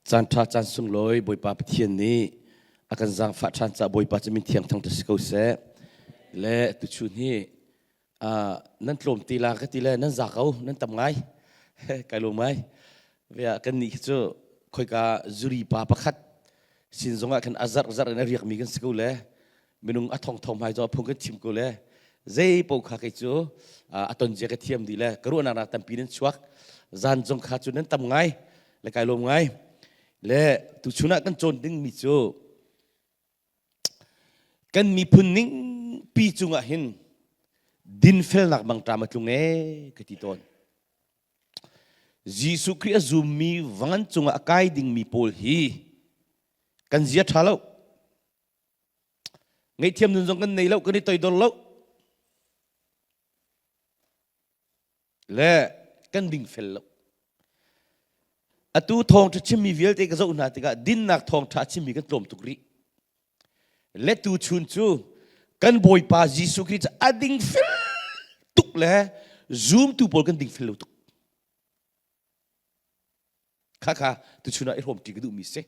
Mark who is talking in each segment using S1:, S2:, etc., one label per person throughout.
S1: Caan ṭha caan sunglawi Bawipa Pathian nih a kan zaangfah ṭhan caah Bawipa cu min thiang thangṭhat si ko seh. Le tuchun hi nan tlawm ti la ka ti le nan za ko nan tam ngai kai lawm ngai. Via kan nih khi cu khoika zuri pa pakhat sin zongah khan a zarh zarh in a riakmi kan si ko le minung a thong thong hmai zaw phung kan chim ko le zei po kha kei cu a ton zia ka thiam dih le ka ruahnak nak tampi nan chuak zan zong kha cu nan tam ngai le kai lawm ngai le tuchun ah kan cawn ding mi cu kan miphun ning pi cungah hin dinfelnak mangṭam a tlung e ka ti tawn Jesuh Khrih a zummi vangan cungah a kai dingmi pawl hi kan zia ṭha lo Ngaihthiam nun zong kan nei lo, kan i toidor lo. Le kan dingfel lo. Atu thawngṭha chimmi vialte ka zoh hna tikah dinnak thawngṭha a chimmi kan tlawm tuk rih. Le tu chun cu kan Bawipa Jesuh Khrih cu a dingfel tuk le zumtu pawl kan dingfel lo tuk. Khakha tuchun ah i hrawmṭi ka duhmi si.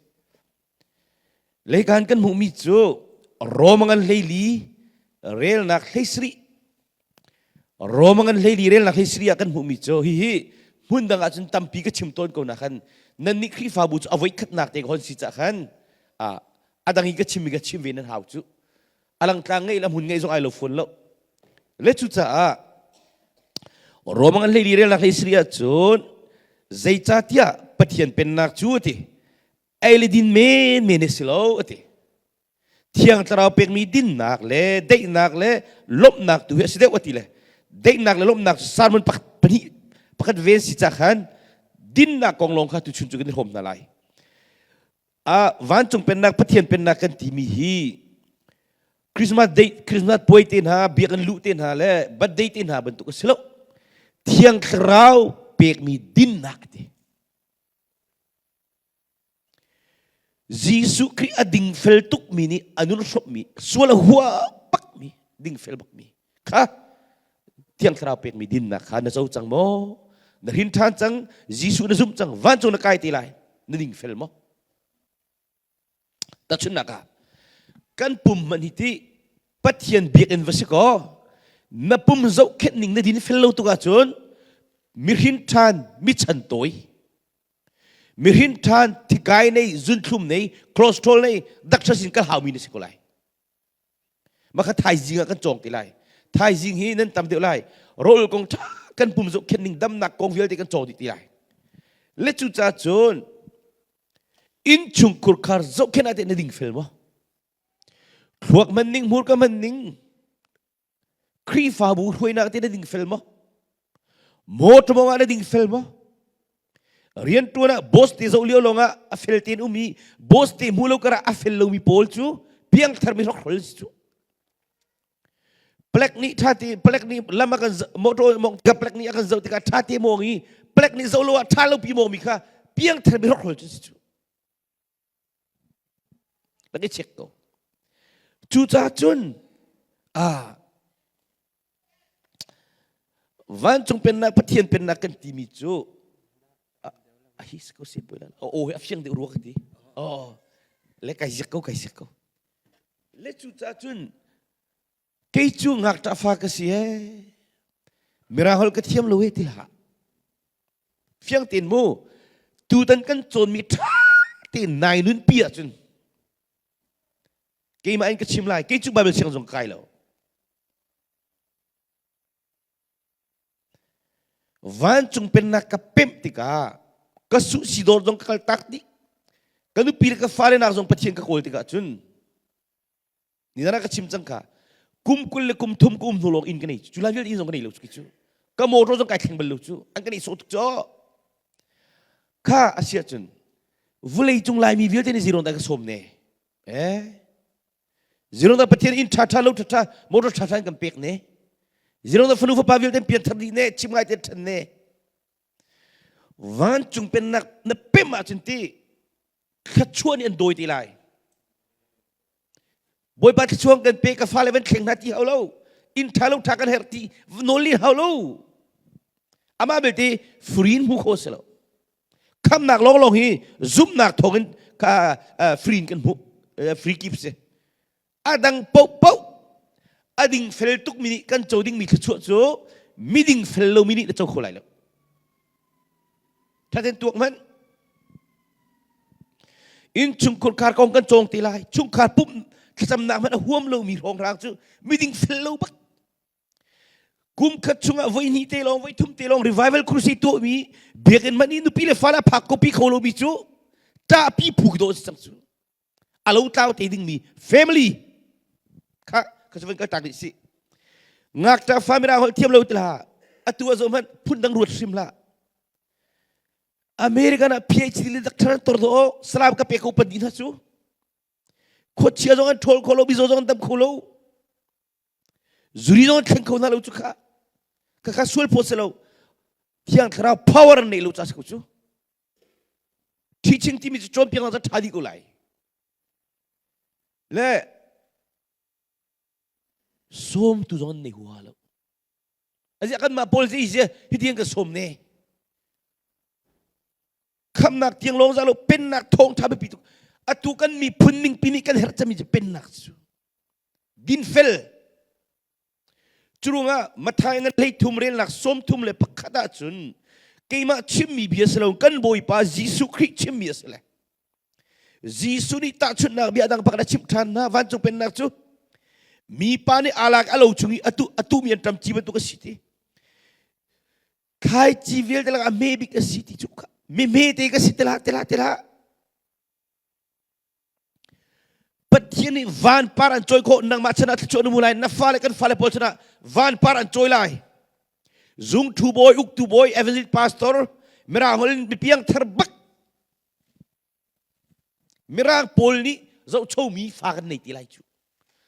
S1: Leikan kan hmuhmi cu Rome ngan hleili relnak hleisarih Rome ngan hleili relnak hleisarih ah kan hmuhmi cu hihi hmun dang ah cun tampi ka chim tawn ko na khan nan nih Khrihfabu cu a voi khatnak te ka hon si cah khan a dang i ka chim mi ka chim ve nan hau cu a langtlang ngei le hmun ngei zong ai lo fawn lo le cucaah Rome ngan hleili relnak hleisarih ah cun zeicahtiah Pathian pennak cu a ti ei le din menmen a si lo a ti thiang thlarau pekmi dinnak le daihnak le lawmhnak tu hi a si deuh a ti le daihnak le lawmhnak cu sermon pakhat pahnih pakhat ven si ca khan dinnak kong lawng kha tuchun cu kan i hrawm hna lai a vancung pennak Pathian pennak kan timi hi Christmas day Christmas puai te hna biakinn luh te hna le birthday te hna bantuk a si lo thiang thlarau pekmi dinnak ti Jesuh Khrih a dingfel tukmi nih a nun hrawmmi sual a hua bakmi dingfel bakmi kha Thiang Thlarau pekmi dinnak kha na co cang maw? Na hrin ṭhan cang, Jesuh na zumh cang, vancung na kai te lai, na dingfel maw? Tahchunhnak ah, kan pum hmanh hi ti Pathian biakinn va si kaw, na pum zohkhenh ning na din fel lo tuk ahcun mihrin ṭhan mi chan tawi Mihrin ṭhan thikai nei, zunthlum nei, cholesterol nei, doctor sin kal haumi na si ko lai. Maka thaizing ah kan cawng ti lai. Thaizing hi nan tam deuh lai. Rawl kong ṭha kan pum zohkhenh ning damnak kong vialte kan cawng dih ti lai. Le cu ca cun innchung khurkhar zohkhenh ah teh na ding fel maw? Thluak man ning, hmurka man ning, Khrihfabu hruainak te na dingfel maw? Motor mong ah na dingfel maw? Riantuan ah boss te zoh lio lawng ah a fel tein um i boss te hmu lo karah a fel lomi pawl cu piangthar mi hrokhrol si cu. Plek nih tha te plek nih lam a kan motor mong ka plek nih a kan zoh tikah tha te mong i plek nih zoh lo ah tha lo pi mong mi kha piangthar mi hrokhrol cu si cu. Kan i check ko. Cucaah cun ah vancung pennak Pathian pennak kan timi cu a hi ko si pui lan o he a fiang deuh rua ka ti oh le kai ziak ko kai ziak ko le cucaah cun kei cu ngakṭah fa ka si he mirang holh ka thiam lo he ti hlah Fiang tein mu tutan kan cawnmi ṭha tein nai nunpi ahcun keimah in ka chim lai kei cu Bible siang zong kai lo vancung pennak ka pemh tikah ka suh sidor zong ka kal tak dih ka nupi le ka fale nak zong Pathian ka kawl tikah cun Nizan ah ka chim cang kha. Kum 20 le kum thum ka um hnu lawng inn ka nei. Cu lai vialte inn zong ka nei lo cu cu. Ka motor zong kai thleng bal lo cu. An ka nei sawh tuk cu. Kha a si ahcun vulei cung Laimi vialte nih ziron dah ka sawm ne. Eh? Ziron dah Pathian inn ṭha ṭha lo ṭha ṭha motor ṭha ṭha in kan pek ne. Ziron dah fanu fapa vialte pian thar dih ne chim ngai te ṭhan ne. Vancung pennak na pem ahcun ti thluachuah nih an dawi te lai. Bawipa thluachuah kan pe ka fale van thleng hna ti hau lo. Inn ṭha lo ṭha kan herh ti nawl li hau lo. Amah belte free in hmu kho si lo. Khamnak lawnglawng hi zumhnak thawngin kha free in kan hmuh free gift si. A dang paohpaoh a ding fel tukmi nih kan co dingmi thluachuah cu miding fel lomi nih na co kho lai lo. Thaten tuak hmanh. Innchungkhar khar kong kan cawng te lai. Chungkhar pumh thlacamnak hmanh a huam lomi hrawnghrang cu miding fel lo bak. Kum khat chungah voi hnih te lawng, voi thum te lawng revival crusade tuahmi biakinn hmanh i nupi le fale a phak kopi kho lomi cu ṭahpi phu dawh si cang cu. A lo tlau te dingmi family kha ka van kal tak rih si. Ngakṭah fa mirang holh thiam lo ti hlah. Atu a zoh hmanh phun dang ruat hrim hlah. American ah PhD le doctor an tor do salam ka pe ko pan dih hna cu. Khuachia zong an ṭhawl kho lo, mizaw zong an dam kho lo. Zuri zong an thleng kho hna lo cu kha. Kha kha sual phaw si lo. Thiang Thlarau power an neih lo ca si ko cu. Teaching timi cu cawnpiak nak ṭha dih ko lai. Le sawmtu zong an nei huaha lo. Aziah kanmah pawl zei si hitiang ka sawm ne. Khamnak tiang lawng za lo pennak thawngṭha biapi tuk. Atu kan miphun ningpi nih kan herh cami cu pennak cu. Dinfel. Curungah Matthai ngan 33 relnak 31 ahcun keimah chimmi bia si lo kan Bawipa Jesuh Khrih chimmi a si le. Jesuh nih tahchunhnak bia dang pakhat a chimh ṭhan hna vancung pennak cu mipa nih aa lak a lo chung i atu atumi an ṭam ci bantuk a si ti. Thlaici vialte lakah a hme bik a si ti cu mi hmete ka si ti hlah ti hlah ti hlah. Pathian nih van par an cawi khawh nangmah chan ah thluachuah na hmu lai na fale kan fale pawl chan ah van par an cawi lai. Zungthu bawi uktu bawi evangelist pastor mirang holh in mipiang thar bak Mirang pawl nih zohchomi fa kan nei ti lai cu.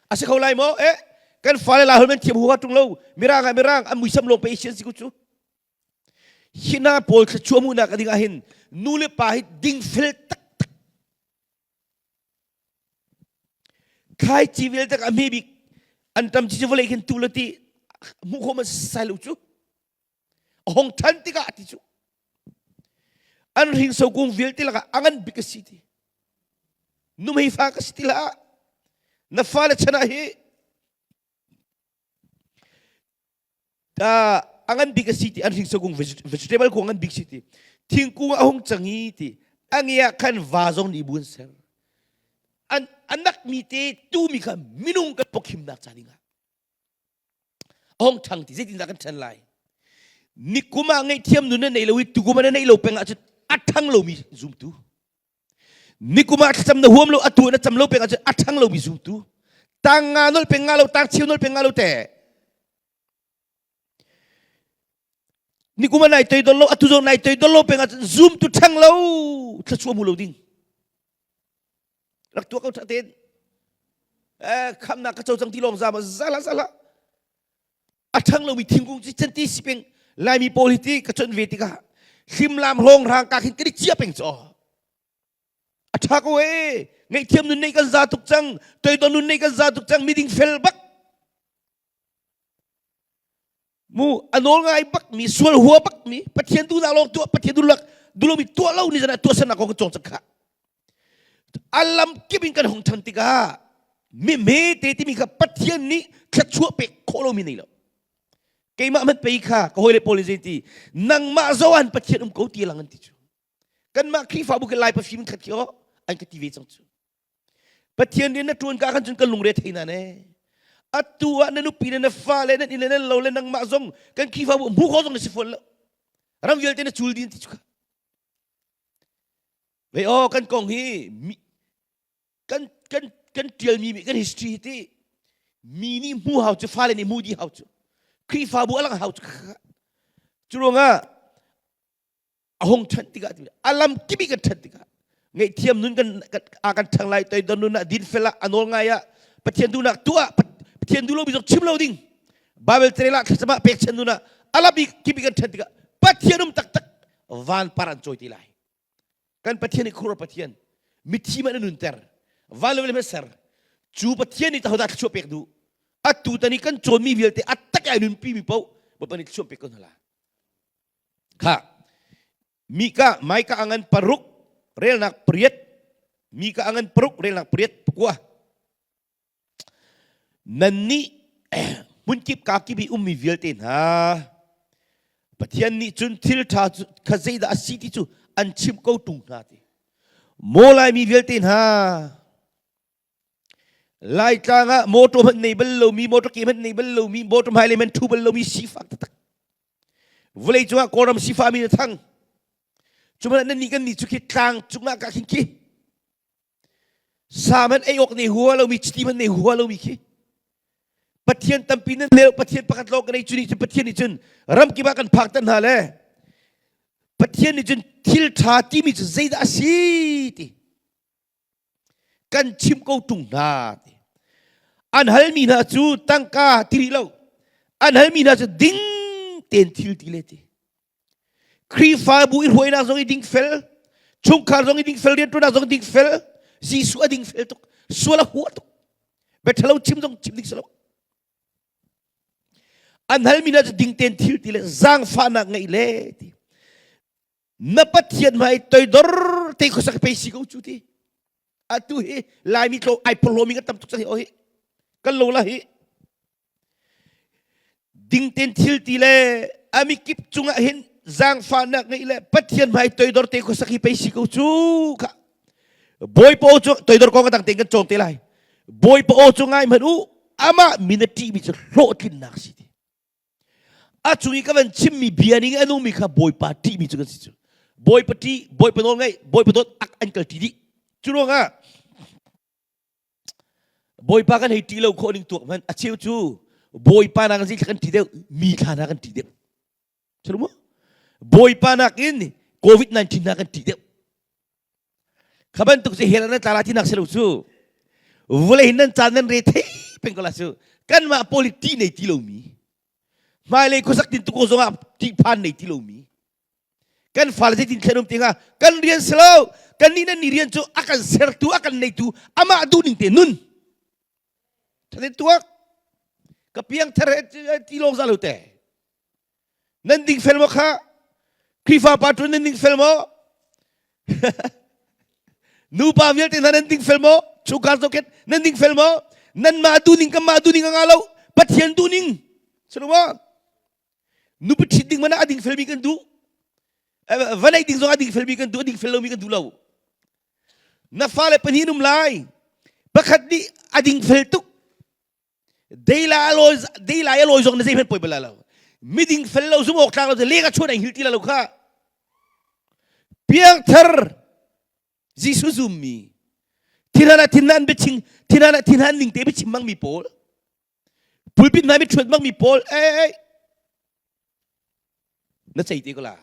S1: A si kho lai maw? Eh, kan fale la holh thiam huha ṭung lo. Mirang ah mirang an muisam lawng pe Asian si ku cu. Hi hna pawl thluachuah hmuhnak ding ah hin nu le pa hi dingfel taktak. Thlaici vialte a hme bik an tam ci cu vawlei khin tu le ti hmuh khawh man sai lo cu. A hong ṭhan tikah ti cu an hringso kung vialte lakah a ngan bik a si ti numhei fa ka si ti hlah na fale chan ah hi a ngan bik a si ti an hringso kung vegetable kung a ngan bik si ti thingkung a hung cang i ti a nge ah khan va zong nih bu an ser an anak mi te tu mi kha minung kan pokhimnak ca dingah A hong ṭhang ti zeitindah kan ṭhen lai? Nikum ah ngaihthiam nun na nei lo i tukum ah na neih lo peng ahcun a ṭhang lomi zumtu. Nikum ah thlacam na huam lo atu na cam lo peng ahcun a ṭhang lomi zumtu. Tang nga nolh peng nga lo, tang cheu nolh peng nga lo te. Nikum ah nai toidor lo, atu zong nai toidor lo peng ahcun zumtu ṭhang lo, thluachuah hmu lo ding. Rak tuah ko ṭha tein. Eh, khamnak ka co cang ti lawng za ma zala zala. A ṭhang lomi thingkung cu chan ti si peng Laimi pawl hi ti ka chon ve tikah hlimlam hrawng rang ka khin kan i chia peng caw. A ṭha ko ee. Ngaihthiam nun nei kan za tuk cang. Toidor nun nei kan za tuk cang. Miding fel bak. Mu a nawl ngai bak mi sual hua bak mi Pathian duhnak lawng tuah Pathian duhnak duhlomi tuah lo ni zan ah tuahsernak kong kan cawng cang kha. A lam kip in kan hung ṭhan tikah mi hmete timi kha Pathian nih thluachuah pek khawh lomi nei lo. Keimah hmanh pei kha ka hawile pawl nih zei ti nangmah zohan Pathian um ko ti lang an ti cu. Kanmah Khrihfabu ke Lai pafim khat khi aw an ka ti ve cang cu. Pathian rian na ṭuan ka khan cun kan lungre thei na ne. Atu ah na nupi le na fale nan inn le nan lo le nangmah zong kan Khrihfabu hmu kho zong na si fawn lo. Ram vialte na cul din ti cu. Ve aw kan kong hi kan kan kan ṭialmi kan history hi ti mi nih hmu hau cu fale nih hmu di hau cu Khrihfabu a lang hau cu cu ruangah a hung ṭhan tikah a lam kip i kan ṭhan tikah ngaihthiam nun kan a kan ṭhang lai toidor nun ah dinfel ah a nawl ngai ah Pathian duhnak tuah Pathian duh lomi zong chim lo ding Bible carel ah thlacam ah pekchan nun ah a lam kip i kan ṭhan tikah Pathian um taktak van par an cawi ti lai kan Pathian i khur Pathian mithi man a nunter van le ser cu Pathian nih tahodah thluachuah pek duh atu tani kan cawnmi vialte a tak ai nunpi mi paoh Bawipa nih thluachuah pek ko hna la Kha. Mika Maika angan paruk relnak pariat Mika angan paruk relnak pariat pakua Nannih hmunkip kakip i ummi vialte hna Pathian nih cun thil ṭha kha zeidah a si ti cu an chimh ko ṭung hna ti. Maw Laimi vialte hna Laitlang ah motor hmanh nei bal lomi, motor ke hmanh nei bal lomi, motor hmailei hmanh ṭhu bal lomi sifak taktak. Vawlei cungah Kawlram sifahmi na thang. Cu hmanh nan nih kan nih cu khi tlang cungah ka khin khi Sa hmanh ei awk nei hua lomi, chiti hmanh nei hua lomi khi Pathian tampi nan lel Pathian pakhat lawng kan ei cu nih cun Pathian nih cun ramkip ah kan phak tan hna le Pathian nih cun thil ṭha timi cu zeidah a si ti kan chim ko ṭung hna ti an halmi hna cu tangka ti rih lo an halmi hna cu ding tein thil ti le ti Khrihfabu i hruainak zong i dingfel, chungkhar zong i dingfel, rianṭuannak zong dingfel, Jesuh a dingfel tuk, sual a hua tuk. Biaṭhalo chim zong chim ding si lo. An halmi hna cu ding tein thil ti le zaangfahnak ngeih le ti. Na Pathian hmai toidor te khuasak pe si ko cu ti. Atu hi Laimi tlo ai phorhlawmi kan tam tuk cang hi o hi. Kan lo la hi. Dingten thil ti le a mikip cungah hin zaangfahnak ngeih le Pathian hmai toidor te khuasak hi pei si ko cu kha Bawipa aw cu toidor kong a dang tein kan cawng te lai Bawipa aw cu ngai hmanh u amah min a ṭihmi cu hlawhtlinnak si ti a cung i ka van chimmi bia ning a nungmi kha Bawipa ṭihmi cu kan si cu Bawipa ṭih Bawipa nawl ngaih Bawipa dawt ak an kal ṭi dih cu ruangah Bawipa kan hei ṭih lo khawh ning tuak hmanh a cheu cu Bawipa nak in kan ṭih deuh mi thla na kan ṭih deuh. Chulu mu? Bawipa nakin COVID-19 na kan ṭih deuh. Kha bantuk cu hell nan tla la ti nak si lo cu. Vawlei hin nan caan nan re thei peng ko la cu. Kanmah pawl hi ṭih nei ti lomi. Hmailei khuasak tin tu ko zongah ṭihphan nei ti lomi. Kan fale zeitin thlen um ti hnga kan rian si lo kan nih nan ni rian cu a kan sertu a kan neitu amah duhning te nun thatin tuak ka piang thar ti lawng za lo te nan ding fel maw kha Khrihfa pa ṭun nan ding fel maw nupa vialte hna nan ding fel maw chungkhar zoket nan ding fel maw nan mah duhning kan mah duhning a nga lo Pathian duhning sanu maw Nupi ṭhit ding mana a ding felmi kan duh. Va neih ding zong a ding felmi kan duh, a ding fel lomi kan duh lo. Na fale pahnih um lai. Pakhat nih a ding fel tuk. Deila a lawi deila a lawi zong na zeihmanh poi bal lo. Miding fel lo zum awk tlak lo leng a chuan ai hil ti la lo kha. Piangthar Jesuh zummi thinhan ah thinhan biaching thinhan ah thinhan ning te biachim mang mi pawl Pulpit hna mi ṭhuat bangmi pawl ei na cei te ko la.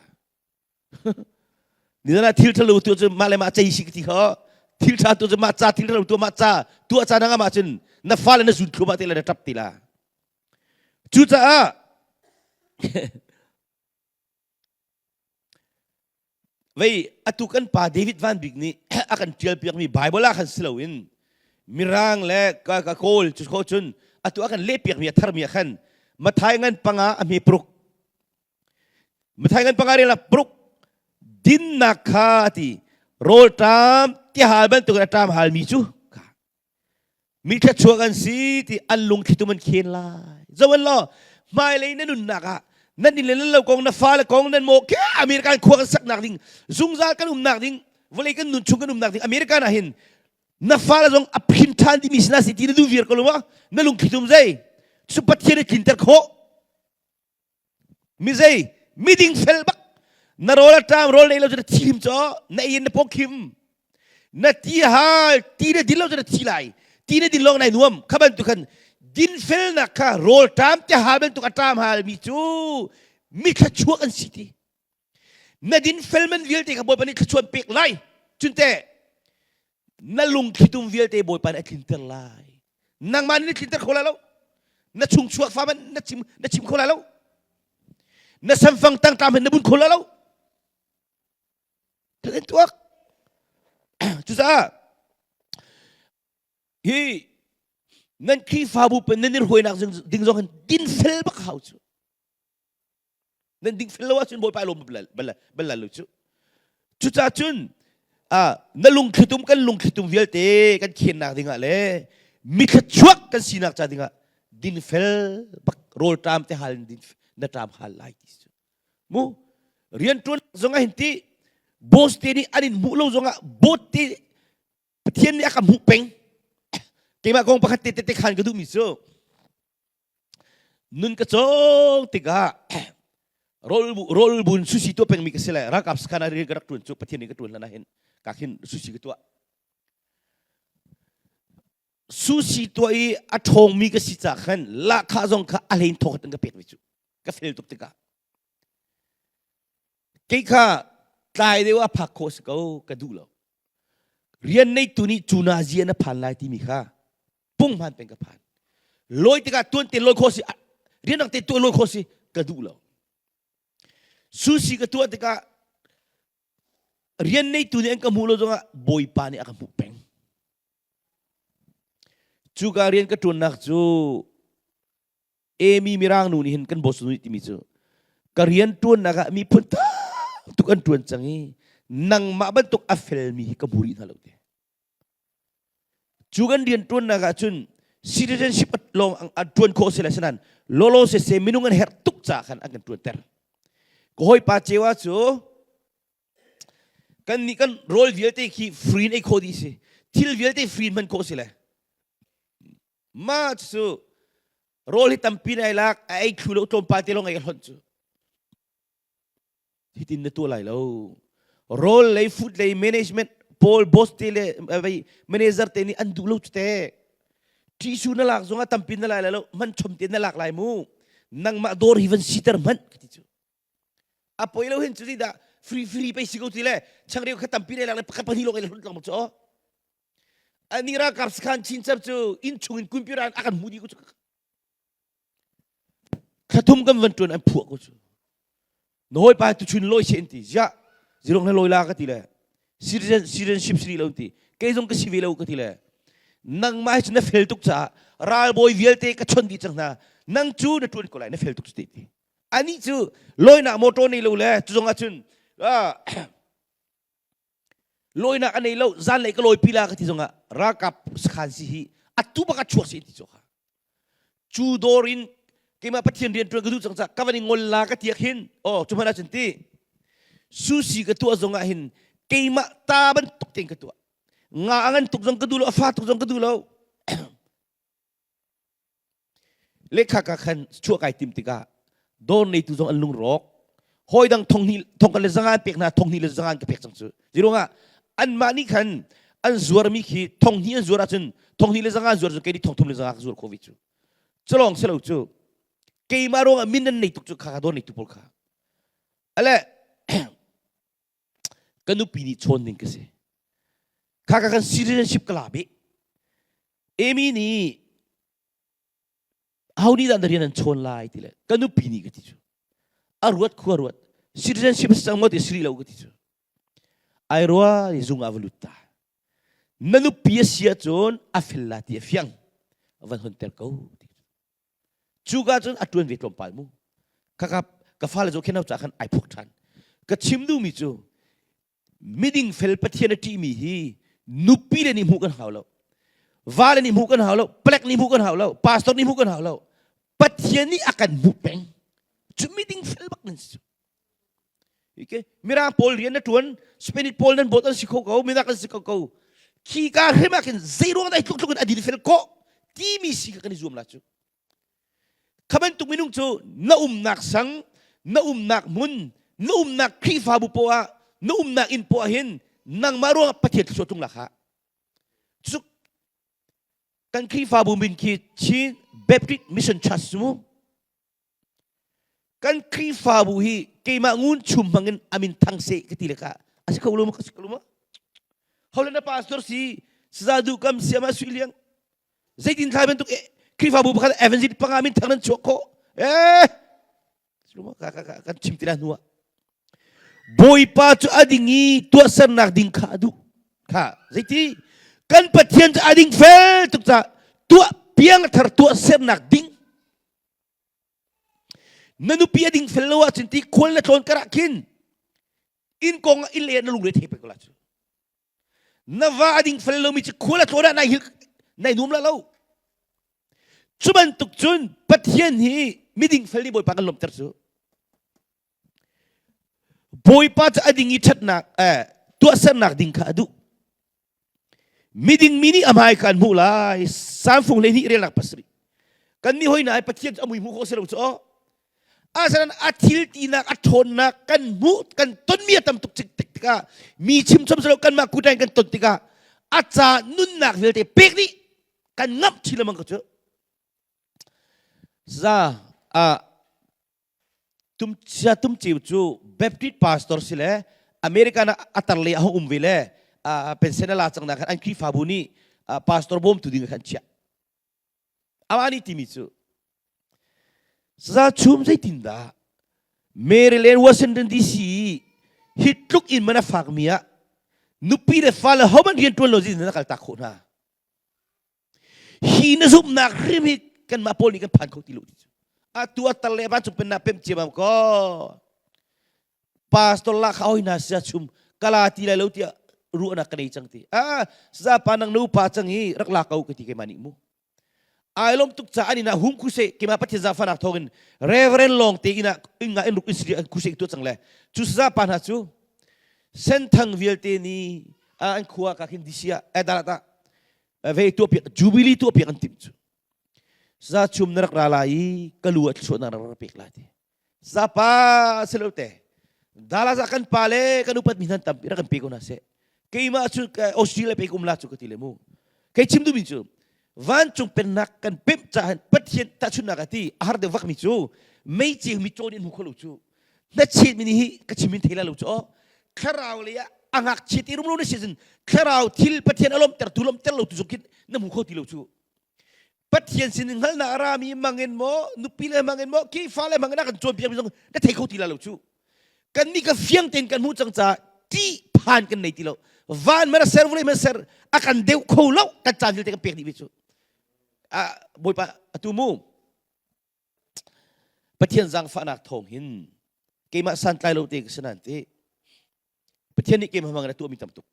S1: Nizan ah thil ṭhalo tu cu mah le mah cei si ka ti kho. Thil ṭha tu cu mah ca thil ṭhalo tu mah ca tuah ca na ngam ahcun na fale na zun thluahmah te la na ṭap ti la. Cucaah Vei atu kan pa David Van Bik nih a kan ṭialpiakmi Bible ah khan si loin Mirang le ka, ka Kawl cu kho cun atu a kan lehpiakmi a tharmi ah khan Mathai ngan panga a hme paruk Mathai ngan panga rel paruk dinnak kha a ti rawlṭam tihal bantukin a ṭam halmi cu Mi thluachuak an si ti an lungthlitum an khen lai. Zoh law hmailei na nunnak ah nan inn le nan lo kong na fale kong nan maw ke American khua kan saknak ding zungzal kan umnak ding vawlei kan nun chung kan umnak ding American ah hin na fale zong a phin ṭhan dimi sina si ti na duh viar ko lo ma na lungthlitum zei cu Pathian i tlinter khawh Mi zei miding fel bak na rawl a ṭam rawl nei lo cu na thi him caw na ei in na pawkhim na ti hal ti na din lo cu na thi lai ti na din lawng nai nuam kha bantuk khan dinfelnak kha rawl ṭam te hal bantuk a ṭam hal mi cu mi thluachuak an si ti na dinfel man vialte kha Bawipa nih thluachuah pek lai cunte na lungthlitum vialte Bawipa nih a tlinter lai nangmah nih na tlinter kho lai lo na chungchuak fa man na chim na chim kho lai lo na samfang tangtlam hin na bun kho lai lo thlen tuak cucaah hi nan Khrihfabu pen nan i hruainak ding zong hin dinfel bak hau cu nan dingfel lo ahcun Bawipa lawm bal bal lo cu. Cucaah cun na lungthlitum kan lungthlitum vialte kan khennak dingah le mithluachuak kan sinak ca dingah dinfel bak rawlṭam te hal in na ṭam hal lai ti cu. Mu rianṭuan zong ah hin ti boss te nih an in hmuh lo zongah boss te Pathian nih a ka hmuh peng. Keimah kong pakhat te te khan ka duhmi cu nun ka cawng tikah rawl rawl bun sushi tuah pengmi ka si le ralkap sakhan ah rian ka rak tuan cu Pathian nih ka tuan hlan ah hin ka khin sushi ka tuah. Sushi tuah i a ṭhawngmi ka si ca khan lahkhah zong kha a hlein thawkhat an ka pek ve cu. Ka fel tuk tikah. Kei kha tlai deuh ah phak khawh si ko ka duh lo. Rian neitu nih cu nazi an a phan lai timi kha punghman peng ka phan. Lawi tikah tuan te lawi khawh si rian rak te tuah lawi khawh si ka duh lo. Sushi ka tuah tikah rian neitu nih an ka hmuh lo zongah Bawipa nih a ka hmuh peng. Cuka rian ka ṭuannak cu Amy Mirang nu nih hin kan boss nu nih timi cu ka rian ṭuannak ah miphun tam tuk an ṭuan cang i nangmah bantuk a felmi hi ka hmu rih hna lo te. Cu kan rian ṭuannak ah cun citizenship lawng an ṭuan khawh si lai sanan lolo sese minung an herh tuk caah khan an kan ṭuanter. Ka hawipa Cewa cu kan nih kan rawl vialte khi free in ei khawh dih si. Thil vialte free in hman khawh si le. Mah cu rawl hi tampi nai lak a ei thlu lo tlawmpal te lawng ei a hlonh cu. Hitin na tuah lai lo. Rawl lei food lei management pawl boss te le manager te nih an duh lo cu te. Ṭisu na lak zongah tampi na lai lo man chom te na lak lai mu. Nangmah dawr hi van siter hmanh ka ti cu. A poi lo hin cu dah free free pei si ko ti le changreu kha tampi na lak le pakhat pahnih lawng ei hlunt lang cu. Ani ralkap sakhan chincap cu inn chung in computer a kan hmu dih ko cu. Thlathum kan van tuan an phuah ko cu. Na hawipa tu chun lawi se an ti. Ziah zirong na lawi la ka ti le. Citizen citizenship si lo ti. Kei zong ka si ve lo ka ti le. Nangmah hi cu na fel tuk caah ralbawi vialte ka chon dih cang hna. Nang cu na tuan ko lai na fel tuk cu te ti. Ani cu lawinak motor nei lo le cu zong ah cun Lawinak a nei lo zanlei ka lawipi la ka ti zongah ralkap sakhan si hi atu bak a chuak si ti cu kha cu dawr in keimah Pathian rian ṭuan ka duh cang ca ka van i ngol la ka tiak hin oh cu hmanh ahcun ti sushi ka tuah zongah hin keimah ta bantuk tein ka tuah nga a ngan tuk zong ka duh lo a fa tuk zong ka duh lo Lehkha ka khan chuah kai tim tikah dawr neitu zong an lungrawk. Hawi dang thonghnih thongkhat le zanga an pek hna thonghnih le zanga an ka pek cang cu. Ziruangah anmah nih khan an zuarmi khi thonghnih an zuar ahcun thonghnih le zanga an zuar cu kei nih thongthum le zanga ka zuar khawh ve cu. Culawng si lo cu keimah ruangah min an nei tuk cu kha dawr neitu pawl kha. Ale ka nupi nih chawn ding ka si. Kha ka kan citizenship ka la bih. Amy nih ho nih dah na rian an chawn lai ti le ka nupi nih ka ti cu. A ruat khua ruat citizenship si cang maw ti si lo ka ti cu. Ai rua i zung ah va lut ta. Na nupi a si ahcun a fel la ti a fiang. Van honter ko ti. Cuka cun a ṭuan ve tlawmpal mu. Kaka ka fale zohkhen hau caah khan ai phuak ṭhan. Ka chim duhmi cu miding fel Pathian a ṭihmi hi nupi le nih hmuh kan hau lo. Vale nih hmuh kan hau lo, palek nih hmuh kan hau lo, pastor nih hmuh kan hau lo. Pathian nih a kan hmuh peng. Cu miding fel bak nan si. Okay? Mirang pawl rian na ṭuan, Spanish pawl nan bawt an si kho ko, minak an si kho ko. Khi ka hrim ah khin zei ruang dah tluk tluk in a din fel ko timi si kha kan i zuam la cu. Kha bantuk minung cu na umnak sang, na umnak hmun, na umnak Khrihfabu poah, na umnak inn poah hin nangmah ruangah Pathian thluachuah tlung la kha. Cu kan Khrihfabu min khi Chin Baptist Mission Church mu. Kan Khrihfabu hi keimah ngun chum hmang in amin thang seh ka ti le ka a si kho lo ma ka si kho lo ma Holland na pastor si saza du kam siama sui liang zeitin thlai bantuk Khrihfabu pakhat evangelist panga min thang nan chuak khawh eh kan chim ti la hnu ah Bawipa cu a ding i tuahsernak ding kha a duh kha zeiti kan Pathian cu a ding fel tuk ca tuah piang thar tuahsernak ding Na nupi a ding fel lo ahcun ti khual na tlawn karah khin. Inn kong ah inn le na lungre thei pek ko la cu. Na va a ding fel lomi cu khual a tlawn ah nai hil nai nuam la lo. Cu bantuk cun Pathian hi miding fel nih Bawipa kan lawmhter cu. Bawipa cu a ding i ṭhatnak eh, tuahsernak ding kha a duh. Miding mi nih a hmai kha an hmuh lai. Samfung 12 relnak 7. Kan nih hoi na Pathian cu a mui hmuh khawh si lo cu aw. Asinain a thil tinak a ṭhawnnak kan hmuh kan tonmi a tam tuk tik tikah mi chimchom si lo kanmah kutain kan ton tikah a ca nunnak vialte pek dih kan ngamh chin lengmang ko cu. Za ah Tumcia Tumceu cu Baptist pastor si le American ah a tar le a hung um ve le pension a la cang nak khan an Khrihfabu nih pastor bawmtu ding khan chiah. Amah nih timi cu Saza chum zeitin dah Maryland Washington DC hi tluk in man a fak mi ah nupi le fale homan rian tuan lo zin na kal tak khawh hna. Hi na zumhnak hrim hi kanmah pawl nih kan phan kho ti lo ti cu. Atu a tar le vancung pennak pem ciamam ko. Pastor la kha oi na sia chum kala ti lai lo tiah ruahnak ka nei cang ti. Ah, sa pa nang nu pa cang hi rak la ko ka ti keimah nih mu. Ai lom tuk ca an ina hum khuse keimah Pathian zafanak thawngin Reverend Long te ina inga in ruk in an khuse tu cang le. Cu sa pa hna cu senthang vialte ni an khua ka khin disia eh dalata ve tuahpiak jubilee tuahpiak an timh cu za chum na rak ra lai i ka lu ah thluachuahnak na rak pek lai ti zapa silo te dala za kan pa le kan upat mi hnan tampi rak kan pe ko hna seh keimah cu Australia pe kum la cu ka ti le mu kei chim duhmi cu vancung pennak kan pemh caah Pathian tahchunnak a ti a har deuh vakmi cu mei ceu mi cawn in hmu kho lo cu na chet mi hi ka chim in thei la lo cu thlarau lei ah a ngakchia ti rumro na si cun thlarau thil Pathian a lawmhter tu lawmhter lo tu zong khin na hmu kho ti lo cu Pathian sin in hngalhnak a rami mangin maw nupi le mangin maw ki fa le mangin a kan cawnpiak mi zong na thei kho ti la lo cu kan nih ka fiang tein kan hmuh cang caah ti phan kan nei ti lo van man a ser vulei man ser a kan deuh kho lo kan caan vialte kan pek dih mi cu a bawipa atu mu Pathian zaangfahnak thawng hin keimah santlai lo te ka si nain ti Pathian nih keimah hmang in a tuahmi tam tuk.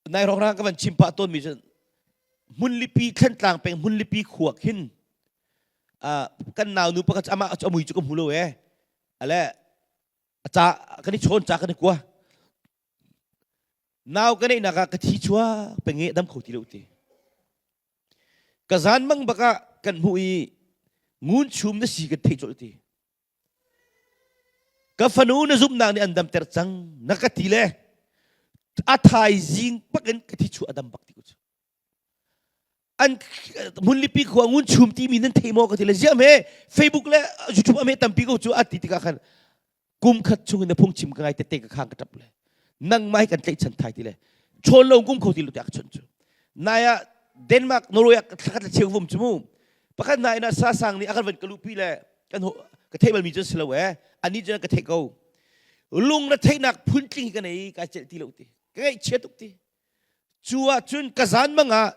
S1: Nai hrawng ka van chim pah tawnmi cu hmunlipi Thlantlang peng hmunlipi khua khin kan nau nu pakhat amah a mui cu ka hmu lo e ale a ca kan i chawn ca kan i kua nau ka neihnak ah ka thi chuak penge dam kho ti lo ti Ka zan mang bak ah kan hmuh i ngun chum na si kan theih colh ti. Ka fanu na zumhnak nih an damter cang na ka ti le a thaizing bak in ka thi chu a dam bak ti ko cu. An hmunlipi khua ngun chum timi nan thei maw ka ti le ziam he Facebook le YouTube a me tampi ko cu a ti tikah khan kum khat chung in na phungchim ka ngai tete ka khang ka tap le nangmah hi kan tlaihchan thai ti le chawn lo kum kho ti lo tiah ka chawnh cu nai ah Denmark Norway ah thlakhat le cheu vum cu mu pakhat na ina sa sang nih a kan van ka lupi le kan ka theih balmi cu si lo eh ani cu ka theih ko lung na theihnak phuntling hi ka nei ka celh ti lo ti ka ngaihchia tuk ti cu ah cun ka zan mang ah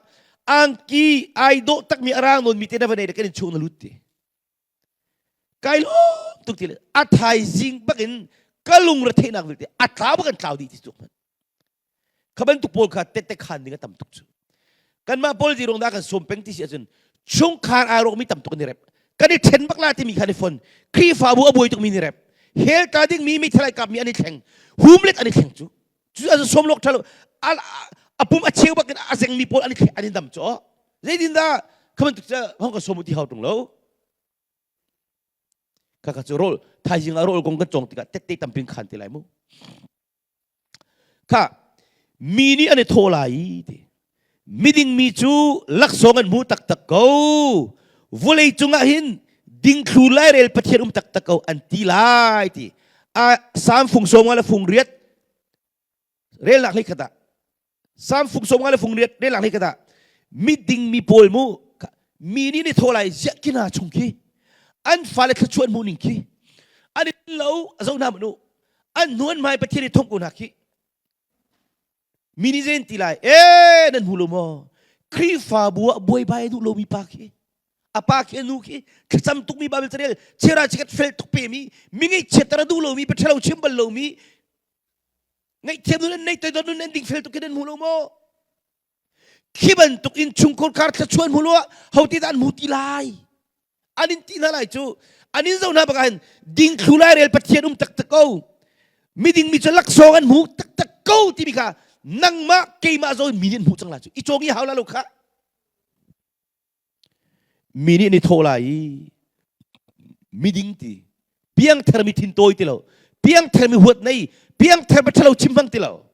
S1: angki ai dawh takmi arang nawn mi te na va nei kan in chung na lut ti Kai lawm tuk ti le a thaizing bakin ka lungre theihnak vialte a tlau bak an tlau dih ti tuk hmanh. Kha bantuk pawl kha tette khan ding a tam tuk cu. Kanmah pawl zirong dah kan sawm peng ti si ahcun chungkhar aa rawkmi tam tuk an i rep. Kan i ṭhen bak la timi kha an i fon. Khrihfabu a buai tukmi an i rep. Hell tla dingmi meithal ai kapmi an i thleng. Humlet an i thleng cu. Cu ahcun sawm lawk ṭha lo. A pum a cheu bakin a zengmi pawl an i an i dam cu. Zeitin dah kha bantuk cu hong ka sawm u ti hau ṭung lo. Khakha cu rawl thaizing ah rawl kong kan cawng tikah tette tampin khan te lai mu. Kha mi nih an i thaw lai i ti. Miding mi cu laksawng an hmu taktak ko. Vawlei cungah hin dingthlu lairel Pathian um taktak ko an ti lai ti. A Salm fung sawm nga le fung riat relnak hlei khat ah Salm fung sawm nga le fung riat relnak hlei khat ah miding mi pawl mu mi nih ni thaw lai ziah ki hna chung khi an fale thluachuah hmuh ning khi an in lo a zo hna manu an hnu an hmai Pathian i thong ko hna khi mi nih zein ti lai e nan hmu lo maw Khrihfabu ah buaibai duh lomi pa khi a pa khi a nu khi thlacam tukmi Bible carel chera chikat fel tuk pemi mi ngaihchiat tar a duh lomi pathalo chim bal lomi. Ngaihthiam nun an nei toidor nun an dingfel tuk in an hmu lo maw? Khi bantuk in chungkhur kar thluachuah an hmu lo ah ho te dah an hmu ti lai? An in ti hna lai cu. An in zo hna bak ahhin dingthlu lai rel Pathian um taktak ko. Miding mi cu laksawng an hmu taktak ko timi kha nangmah keimah zo in mi nih an hmuh cang lai cu. I cawng i hau la lo kha. Mi nih an i thawh lai i miding ti piangthar mi thintawi ti lo piangthar mi huat nei piangthar mi ṭhalo chim hmang ti lo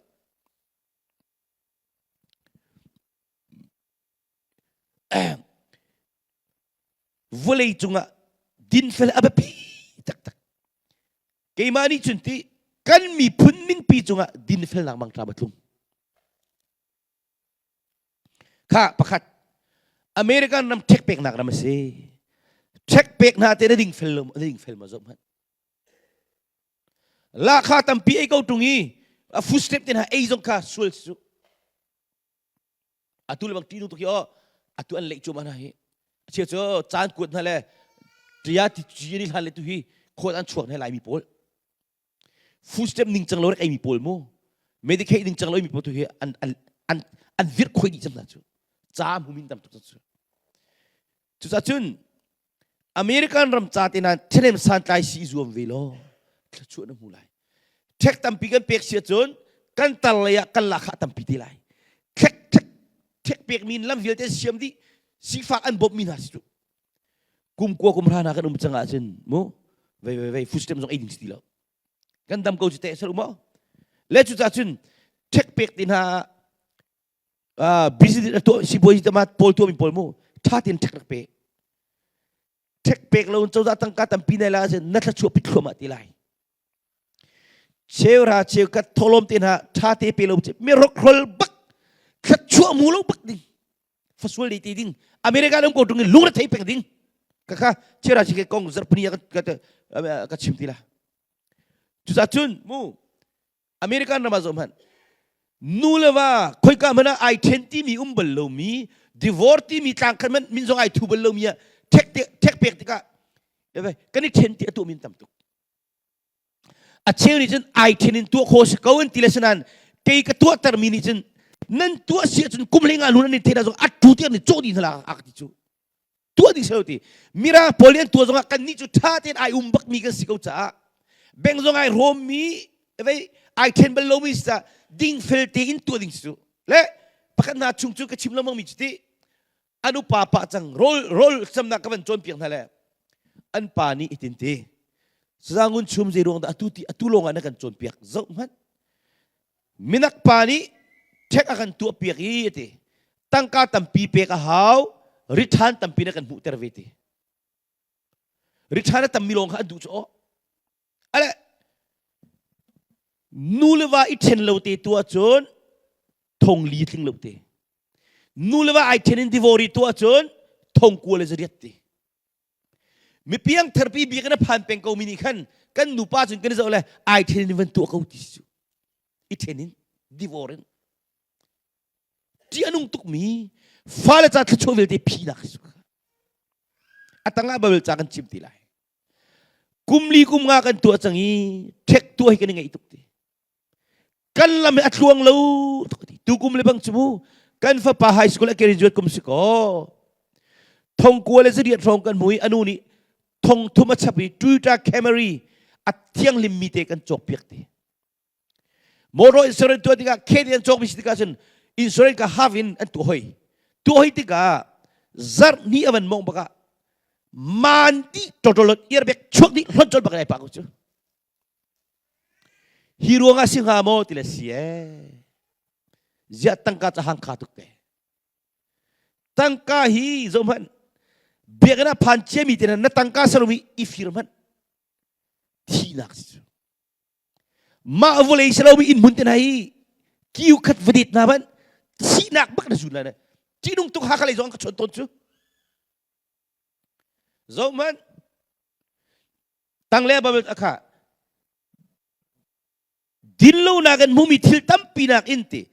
S1: vawlei cungah dinfel a biapi taktak keimah nih cun ti kan miphun ningpi cungah dinfelnak mangṭam a tlung Kha pakhat American ram ṭhek peknak ram a si. Ṭhek pek hna te na ding fel lo na ding fel ma zoh hmanh. Lakha tampi ei ko ṭung i a food stamp te hna ei zong kha sual si cu. Atu le bang ṭih tuk hi aw atu an leih cuahmah hna hi. A chia cu caan kuat hna le ṭia ti ci ni hlan le tu hi khuat an chuak hna Laimi pawl. Food stamp ning cang lo rak eimi pawl mu Medicaid ning cang lo mi pawl tu hi an an an an virh khoi dih cang hna cu ca hmumin tam tuk cu cucaah cun American ram ca te na thlenem santlai si zuam ve law thluachuah na hmu lai ṭhek tampi kan pek si ahcun kan tar lei ah kan lakha tampi te lai ṭhek ṭhek ṭhek pek mi lam vialte siam dih sifak an bawmh mi hna si cu kum kua kum hra hna kan um cang ahcun mu vei vei vei food stamp zong ei ding si ti lo kan dam ko cu teh sal um le cu ca cun ṭhek pek ti hna business tuah sipuazi tama pawl tuah mi pawl mu ṭha tein ṭhek rak pe ṭhek pek lo cozah tangka tampi nei la na thluachuah pit thluahmah ti lai cheura cheu kat tholom te hna ṭha te pe lo mi rokrol bak thluachuah mu lo bak ding fasual dei te ding America lam ko tung in lungre thei peng ding ka kha chera chi ke kong zarpani ka ka ka chim ti la cuca cun mu American ram ah zom han nu le va khoika hmanh ah ai then ti mi um bal lo mi divorce ti mi tlang khat man min zong ai thu bal lo mi ah thek thek pek tikah kan i then ti atu min tam tuk A cheu nih cun ai ṭhen in tuah khawh si ko an ti le sinain kei ka tuahtermi nih cun nan tuah si ahcun kum hlei nga hnu nan i theih zong a tu tiang nih cawh dih hna la a ka ti cu tuah ding si lo ti mirang pawl nih an tuah zongah kannih cu ṭha tein ai um bakmi kan si ko caah beng zong ai rawmmi vei ai ṭhen bal lomi si caah dingfel tein tuah ding si cu le pakhat hna chung cu ka chim lengmang mi cu ti an upa pah cang rawl rawl camnak ka van cawnpiak hna le an pa nih itin ti Sazangun chum zei ruang dah atu ti atu lawng ah na kan cawnpiak zoh hmanh minak pa nih ṭhek a kan tuah piak i ati tangka tampi pek a hau return tampi na kan hmuhter ve ti return a tammi lawng kha an duh cu aw ale nu le va i ṭhen lo te tu ahcun thong li tling lo te nu le va ai ṭhen in divorce tuah cun thong kua le zariat ti mipiang therpi bik in a phan peng ko mi nih khan kan nupa cun kan i zoh le ai ṭhen in van tuah ko ti cu i ṭhen in divorce in ṭih a nung tuk mi fale ca thluachuah vialte phinak si a tangah Bible ca kan chim ti lai kum li kum nga kan tuah cang i ṭhek tuah hi kan i ngaih tuk ti kan lam hi a tluang lo tuk ti tukum le bang cu mu kan fapa high school a graduate kum si ko thong kua le zariat hrawng kan hmu i anu nih thong thum a chap i Toyota Camry a thianghlim mi te kan cawk piak ti motor insurance tuah tikah khe an cawk mi si tikah cun insurance ka half in an tuah hoi tuah hoi tikah zarh ni avan mong bakah man di totolot earbag chuak dih hlon chol bak ai pa ko cu Hi ruangah si hnga maw ti le si ee. Ziah tangka ca hang kha tuk te. Tangka hi zoh hmanh biakinn ah phan ciami te na tangka sarumi i fir hmanh thihnak si cu. Mah vawlei si lomi inn hmun te hna hi kiu khat va det hna hmanh thihnak bak na zun lai na. Ṭihnung tuk Hakha lei zong an ka chawnh tawn cu. Zoh hmanh Tang le Bible a kha dinlonak in hmumi thil tampi nak in ti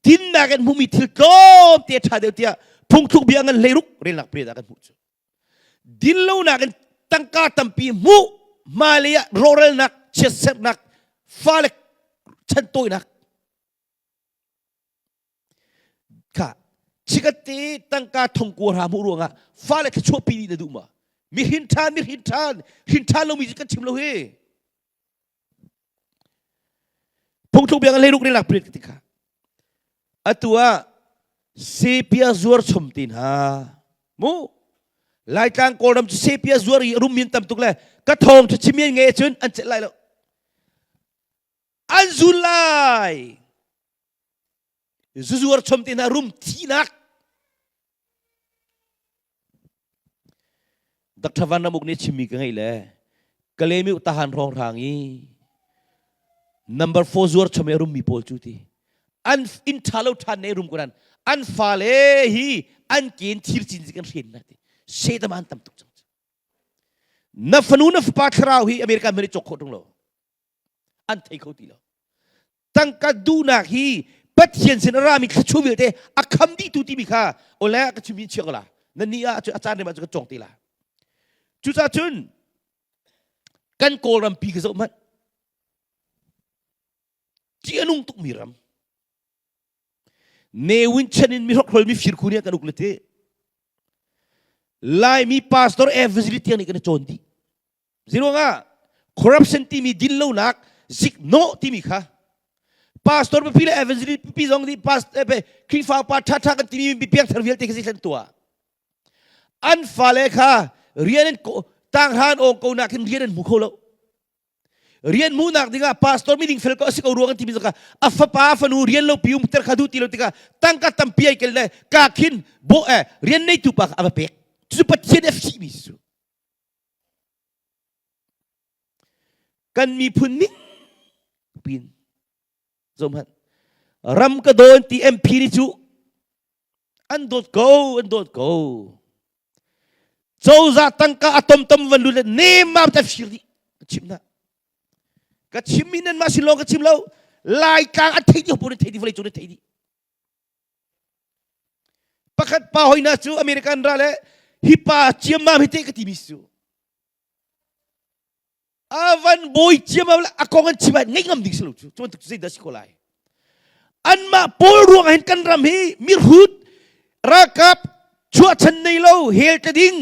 S1: dinnak in hmumi thil tlawm te ṭha deuh tiah phungthluk bia ngan hleiruk relnak pe dah kan hmuh cu dinlonak in tangka tampi hmuh hmailei ah rawhralnak chiatserhnak fale chantawinak. kha chikatte tangka thongkua hra hmuh ruangah fale thluachuah pi dih na duh ma? Mi hrin ṭhan, mi hrin ṭhan, hrin ṭhan lomi cu kan chim lo hi. Phungthluk bia hlei ruk relak prit ka ti kha. Atu ah sepia zuar chom te hna mu Laitlang Kawlram cu sepia zuar i rum min tam tuk le ka thawng cu chimian nge cun an celh lai lo. An zun lai. Zuzuar chom te hna rum thihnak Dr. Van Ramuk nih chimmi ka ngeih le Kalemi tahan hrawng hrang i number 4 zuar chom i a rummi pawl cu ti an inn ṭha lo ṭhan ne rum kuran an fale hi an ken thir cin kan hren na ti sedam an tam tuk cang na fanu na fapa thlarau hi America meri cok khawh tung lo an thei kho ti lo tangka duhnak hi Pathian sin a rami thluachuah vialte a kham dihtu timi kha ole ka chim in chia ko la na ni ah a caan rem ah ka cawng te la cucaah cun kan kawlram pi ka zoh hmanh ṭih a nung tukmi ram Ne Win chen in mi hrokhrol mi firkhu nih kan uk le te Laimi pastor evangelist tiang nih kan i cawn dih Ziruangah corruption timi dinlonak ziknawh timi kha pastor pipi le evangelist pipi zong nih pastor Khrihfa pa ṭhaṭha kan timi mi piangthar vialte kha zeithlan tuah an fale kha rian an tanghran awng ko nak hin rian an hmu kho lo rian hmuhnak dingah pastor mi dingfel ko a si ko ruang an timi zong kha a fapa fanu rian lo pi umter kha duh ti lo tikah tangka tampi ai kel le ka khin bo eh rian neitu pa kha a va pek cu Pathian a fihmi si cu Kan miphun ning pin zohhmanh ram ka dawn ti MP nih cu an dawt ko an dawt ko cozah tangka a tomtom van lut le nemmam ta fir dih ka chim na ka chim mi nan mah sin lawng ka chim lo laitlang an thei dih hopo nih thei dih vawlei cung nih thei dih Pakhat pa hoina cu American ra le hi pa ciammam hi te ka timi cu avan bawi ciammam le a kong an chim ah ngaih ngam ding si lo cu cu bantuk cu zeidah si ko lai anmah pawl ruang hin kan ram hi mirhut ralkap chuahchan nei lo hel te ding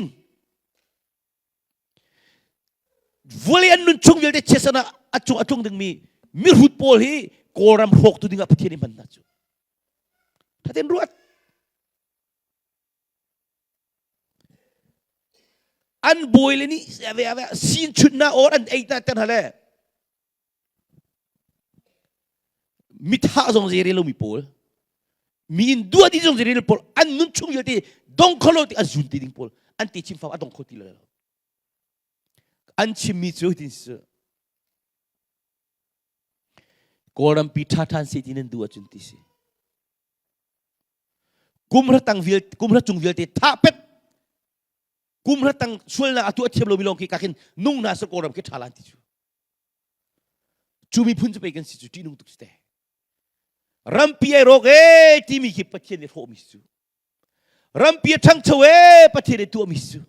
S1: Vawlei an nun chung vialte chiatsan ah a cung a tlung dingmi mihrut pawl hi Kawlram hrawktu dingah Pathian nih hman hna cu. Thaten ruat. An bawi le nih sin chut na or an ei ta ter hale. Mithah zong zei rel lomi pawl mi in duah dih zong zei rel pawl an nun chung vialte dong kho lo ti a zun ti ding pawl an te chim fam a dong kho ti lo an chimmi cu hitin si Kawlram pi ṭha ṭhan se ti nan duh ahcun ti si kumhra tang vial kumhra cung vialte thah pet kumhra tang sualnak a tuah thiam lomi lawng khi ka khin nung na sa Kawlram khi ṭha lan ti cu Cu miphun cu pei kan si cu ṭihnung tuk si te. Rampi ai rawk ee timi khi Pathian nih hrawhmi si cu. Rampi a ṭhangcho ee Pathian nih tuahmi si cu.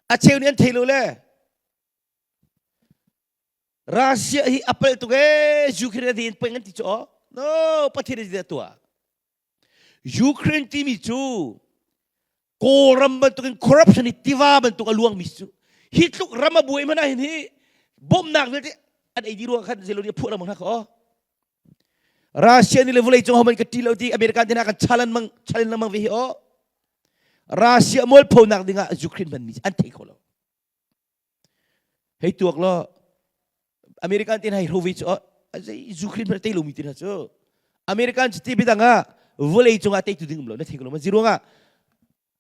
S1: A cheu nih an thei lo le Russia hi a palh tuk ee Ukraine a den peng an ti cu aw. No, Pathian nih tuah. Ukraine timi cu Kawlram bantukin corruption hi tiva bantuk a luangmi cu hi tluk ram a buai hmanh ah hin hi bawmhnak vialte an ei dih ruang khan zeloni a phuah lengmang hna kha aw Russia nih le vawlei cung homan ka ṭi lo ti American te hna kan challenge mang challenge lengmang ve hi aw Russia mualphonak dingah Ukraine hmanmi an thei kho lo Hei tuak law American te hna hi hrovi cu Ukraine hmanh tei lomi te hna cu American cu ti bidang ah vawlei cungah teitu ding um lo na thei ko lo ma ziruangah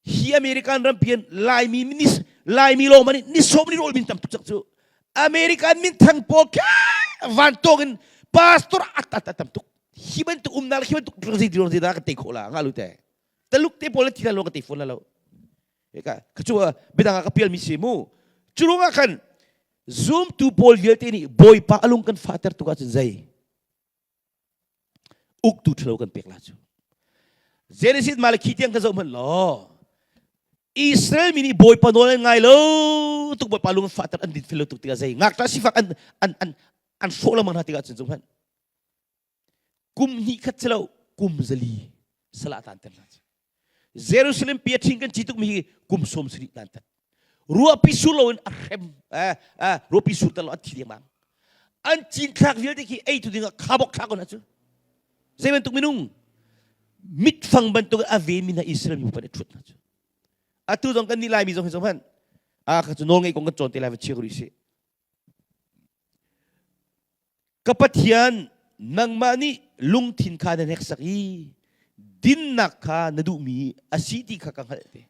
S1: hi American rampi in Laimi minis Laimi lawng man ni som ni rawl min tam tuk cak cu American min thang pawl van tawk in pastor at at tam tuk hi bantuk umnak hi bantuk zei ti zei dah kan tei khawh la nga lu te taluk te pawl thi la lo ka tei fawn la lo ka cu biadang ah ka pialmi si mu cu ruangah khan zumtu pawl vialte nih bawipa alung kan fahter tuk ahcun zei uktu ṭhalo kan pek la cu Genesis Malakhi tiang ka zoh hmanh law Israel mi nih bawipa nawl an ngai lo tuk bawipa lung fahter an din fel lo tuk tikah zei ngakṭah sifak an an an an hrawh lengmang hna tikah cun zoh hmanh kum hnih khat si lo kum zali. Salah tanter hna cu. Jerusalem pi a ṭhing kan ci tukmi hi kum sawm sarih tanter. Ruahpi sur loin a hrem ruahpi sur ter lo an thi dengmang. An cinthlak vialte khi ei tu dingah khabok thlak hna cu. Zei bantuk minung mitfang bantuk a venmi hna Israel mi pan i ṭhut hna cu. Atu zong kan nih Laimi zong hi zong hmanh a kha cu nawl ngei kong kan cawn te lai va chia ko rih sih. Ka Pathian, nangmah nih lungthin kha na hneksak i dinnak kha na duhmi a si ti kha ka hngalh te.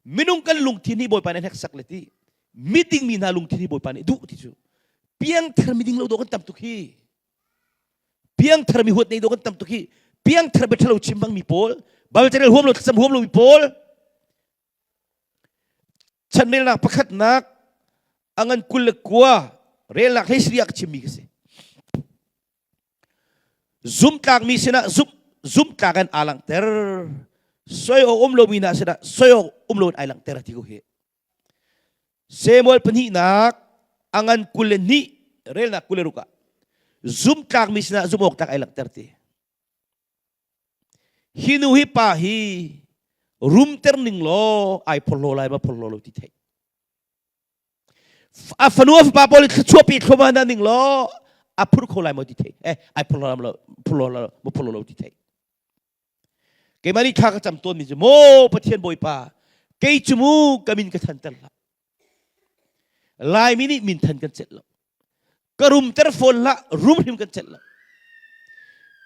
S1: Minung kan lungthin hi Bawipa nih a hneksak le ti. Miding mi hna lungthin hi Bawipa nih duh ti cu. Piangthar miding lo dawh kan tam tuk hi. Piangthar mi huat nei dawh kan tam tuk hi. Piangthar bia ṭhalo chim bang mi pawl, Bible carel huam lo thlacam huam lo mi pawl, Chanrelnak pakhatnak a ngan 29 relnak hlei sarih ah ka chimmi ka si. Zumtlakmi sinah zumh zumtlak in aa langhter. Soi awk um lomi hna sinah soi awk um loin ai langhter ti ko hi. Samuel pahnihnak a ngan 22 relnak 26 ah zumtlakmi sinah zumh awk tlak ai langhter ti. Hi nu hi pa hi rumter ning law ai phorhlaw lai ma phorhlaw lo ti theih. A fanu a fapa pawl thluachuah pe thluahmah hna ning law a phur kho lai maw ti theih. Eh ai phorhlaw lo phorhlaw lo ma phorhlaw lo ti theih. Keimah nih thla ka cam tawn mi cu maw Pathian Bawipa kei cu mu ka min ka thanter hlah. Laimi nih minthan kan celh lo. Ka rumter fawn hlah, rum hrim kan celh lo.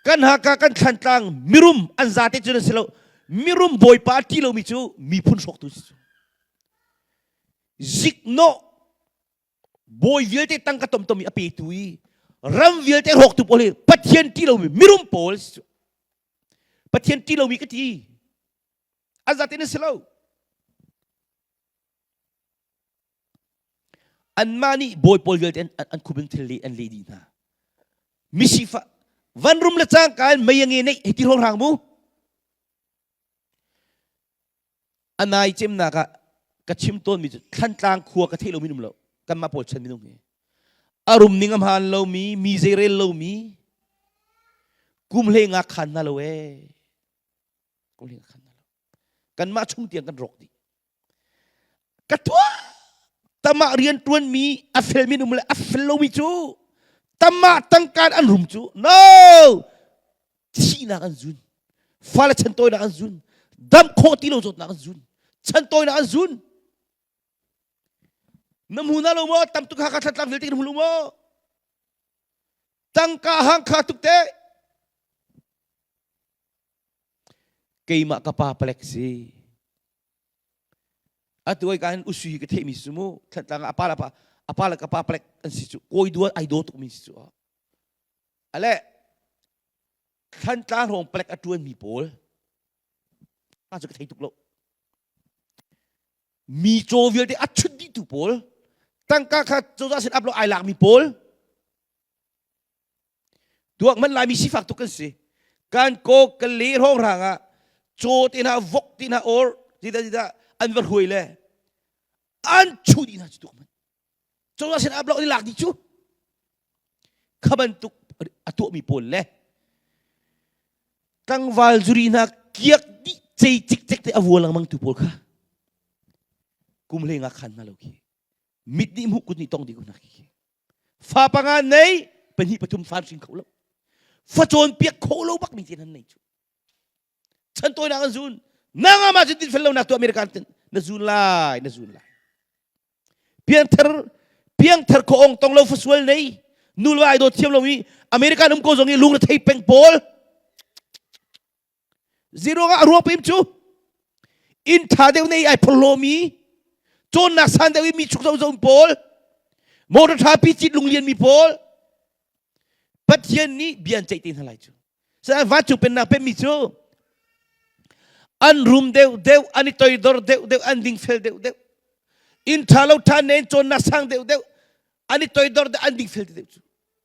S1: Kan Haka kan Thlantlang mirum an zate cu na si lo. Mirum bawipa a ti lomi cu miphun hrawktu si cu. Ziknawh bawi vialte tangka tomtom i a petu i ram vialte hrawktu pawl hi Pathian ti lomi mirum pawl si cu. Pathian ti lomi ka ti. An zate na si lo. Anmah nih bawi pawl vialte an, an khupin thil le an leh dih hna. Misifa van rum le cangka in mei a nge neih hei ti hrawng mu. A nai cemnak ah ka chim tawnmi cu Thlantlang khua ka theih lomi um lo. Kanmah pawl chan minung hi. A rum ning a hmaan lomi, mi zeirel lomi, kum hlei nga khan hna lo ee. Kum hlei nga khan hna lo. Kanmah chung tiang kan rawk dih. Ka tuah tamah rian ṭuanmi a felmi um le a fel lomi cu tamah tangkaan an rum cu no thihnak an zun fale chantawinak an zun dam khawh ti lo zawtnak an zun chantawinak an zun na hmu na lo maw tam tuk Hakha Thantlang vialte kan hmu lo maw tangka hang kha tuk te Keimah ka pa palek si. Atu ai ka hin usu hi ka theihmi si mu. Thantlang ah a pa le pa a pa le ka pa palek an si cu. Kawi dual ai daw tukmi si cu. Ale Thantlang hrawng palek a ṭuanmi pawl a cu ka thei tuk lo. Mi caw vialte a chut dihtu pawl tangka kha cozah sin ap lo ai lakmi pawl Tuak man Laimi sifak tuk kan si. Kan ko kan le hrawng hrang ah caw te hna vok te hna or zita zita an va hruai le an chu dih hna cu tuak man. Cozah sin ablok ni lak dih cu. Kha bantuk a tuahmi pawl le tlangval zuri hna kiak dih cei cikcek te a vua lengmang tu pawl kha kum hlei nga khan hna lo khi mit nih hmuh kut nih tong dih ko hna khi Fa panga nei, pahnih pathum fan hring kho lo. Fa cawnpiak kho lo bak mi te nan nei cu. Chan tawinak an zun. Nang ama cun dinfel lonak tu American tin na zun lai, na zun lai. Piangthar piangthar ko ong tong lo fa sual nei. Nu le ai do thiam lo mi American um ko zong i lung na thei peng pawl. Ziruangah a ruang pem cu inn ṭha deuh nei ai phorhlawmi cawnnak san deuh i mi chuk zo zo pawl motor ṭha pi cit lunglian mi pawl Pathian nih bia an ceih te hna lai cu Sinain vancung pennak pemmi cu an rum deuh deuh an i toidor deuh deuh an dingfel deuh deuh inn ṭha lo ṭha nen cawnnak sang deuh deuh an i toidor deuh an dingfel deuh cu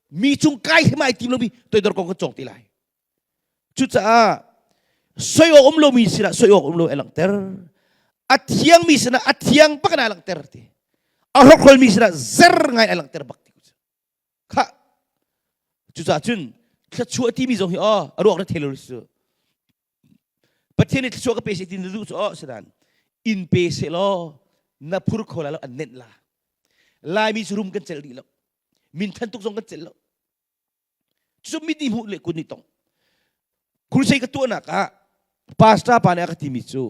S1: mi cung kai hrim ai tim lomi toidor kong kan cawng te lai Cucaah soi awk um lomi sinah soi awk um lo a langhter. A thiangmi sinah a thiang bak in a langhter ti. A hrokhrolmi sinah zer ngai a langhter bak ti. Kha cucaah cun thluachuah timi zong hi aw a ruak na thei lo su. Pathian nih thluachuah ka pe seh ti na duh cu oh sedan in pe seh law na phur kho lai lo an nenh la. Laimi cu rum kan celh dih lo. Min than tuk zong kan celh lo. Cu mit nih hmuh le kut nih tong. Crusade ka tuahnak ah pastor pa nih a ka timi cu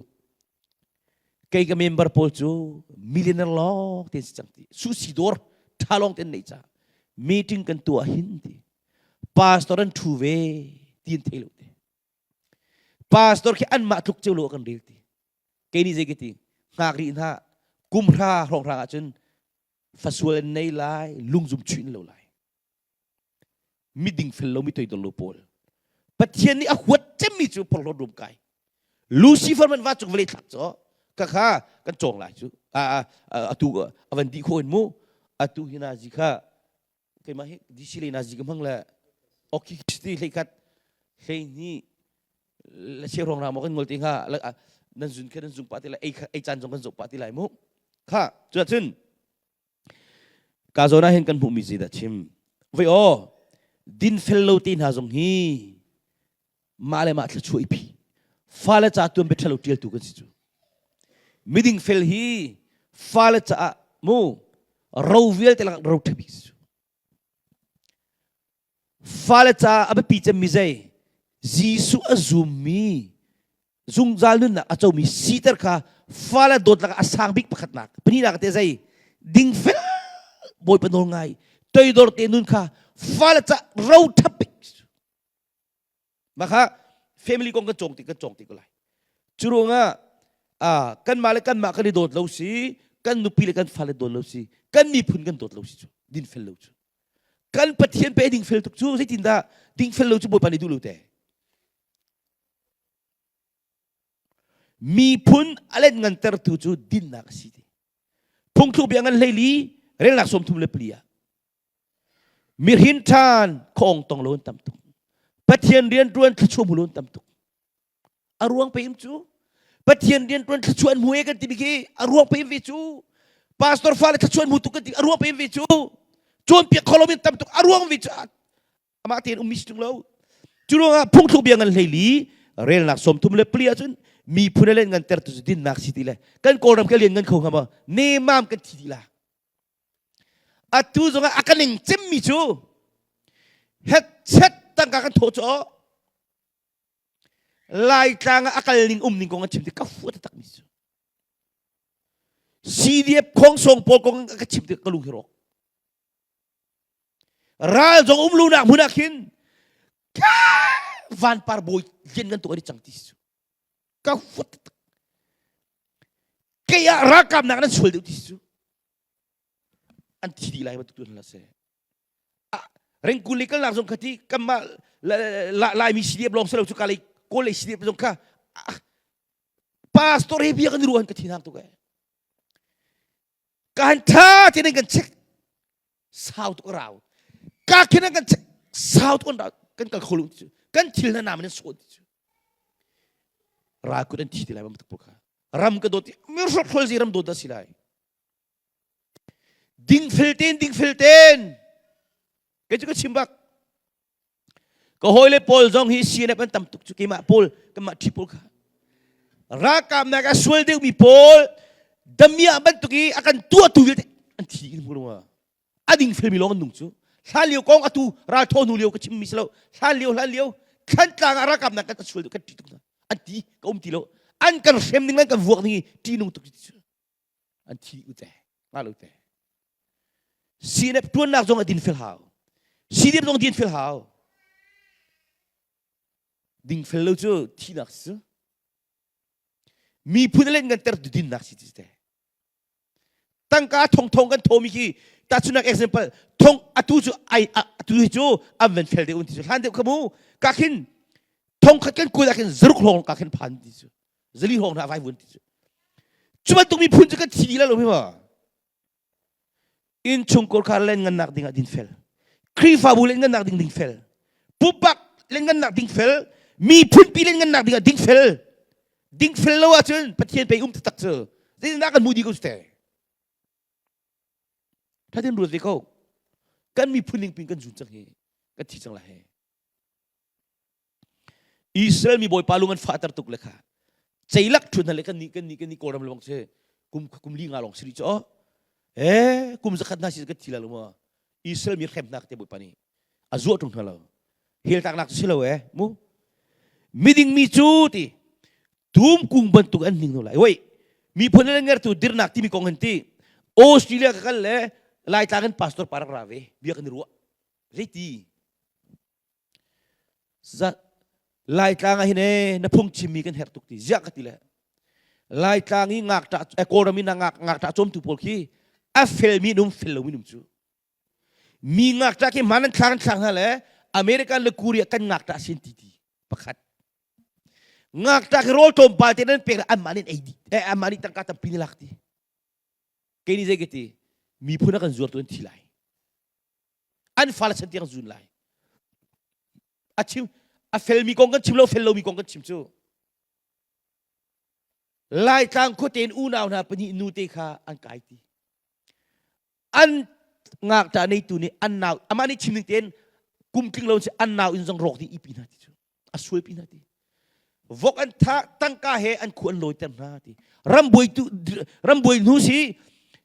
S1: kei ka member pawl cu millionaire lawng te si cang ti susi dawr tha lawng ten nei ca meeting kan tuah hin ti pastor an thu ve ti an thei lo ti pastor khi anmah tluk ceu lo kan rel ti kei nih zei ka ti hngak rih hna kum hra hrawng hrang ahcun fasual an nei lai lungzum chuin lo lai miding fel lo mi toidor lo pawl Pathian nih a huat cemmi cu porhlawt rum kai Lucifer man va cung vawlei thlak cu ka kha kan cawng lai cu atu avan di kho in mu atu hi na zi kha keimah hi DC le na zi ka hmang le okhi ti hlei khat hlei ni la che rong ra mo kan ngol ti nga nan zun kha nan zung pa ti lai ei ei caan zong kan zoh pa ti lai mu kha cu cun Ka zawn ah hin kan hmuhmi zeidah chim? Voi aw, dinfel lo te hna zong hi mah le mah thluachuah i phi. Fale ca tuan bia ṭhalo ṭialtu kan si cu. Miding fel hi fale caah mu ro vialte lakah ro ṭha bik si cu. Fale caah a biapi cemmi zei? Jesuh a zummi zungzal nunnak a comi siter kha fale dawt lakah a sang bik pakhatnak. Pahnihnak te zei? Dingfel Bawipa nawl ngai toidor te nun kha fale caah ro ṭha bik. Mah kha family kong kan cawng ti kan cawng ti ko lai. Cu ruangah ah kanmah le kanmah kan i dawt lo si, kan nupi le kan fale dawt lo si, kan miphun kan dawt lo si cu dinfel lo cu. Kan Pathian pe dingfel tuk cu zeitindah dingfel lo cu Bawipa nih duh lo te. Miphun a let ngantertu cu dinnak a si ti. Phungthluk bia ngan hleili relnak 34 ah Mirin ṭhan khong tong lo an tam tuk. Pathian rianṭuan thluachuah hmu lo an tam tuk. A ruang pe im cu Pathian rianṭuan thluachuah an hmu e kan ti khi a ruang pe im ve cu Pastor fale thluachuah an hmu tuk kan ti a ruang pe im ve cu cawnpiak kho lomi an tam tuk a ruang ve cu amah tein ummi si ṭung lo. Cu ruangah phungthluk bia ngan hleili relnak 34 ahcun miphun le ngan tertu cu dinnak si ti le kan Kawlram ke lian ngan kho hnga maw nemam kan thi dih la. Atu zongah a ka ning cemmi cu hetchet tangka kan thawh cu Laitlang ah a kal ning um ning kong an chim ti ka fuat taktak mi cu. CDF khongsong pawl kong ka chim ti ka lung hi rawk. Ral zong um lunak hmun ah khin vanpar bawi lian ngan tuk an i cang ti cu. Ka huat taktak. Kei ah ralkap nak nan sual deuh ti cu. An thi dih lai bantuk tu hna seh. Rengkul le kalnak zong kha ti kanmah Laimi CDF lawng si lo cu ka lei Kawl lei CDF zong kha pastor he bia kan i ruah ka thin hang tuk eh. Ka han tha te kan check sau tuk rau. Ka khin kan check sau tuk an kan kal kho lu kan thil na nam in sawn ti cu. Ra kut an thi ti lai bantuk kha. Ram ka dawt mi hrok hrol zi ram dawt da si lai. Dingfel tein dingfel tein kei cu ka chim bak. Ka hawile pawl zong hi CNF an tam tuk cu keimah pawl kanmah ṭhi pawl kha. Ralkap nak a sual deuhmi pawl damiah bantuk i a kan tuahtu vialte an thi in hmu a dingfelmi lawng an nung cu. Hlan lio kong atu ral thaw hnu lio ka chimmi si lo. Hlan lio hlan lio Thlantlang ah ralkap nak kan sual kan ṭih tuk hna. An ti ka um ti lo. An kan hrem ning an kan vuak ning hi ṭihnung tuk cu. An thi u te nga lo te. CNF tuannak zong a din fel hau. CDF zong din fel hau. Ding fel lo cu thihnak si. Miphun le ngan ter dinnak si ti te. Tangka thong thong kan thomi khi tahchunak example thong atu cu ai atu hi cu an van fel deuh ti cu hlan deuh kha mu ka khin thong khat kan kul ah khin zaruk hlong ka khin phan ti cu zali hrawng hna vai vun ti cu cu bantuk miphun cu kan thi dih lo mi ma innchungkhar kha len ngannak ding ah din fel Khrihfabu len ngannak ding ding fel pumpak len ngannak ding fel miphunpi len ngannak ding ah ding fel ding fel lo ahcun Pathian pei um taktak cu zeitindah kan hmuh dih ko cu te thatin ruat ve ko kan miphun ning pin kan zun cang hi kan thi cang lai he Israel mi Bawipa lung an fahter tuk le kha. Ceilak ṭhun hna le kan nih kan nih kan nih Kawlram le bang si kum kum li nga lawng si rih cu eh kum zakhat hna si kan thi la lo ma Israel mi hremnak te Bawipa nih a zuah ṭung hna lo hel tlaknak cu si lo eh mu miding mi cu ti tum kung bantuk an hning no lai woi miphun le ngertu dirnak timi kong han ti Australia ka kal le Laitlang in pastor parak ra ve bia kan i ruah zeiti Laitlang ah hin ee na phungchimmi kan herh tuk ti ziah ka ti le Laitlang i ngakṭah eh, Kawlram i na ngak ngakṭah cawmtu pawl khi a felmi an um fel lomi an um cu mi ngakṭah khi hmaan an thlak an thlak hna le American le Korea kan ngakṭah sin ti ti pakhat ngakṭah khi rawl tlawmpal te nan pek anmah nih ei dih eh, anmah nih tangka tampi ni lak ti kei nih zei ka ti miphun a kan zuartu an thi lai an fale chan tiang zun lai a chim a felmi kong kan chim lo fel lomi kong kan chim cu Laitlang khuate in unau hna pahnih nu te kha an kai ti an ngakṭah neitu nih an nau amah nih chim ning tein kum tling lo si an nau in zong rawk ding ipi hna ti cu a sual pi hna ti vok an tha tangka he an khu an lawiter hna ti rambuai tu rambuai hnu si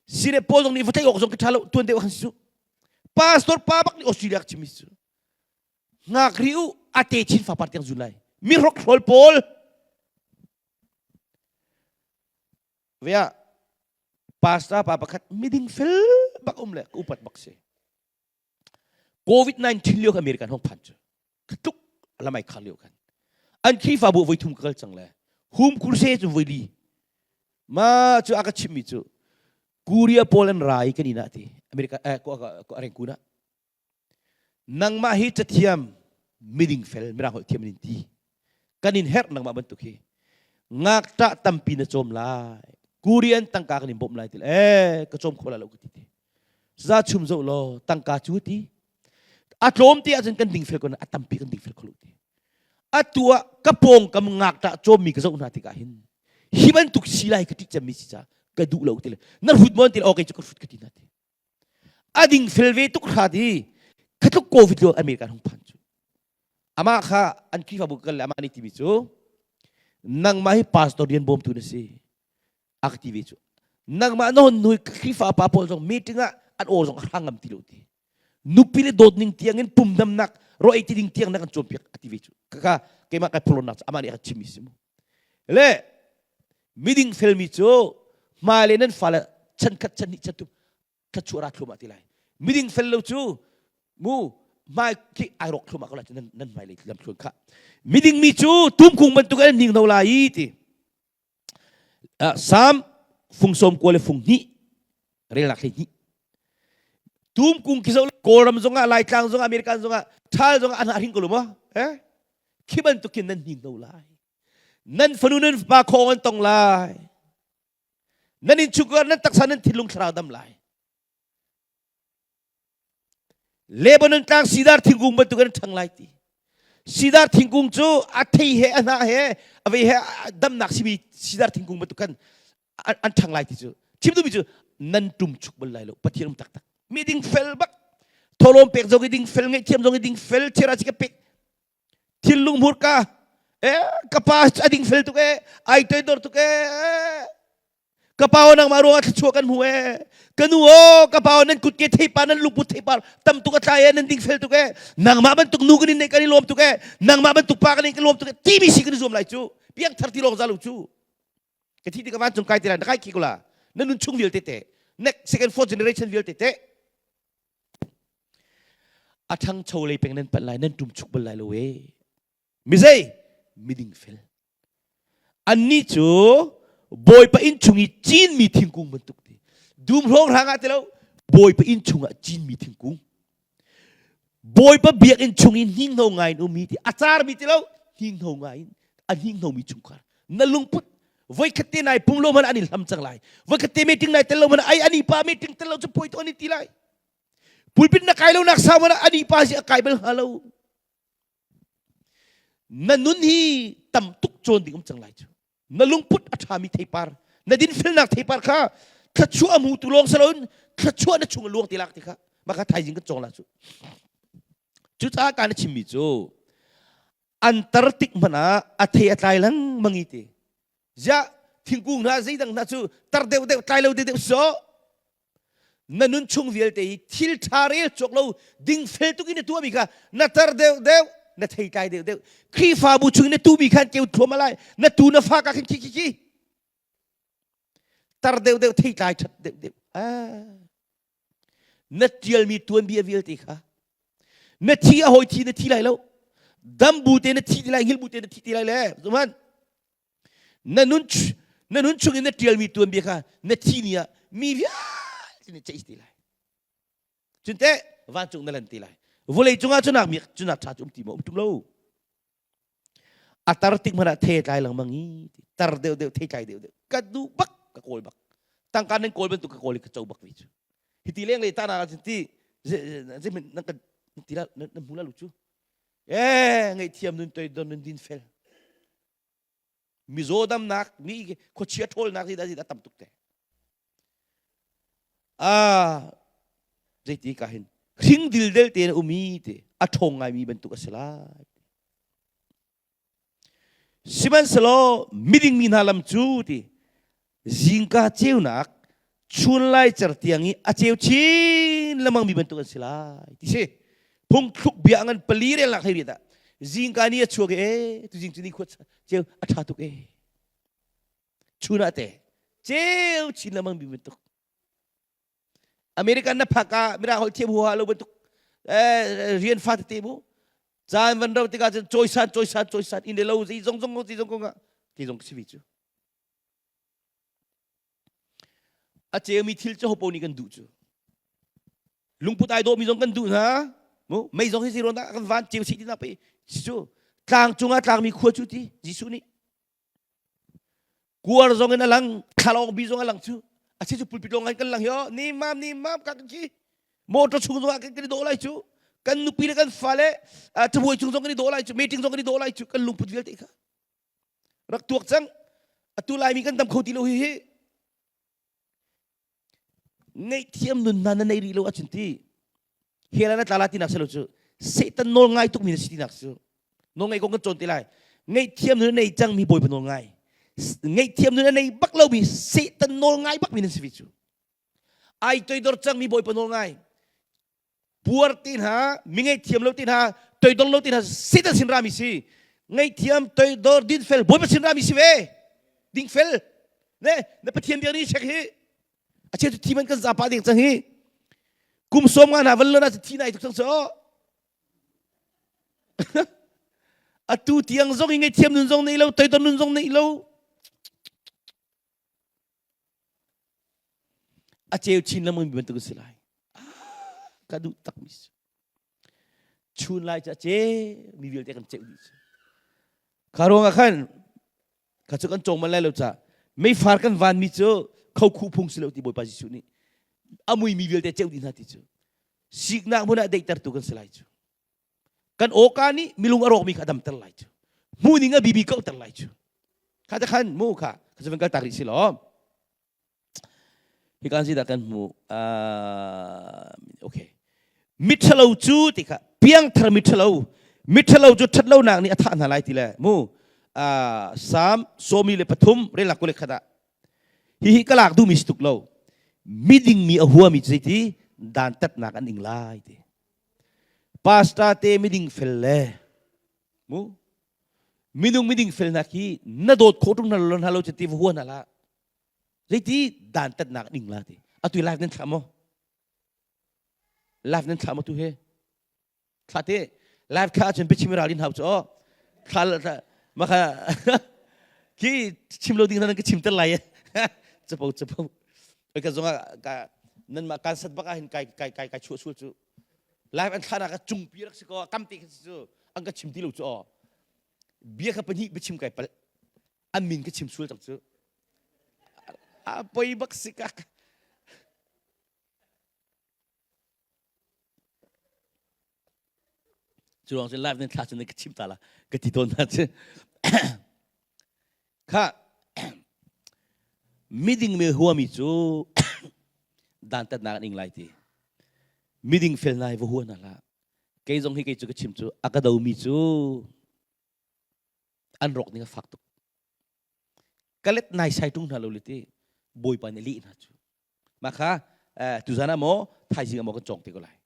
S1: sine paul zong nih va tlaih awk zong ka tha lo tuan deuh khan si cu pastor pa bak nih Australia ka chim cu ngak ri u ate chin fa par tiang zun lai mi hrok hrol pawl vea pastor pa pakhat miding fel bak um le ka upat bak si COVID-19 lio American hong phan cu tluk lamai khar lio khan an Khrihfabu voi thum ka kal cang le hum kurse cu voi li ma cu a ka chimmi cu Korea pawl an rai kan ina ti America eh ko ko areng kuna nangmah hi cathiam miding fel mirang holh thiam in ti kan in herh nangmah bantuk hi ngakṭah tampi na cawm lai Korean tangka kan in bawmh lai ti eh ka cawm kho la lo ka ti ti za chum zoh law tangka cu ti a tlawm te ahcun kan ding fel ko a tampi kan ding fel kho lo ti atu ah ka pawng kam ngakṭah cawmmi ka zoh hna tikah hin hi bantuk si lai ka ṭih cemmi si ca ka duh lo ti le na hrut maw ti le okay cu ka hrut ka ti hna ti a ding fel ve tuk hrat i khatluk covid lio American hung phan cu amah kha an Khrihfabu kal le amah nih timi cu nangmah hi pastor rian bawmtu na si a ka ti ve cu nangmah na hon nui Khrihfa pa pawl zong meeting ah an aw zong a hrang ngam ti lo ti nupi le dawt ning tiang in pum damnak ro ei ti ding tiang na kan cawnpiak a ti ve cu kaka keimah kai phulonnak cu amah nih a ka chimmi si mu le miding felmi cu hmailei nan fale chan khat chan hnih chan thum thluachuah ra thlum ah ti lai miding fel lo cu mu hmai khi ai rawk thlum ah ko lai nan nan hmailei lam thlun kha miding mi cu tumkung bantuk an ning no lai i ti Sam fung sawm kua le fung hnih relnak hlei hnih tumkung khi zo Kawlram zongah Laitlang zongah American zongah ṭhal zongah an hring ko lo maw eh khi bantuk khin nan hning no lai nan fanu nan fapa khong an tong lai nan innchungkhar nan taksa nan thinlung thlarau dam lai Lebanon tlang sidar thingkung bantuk in ṭhang lai ti. Sidar thingkung cu a thei he a hnah he a vei he damnak simi sidar thingkung bantuk khan an ṭhang lai ti cu. Chim duhmi cu nan ṭum chuk bal lai lo. Pathian um taktak. Mi ding fel bak. Tholawm pek zong i ding fel, ngaihthiam zong i ding fel, thira si ka pek. Thinlung hmurka eh ka pa a ding fel tuk eh ai toidor tuk eh ka pa aw nangmah ruangah thluachuah kan hmu ee ka nu aw ka pa aw nan kutke theipar nan lungput theipar tam tuk a tlai ee nan dingfel tuk ee nangmah bantuk nu kan in neih kan i lawm tuk ee nangmah bantuk pa kan in kan lawm tuk ee timi si kan i zuam lai cu piangthar ti lawng za lo cu ka thi tik vancung kai ti lai na kai khi ko la na nun chung vialte te next second fourth generation vialte te a ṭhangcho lei peng nan panh lai nan ṭum chuk bal lai lo ee mizei miding fel annih cu bawipa inn chung i cinmi thingkung bantuk ti dum hrawng hrang ah ti lo bawipa inn chungah cinmi thingkung bawipa biakinn chung i hninghno ngai in ummi ti a carmi ti lo hninghno ngai in a hninghno mi chungkhar na lungput voikhat te nai pum lo hmanh an i hlam cang lai voikhat te meeting nai tel lo hmanh ai ani pa meeting tel lo cu poi to ani ti lai pulpit na kai lo nak sau hmanh ani pa si a kai bal hnga lo Na nun hi tam tuk cawn ding um cang lai cu. Na lungput a ṭhami theipar, na dinfelnak theipar kha thluachuah a hmutu lawng si loin thluachuah na chung a luang ti lak ti kha mah kha thaizing kan cawng la cu. Cucaah ka na chimmi cu an tar tik hmanh ah a thei a tlai lengmang i ti. Ziah thingkung hna zeidang hna cu tar deuh deuh tlai lo deuh deuh so na nun chung vialte hi thil ṭha rel cawk lo dingfel tuk in na tuahmi kha na tar deuh deuh na thei tlai deuh deuh Khrihfabu chung in na tumi khan keu thuam alai na tu na fa ka khin khi khi khi tar deuh deuh thei tlai ṭhat deuh deuh ah na ṭialmi tuanbia vialte kha na thi a hawi thi na thi lai lo dam bu te na thi ti lai hngilh bu te na thi ti lai le zuman na nun na nun chung in na ṭialmi tuanbia kha na thi ni ah mi vialte nih ceih ti lai cun teh vancung na lan ti lai vawlei cungah cunak mi cunak ṭha cu um ti maw um tum lo a tar tik hmanh ah the tlai lengmang i tar deuh deuh thei tlai deuh deuh ka duh bak ka kawl bak tangka nan kawl bantuk ka kawl i ka co bak ve cu hiti leng le ta na ti zeihmanh nan kan ti la nan hmu la lu cu eh ngaihthiam nun toi don nun din fel mizaw damnak mi khuachia ṭhawlnak hi dah tam tuk te ah zeiti ka hin hring dildel te na umi te a ṭhawng ngaimi bantuk a si lai sihmanhsehlaw miding mi hna lam cu ti zingka ceunak chunlai cer tiang i a ceu chin lengmang mi bantuk an si lai ti si phungthluk bia ngan pali rel nak hlei dah zingka ni a chuak e tu zing cu ni khua ceu a ṭha tuk e chun ah te ceu chin lengmang mi bantuk American na phak ah mirang holh thiam huaha lo bantuk rian fa tete mu caan van ro tikah cun cawisan cawisan cawisan inn le lo zei zong zong zei zong kong ah ti zong si vi cu A ceumi thil cu hopo nih kan duh cu. Lungput ai dawhmi zong kan duh hna. Mu mei zong hi ziron dah kan van ceu si ti na pe cu tlang cungah tlangmi khua cu ti Jesuh nih kuar zong in a lang thlalawng bi zong a lang cu a si cu pulpit lawng kan lang hi o ni mam ni mam ka kan khi motor chung zong ah kan kan i dawh lai cu kan nupi le kan fale cabuai chung zong kan i dawh lai cu meeting zong kan i dawh lai cu kan lungput vialte kha rak tuak cang atu laimi kan dam kho ti lo hi hi ngaihthiam nun hna na nei rih lo ahcun ti hell na tla la tinak si lo cu satan nawl ngai tukmi na si tinak cu nawl ngai kong kan cawn te lai ngaihthiam nun a nei cangmi bawipa nawl ngai ngaihthiam nun a nei bak lomi satan nawl ngai bakmi nan si ve cu ai toidor cangmi bawipa nawl ngai Puar ti hna, mi ngaihthiam lo ti hna, toidor lo ti hna, Satan sin rami si. Ngaihthiam, toidor, dinfel, Bawipa sin rami si ve. Dingfel. Ne, na Pathian biak ni check hi. A cheu cu thi man kan zapa ding cang hi. Kum som nga hna van lo na thi nai tuk cang so. Atu tiang zong i ngaihthiam nun zong nei lo, toidor nun zong nei lo. A ceu chin lengmang mi bantuk a si lai. Ka duh tak mi si. Chun lai cu a ceu mi vialte kan ceuh dih cu. Kha ruangah khan kha cu kan cawng man lai lo ca meifar kan van mi cu khokhu phung si lo ti Bawipa Jesuh nih a mui mi vialte ceuh dih hna ti cu siknak hmun ah deihtertu kan si lai cu. Kan awka nih milung a rawkmi kha a damter lai cu. Hmuhning a bibi kauhter lai cu. Kha te khan mu kha kha cu van kal tak rih si law. Hi kan si dah kan hmu. Uh, okay. Miṭhalo cu ti kha piangthar miṭhalo miṭhalo cu ṭhatlonak nih a thah hna lai ti le mu uh, Salm sawmi le pathum relak kule khat ah hihi ka lak duhmi si tuk lo miding mi a huami cu zeiti dantatnak an ing lai ti Pastor te miding fel le mu minung miding fel nak hi na dawt khawh tung na lo na lo ti va huan ala zeiti dantatnak ding la ti atu live nan thla mo live nan thla mo tu he thla te live thla cun biachim ralin hau chu thla maka khi chim lo ding nan ka chim ter lai chapo chapo ka zong ka nan ma kan sat bak ah hin kai kai kai kai chuah sul cu live an thla nak cung pi rak si ko kam te cu an ka chim ti lo cu aw bia kha pahnih biachim kai pal an min ka chim sul cang cu a poi bak si ka Cu ruang cun live nan thla cun ka chim ta la ka ti tawn hna cu. Kha miding mi huami cu dantatnak an ing lai ti. Miding fel nai va hua hna hlah. Kei zong hi kei cu ka chim cu a ka domi cu an rawk ning a fak tuk. Ka let nai sai tung hna lo le ti Bawipa nih leh hna cu. Mah kha tuzan ah maw thaizing ah maw kan cawng te ko lai.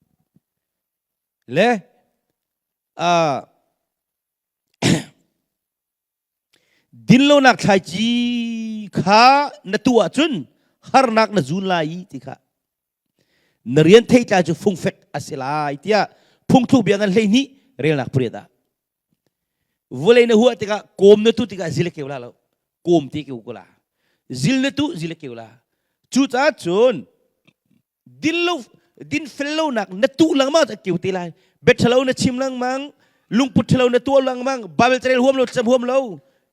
S1: Le uh, dinlonak thlaici kha na tuah ahcun harnak na zun lai i ti kha na rian theitlai cu fungfek a si lai tiah phungthluk bia ngan 12 relnak pariat ah vulei na huah tikah kawm na tu tikah zil keu la lo kawm te keu ko la zil na tu zil keu la cucaah cun din lo din fel lonak na tuh lengmang a keu te lai bia ṭhalo na chim lengmang lungput ṭhalo na tuah lengmang Bible carel huam lo cam huam lo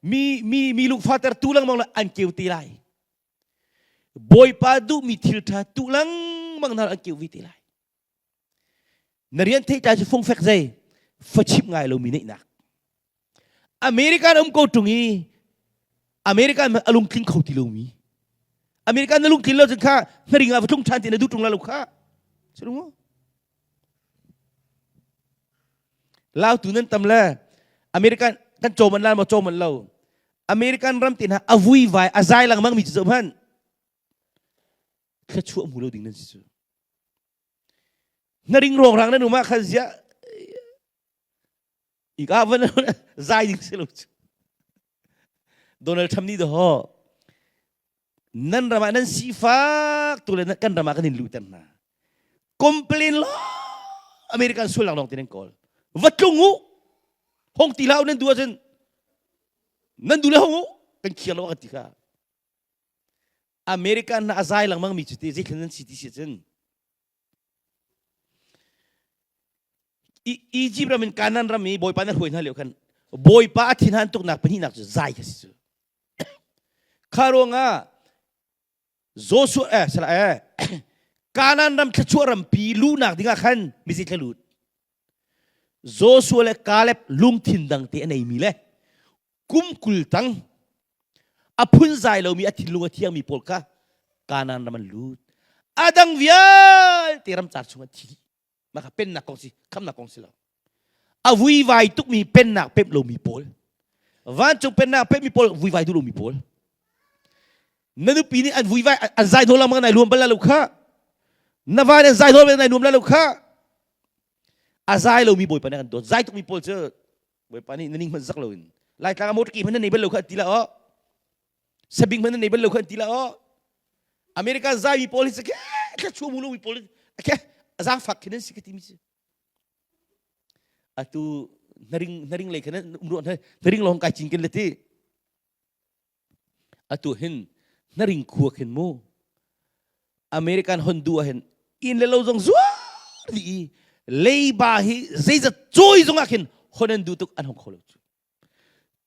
S1: mi mi mi lungfater tu lengmang lo an keu te lai Bawipa duhmi thil ṭha tuh lengmang hna an keu ve te lai na rian theitlai cu fungfek zei fachimh ngai lomi neihnak American um ko ṭung i American a lungtling kho ti lomi American na lungtlin lo cun kha hnaring ah va tlung ṭhan ti na duh ṭung la lo kha Cu Lautu nan tam le American kan cawm an lan maw cawm an lo American ram te hna a vui vai a zai lengmang mi cu zoh hmanh thluachuah hmu lo ding nan si cu na ring rongrang nan um ah khan ziah ika van zai ding si lo cu Donald Trump nih daw nan ram ah nan sifak tu le kan ram ah kan in luhter hna complain lo American sual lak lawng ti nan kawl va tlung u hong ti hlah u nan duh ahcun nan duh le hong u kan khiar lo kan ti kha American na a zai lengmang mi cu te zeithil nan si ti si cun Egypt ram in Canaan ram i Bawipa na hruai hna lio khan Bawipa a thinhan tuknak pahnihnak cu zai kha si cu. Kha ruangah Joshua eh sala eh Canaan ram thluachuah rampi luhnak dingah khan mizi thla lut. Joshua le Caleb lungthin dang te a neimi le kum 20 tang a phunzai lomi a thinlung a thiangmi pawl kha Kanaan ram an lut. A dang vialte ramcar chung an thi dih. Mah kha pennak kong si, khamnak kong si lo. A vuivai tukmi pennak pemh lomi pawl, vancung pennak pemhmi pawl vuivai duh lomi pawl. Na nupi nih an vuivai an zai hnawl lengmang nai luam bal lo kha. Na va nih an zai hnawl nai nuam lo kha. A zai lomi Bawipa nih an dawt. Zai tukmi pawl cu Bawipa nih na ning hmanh zak loin Laitlang ah motor ki hmanh na nei bal lo kha an ti la aw. Sabing hmanh na nei bal lo kha an ti la aw. American zaimi pawl hi cu ke thla mu lomi pawl ke zaangfak khin an si ka timi si. Atu hnaring hnaring lei khan um ruah hnaring lawng kai cin kin le ti. Atu hin hnaring khua khin mu American hon du ah hin inn le lo zong zuar dih i leiba hi zeizat cawi zong ah khin hon an duh tuk an hong kho lo cu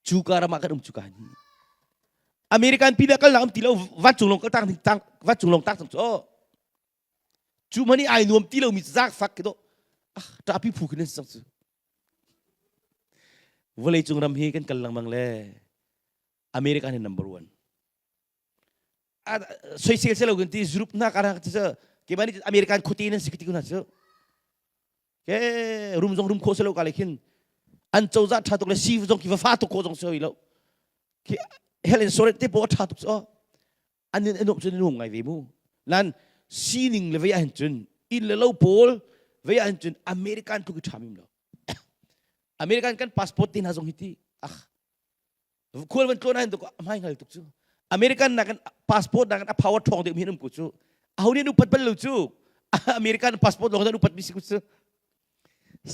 S1: cu ka ram ah kan um cu ka ni American pi kal nak um ti lo vancung lawng kal tang tang vancung lawng tang cang cu cu mani ai nuam ti lo mi zak fak ki do ah ṭapi phu khin sang cu vawlei cung ram hi kan kal lengmang le American hi number one soisel se lo kan ti Europe na ka ra ti ke mani American khuti nan si ti kuna chu ke rum zong rum kho se lo ka le khin an cozah tha tuk le si zong ki va fa tuk ko zong se lo ki health insurance te po tha tuk so an in anuam cun nuam ngai ve mu nan sining le vei ah hin cun inn le lo pawl vei ah hin cun American tluk i tha mim lo American kan passport te hna zong hi ti ah khual van tlawn ahhin a hmai hngal tuk cu American nakin passport nakin a power ṭhawng deuh mi an um ku cu aho nih an upat bal lo cu American passport lawng an upat mi si ku cu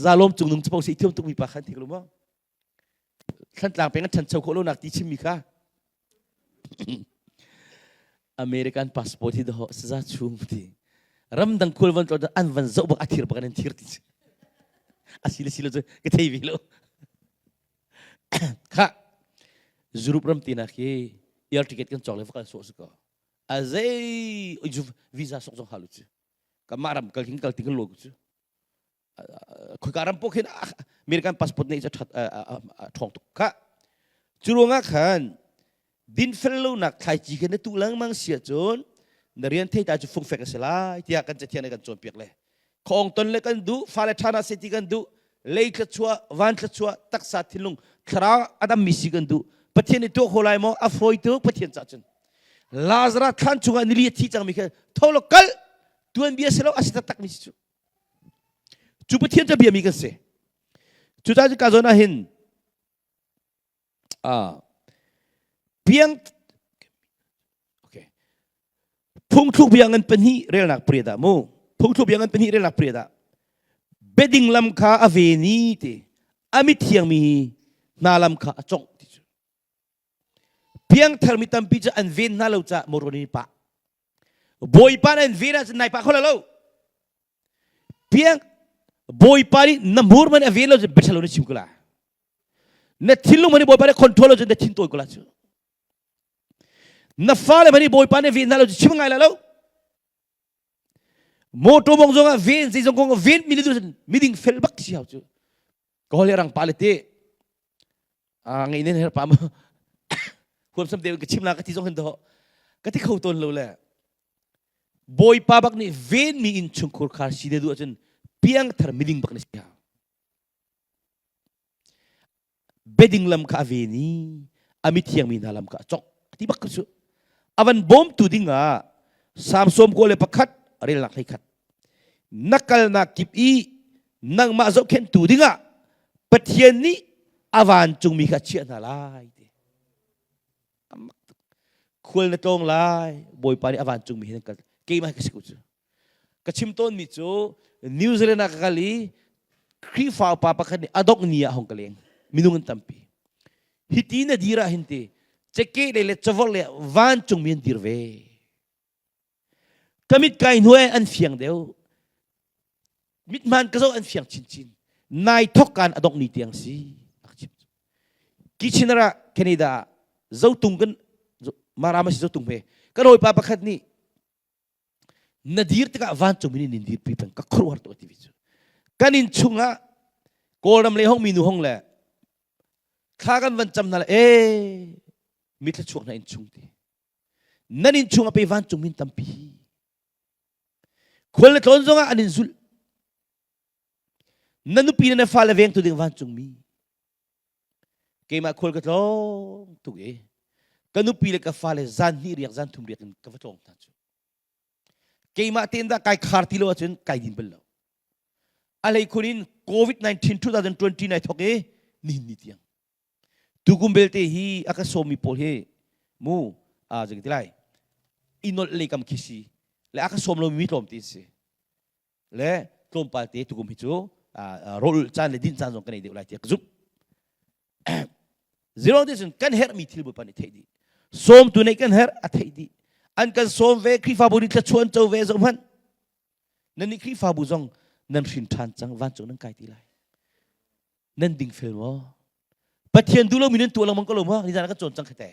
S1: zalawm cung nung capo si thiam tuk mi pa khan thik lu maw Thlantlang peng an ṭhancho khawh lo nak ti chim mi kha American passport hi doh saza chung ti ramdang khual van tlawn an van zoh bak a thir bak an thir ti asile silo cu ka thei ve lo Khah, Europe ram tinak hi air ticket kan cawk le va kal sawh si ko. A zei visa sok zong hal u cu. Kanmah ram kal hin kal ti kan lawi cu. Khoika ram poh khin American passport neih cu a ṭhawng tuk. Khah, cu ruangah khan dinfel lonak thlaici kha na tuh lengmang si ahcun na rian theitlai cu fungfek a si lai tiah kan cathiang nih kan cawnpiak le khawng ton le kan duh fale ṭha hna seh ti kan duh lei thluachuah van thluachuah taksa thinlung thlarau a dammi si kan duh. Pathian nih tuah kho lai maw? A fawi tuk Pathian cah cun. Lazarus thlan chungah nili a thi cangmi kha tho law kal tuanbia si lo a si taktak mi si cu. Cu Pathian cu bia mi kan si. Cucaah cu ka zawn ah hin piang okay. Phungthluk bia ngan pahnih relnak pariat ah mu. Phungthluk bia ngan pahnih relnak pariat ah beding lam kha a ven i ti a mithiang mi hna lam kha a congh ti cu. Piangthar mi tampi cu an ven hna lo caah motor in pah. Bawipa nih an ven ahcun nai pah kho lo. Piang Bawipa nih na hmur man a ven lo cun biaṭha lo na chim ko la. Na thinlung man nih Bawipa nih control lo cun na thin tawi ko la cu. Na fale hmanh nih Bawipa nih ven hna lo cu chim ngai lai lo. Motor mong zong ah ven zeizong kong ven mi le miding fel bak si hau cu. Ka hol rang pa le te a ngei nen her pa ma huam sam te ka chim la ka ti zong hin do ka ti kho ton lo le Bawipa bak nih ven mi in chungkhur khar si de du ahcun piangthar miding bak na si hau. Beding lam kha a ven i a mithiang mi hna lam kha a cawk ti bak cu a van bawmtu ding ah Salm 91 relnak 11 na kalnak kip i nangmah zohkhenhtu dingah Pathian nih a vancungmi kha a chiah hna lai ti khual na tlawng lai Bawipa nih a vancungmi he nan kal keimah ka si ko cu Ka chim tawnmi cu New Zealand ah ka kal i Khrihfa upa pakhat nih a dongh ni ah hong ka leng. Minung an tampi. Hiti na dir ah hin ti ceke lei le cavor le vancungmi an dir ve. Ka mit kai hnuai an fiang deuh. Mithman ka zoh an fiang chinchin. Nai thok kan a dongh ni tiang si. Kitchener ah Canada ah zotung kan Marama si zotung he kan hawipa pakhat nih na dir tikah vancung in in dirpi peng ka khuaruahhar tuk ti cu kan inn chungah kawlram le hong mi nu hong le thla kan van cam hna le e mi thluachuak hna inn chung ti nan inn chung a pe vancung min tampi hi khual le tlawn zongah an in zulh na nupi le na fale vengtu ding vancung mi Keimah khual ka tlawng tuk i ka nupi le ka fale zan hnih riak zan thum riak in ka va tlawng hna cu. Keimah tein dah kai khar ti lo ahcun kai din bal lo. A hleikhun in COVID-19 2020 nai thok i nihin ni tiang. Tukum belte hi a ka sawmmi pawl hi mu a zei ti lai i nolh lei kam khi si le a ka sawm lomi tlawm ti si. Le tlawmpal te tukum hi cu rawl caan le din caan zong kan ei deuh lai tiah ka zumh. Zero te cun kan herhmi thil Bawipa nih theih dih. Sawmtu nih kan herh a theih dih. An kan sawm ve Khrihfabu nih thlachuan co ve zoh hmanh. Nan nih Khrihfabu zong nan hrin ṭhan cang vancung nan kai ti lai. Nan dingfel maw? Pathian duh lomi nan tuah lengmang ko lo maw? Nizan ah kan cawn cang kha te.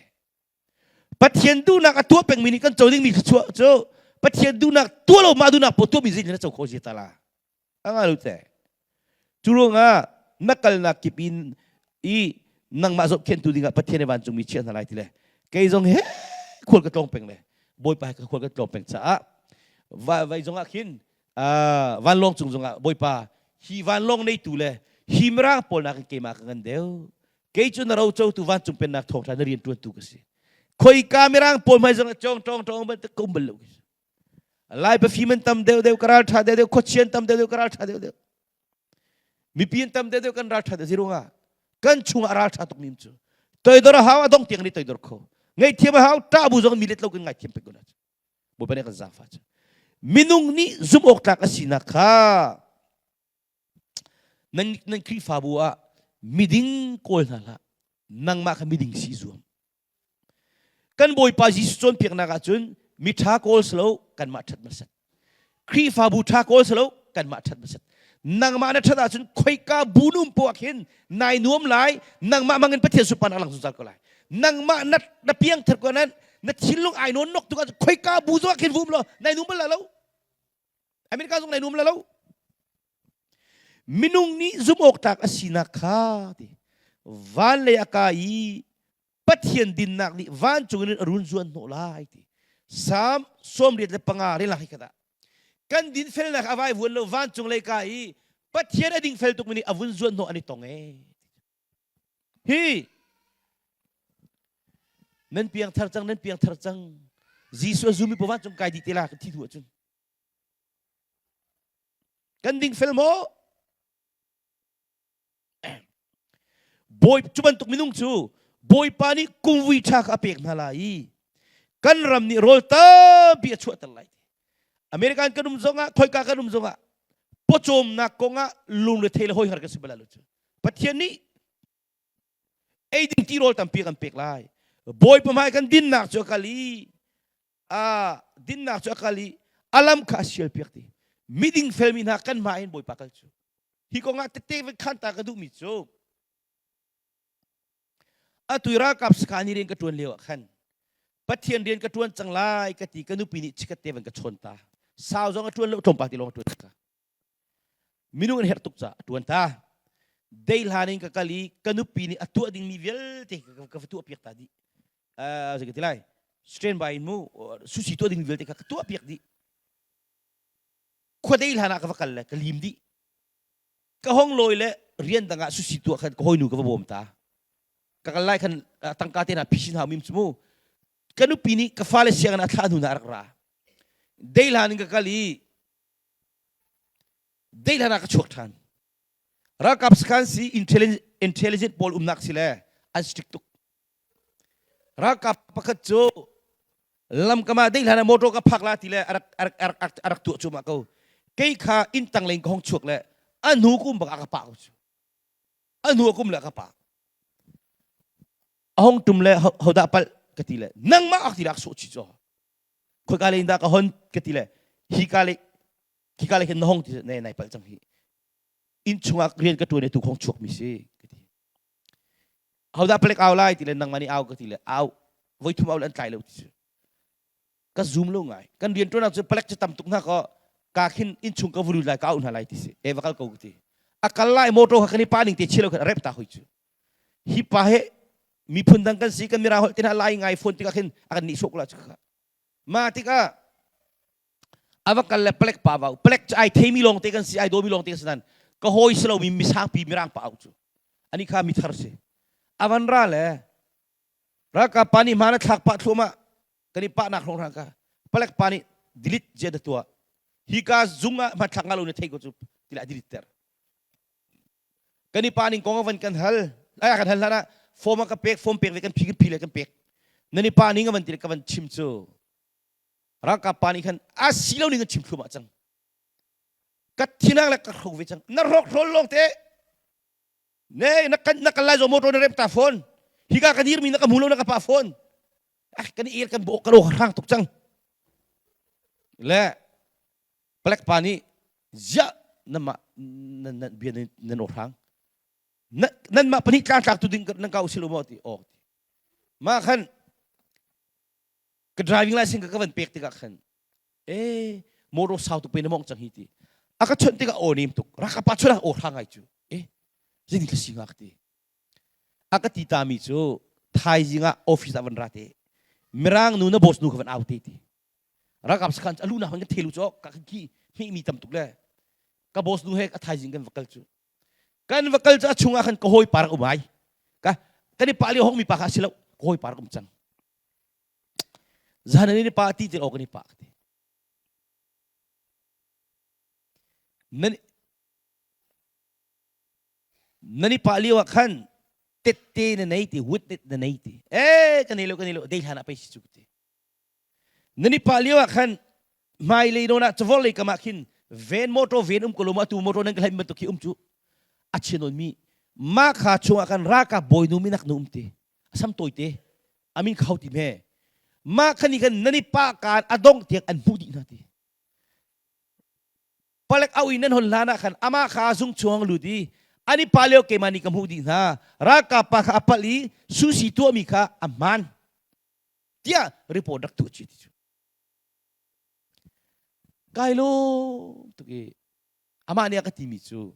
S1: Pathian duhnak a tuah pengmi nih kan co dingmi thluachuah cu Pathian duhnak tuah lo mah duhnak paoh tuahmi zei na co kho zia tala. A nga lo te. Cu ruangah na kalnak kip in i nangmah zohkhentu dingah Pathian i vancungmi chiah hna lai ti le kei zong he khual ka tlawng peng le Bawipa he ka khual ka tlawng peng caah vai zongah khin vanlawng cung zongah Bawipa hi vanlawng neitu le hi mirang pawl nakin keimah ka ngan deuh Kei cu na rocotu vancung pennak thawngṭha na rian ṭuantu ka si. Khoika mirang pawl hmai zong cong tong tong ban ka um bal lo. Lai pafim an tam deuh deuh ka ral ṭha deuh deuh khuachian tam deuh deuh ka ral ṭha deuh deuh. Mipi an tam deuh deuh kan ral ṭha deuh zirunga kan chungah ral ṭha tuk mi cu. Toidor a hau a dong tiang nih toidor kho. Ngaihthiam a hau ṭah bu zong mi let lo kan ngaithiam pek ko na. Bawipa nih kan zaangfah cu. Minung nih zumh awk tlak a sinak kha Nan, nan Khrihfabu ah miding kawl hna hlah. Nangmah kha miding si zuam. Kan Bawipa Jesuh cawnpiaknak ahcun mi ṭha kawl si lo, kanmah ṭhat hmasat. Khrihfabu ṭha kawl si lo, kanmah ṭhat hmasat. Nangmah na ṭhat ahcun khoika bu num poah khin nai nuam lai, nangmah mangin Pathian sunparnak lang zungzal ko lai. Nangmah na, na piangthar ko nan, na thinlung ai nawn nok tuk ahcun khoika bu zongah khin vum law nai nuam bal la lo. America zong nai nuam la lo. Minung nih zumh awk tlak a sinak kha ti van lei a kai i Pathian dinnak nih vancung in a run zuan hnawh lai ti Salm 85 relak hi kata kan dinfelnak a vai vuan lo vancung lei ka i Pathian a dingfel tuk mi nih a vun zuan hnawh an i tong e hi. Nan piangthar cang, nan piangthar cang. Jesuh a zumi pawan cung kai dih te la kan thi hnu ahcun. Kan ding fel maw? Bawi cu bantuk minung cu Bawipa nih kumvui ṭha kha a pek hna lai i kan ram nih rawl tampi a chuahter lai. American kan um zongah, khoika kan um zongah pawcawmnak kongah lungrethei le hawihar kan si bal lo cu. Pathian nih eiding ti rawl tampi kan pek lai. Bawipa hmai kan dinnak cu a kal i a dinnak cu a kal i a lam kha a sial piak ti. Miding felmi hna kan hmai in Bawipa kal cu. Hi kongah tette van khan ta ka duhmi cu atu ralkap sakhan i rian ka ṭuan lio ah khan Pathian rian ka ṭuan cang lai ka ti ka nupi nih chikat te van ka chawn ta. Sau zong a ṭuan lo tlawmpal ti lawng a ṭuan ta. Minung an herh tuk caah a ṭuan ta. Dei hlan in ka kal i ka nupi nih a tuah dingmi vialte ka va tuah piak ta dih. Uh, zei ka ti lai? Strain by in mu sushi tuah ding vialte kha ka tuah piak dih. Khua dei hlan ah ka va kal le ka lim dih. Ka hong lawi le rian dang ah sushi tuah khan ka hawinu ka va bawm ta. Ka kal lai khan tangka te hna phisin hau mim cu mu. Ka nupi nih ka fale sianginn a thlah hnu na rak ra. Dei hlan in ka kal i dei hlan ah ka chuak ṭhan. Ralkap sakhan si intelligent pawl umnak si le an strict tuk. Ralkap pakhat cu lamkam ah dei hlan ah motor ka phak la ti le a rak a rak a rak a rak tuah cuahmah ko. Kei kha inn tang lei in ka hong chuak le a hnu kum bak a ka pah ko cu. A hnu a kum le a ka pah. A hong tum le hodah palh ka ti le nangmah ak ti le a ka sawh chih cu. Khoika lei in dah ka hon ka ti le hika lei hika lei khin na hong ti ne nai palh cang hi. Inn chungah rian ka ṭuan i tu khong chuak mi si ka ti. Hodah palek au lai ti le nangmah nih au ka ti le au voi thum au le an tlai lo ti cu. Ka zoom lo ngai. Kan rian ṭuan ah cun palek cu tam tuk hna kaw ka khin inn chung ka vulu lai ka au hna lai ti si. E va kal ko ka ti. A kal lai motor kha kan i pa ning te chilo khan a rep ta hoi cu. Hi pa he miphun dang kan si kan mirang holh te hna lai ngai phone tikah khin a kan nihsawh ko la cu kha. Ma tikah a va kal le palek pa vau palek cu ai theimi lawng te kan si ai dawmi lawng te kan si nan ka hawi si lomi misangpi mirang pa au cu ani kha mithar si a van ra le ralkap pa nih hmaan a thlak pah thluahmah kan i pahnak hrawng hrang ka palek pa nih delete zia da tuah hi ka zung ah hmanthlak nga lo na thei ko cu tila delete ter kan i pa ning kong van kan hal ai kan hal hlan ah form a ka pek form pek ve kan phi kan phi le kan pek nan i pa ning a van ti le ka van chim cu Ralkap pa nih khan a si lo ning an chim thluahmah cang. Ka thinang le ka hro ve cang. Na rawk hrawl lawng te. Ne na kan na kal lai zo motor na rep ta phone. Hika ka dir mi na ka hmu lo na ka pa phone. Ah kan ir kan bo ka lo hrang tuk cang. Le palek pa nih ziah nama nan nan bia nan hrang. Nan mah pahnih tlang tlak tu ding nan ka usil mo ti ok. Ma khan ka driving license ka ka van pek tikah khan eh motor sau tuk pe na mong cang hi ti a ka chawnh tikah aw nem tuk raka pa chawnh aw hra ngai cu eh zeitin ka si nga ka ti a ka ti ta mi cu thaizing ah office ah van ra te mirang nu na boss nu ka van au te ti ralkap sakhan alu na kan thelu chu ka ki hmi mi tam tuk le ka boss nu he a thaizing kan va kal cu kan va kal cu a chungah khan ka hawi parak um ai ka kan i pa li hong mi pa kha si lo ka hawi parak um cang Zan an i pah ti ti awk an i pah ti. Nan nan i pah lio ah khan tette na nei ti witness na nei ti. Eh kan nei lo kan nei lo dei hlan ah pei si cu ti. Nan i pah lio ah khan hmailei nawn ah cavor lei kam ah khin ven motor ven um ko lo ma atu motor nan ka hlaim bantuk khi um cu a chian mi ma kha chungah khan ralkap bawinu minak nu um ti a sam tawi te amin khau ti me mah khan i khan nan i pa kaan a dong tiang an hmuh dih hna ti palek au in nan hon hlan ah khan amah kha zung chuang lut i an i pa lio keimah nih ka hmuh dih hna ralkap pa kha a palh i susi tuahmi kha a hmaan tiah report rak tuah chi ti cu kai lawm tuk i amah nih a ka timi cu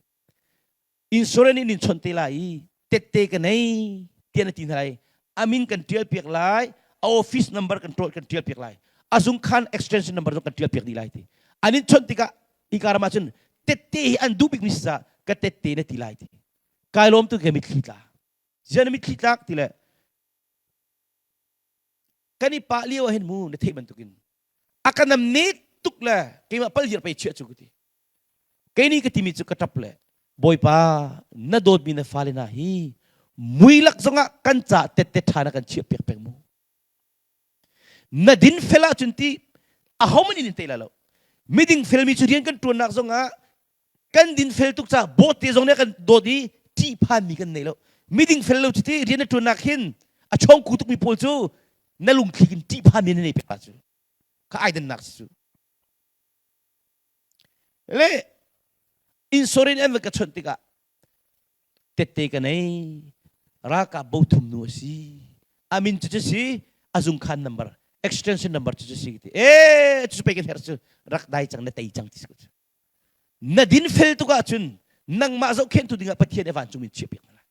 S1: insurance in in chawnh te lai i tette ka nei tiah na ti hna lai amin kan tial piak lai a office number kan kan tial piak lai a zung khan extension number zong kan tial piak dih lai ti an in chawnh tikah ika ram ah cun tette hi an duh bik mi si ka tette na ti lai ti kai lawm tu ke mitthli tla zian mitthli tlak ti le. Kan i pah lio ah hin mu na theih bantukin a ka nam ne tuk le keimah pal hiar pei chiah cu ka ti. Kei nih ka timi cu ka ṭap le Bawipa na dawtmi na fale hna hi muilak zongah kan ca tette ṭha na kan chiah piak peng mu. Na din fel ahcun ti ahohmanh in in tei lai lo. Miding felmi cu rian kan ṭuannak zongah kan din fel tuk caah bawte zong nih a kan dawt i ṭihphanmi kan nei lo. Miding fel lo cu ti rian na ṭuannak hin a chawngku tukmi pawl cu na lungthli in ṭihphanmi na nei pek la cu. Kha ai dannak si cu. Le insurance an va ka chawnh tikah tette ka nei ralkap bothum nu a si a min cu si a zungkhan number extension number cu si ti e cu pe kan her cu rak dai cang na tei cang ti cu na din fel tuk ahcun nangmah zohkhentu dingah Pathian e vancung in chiah piak na lai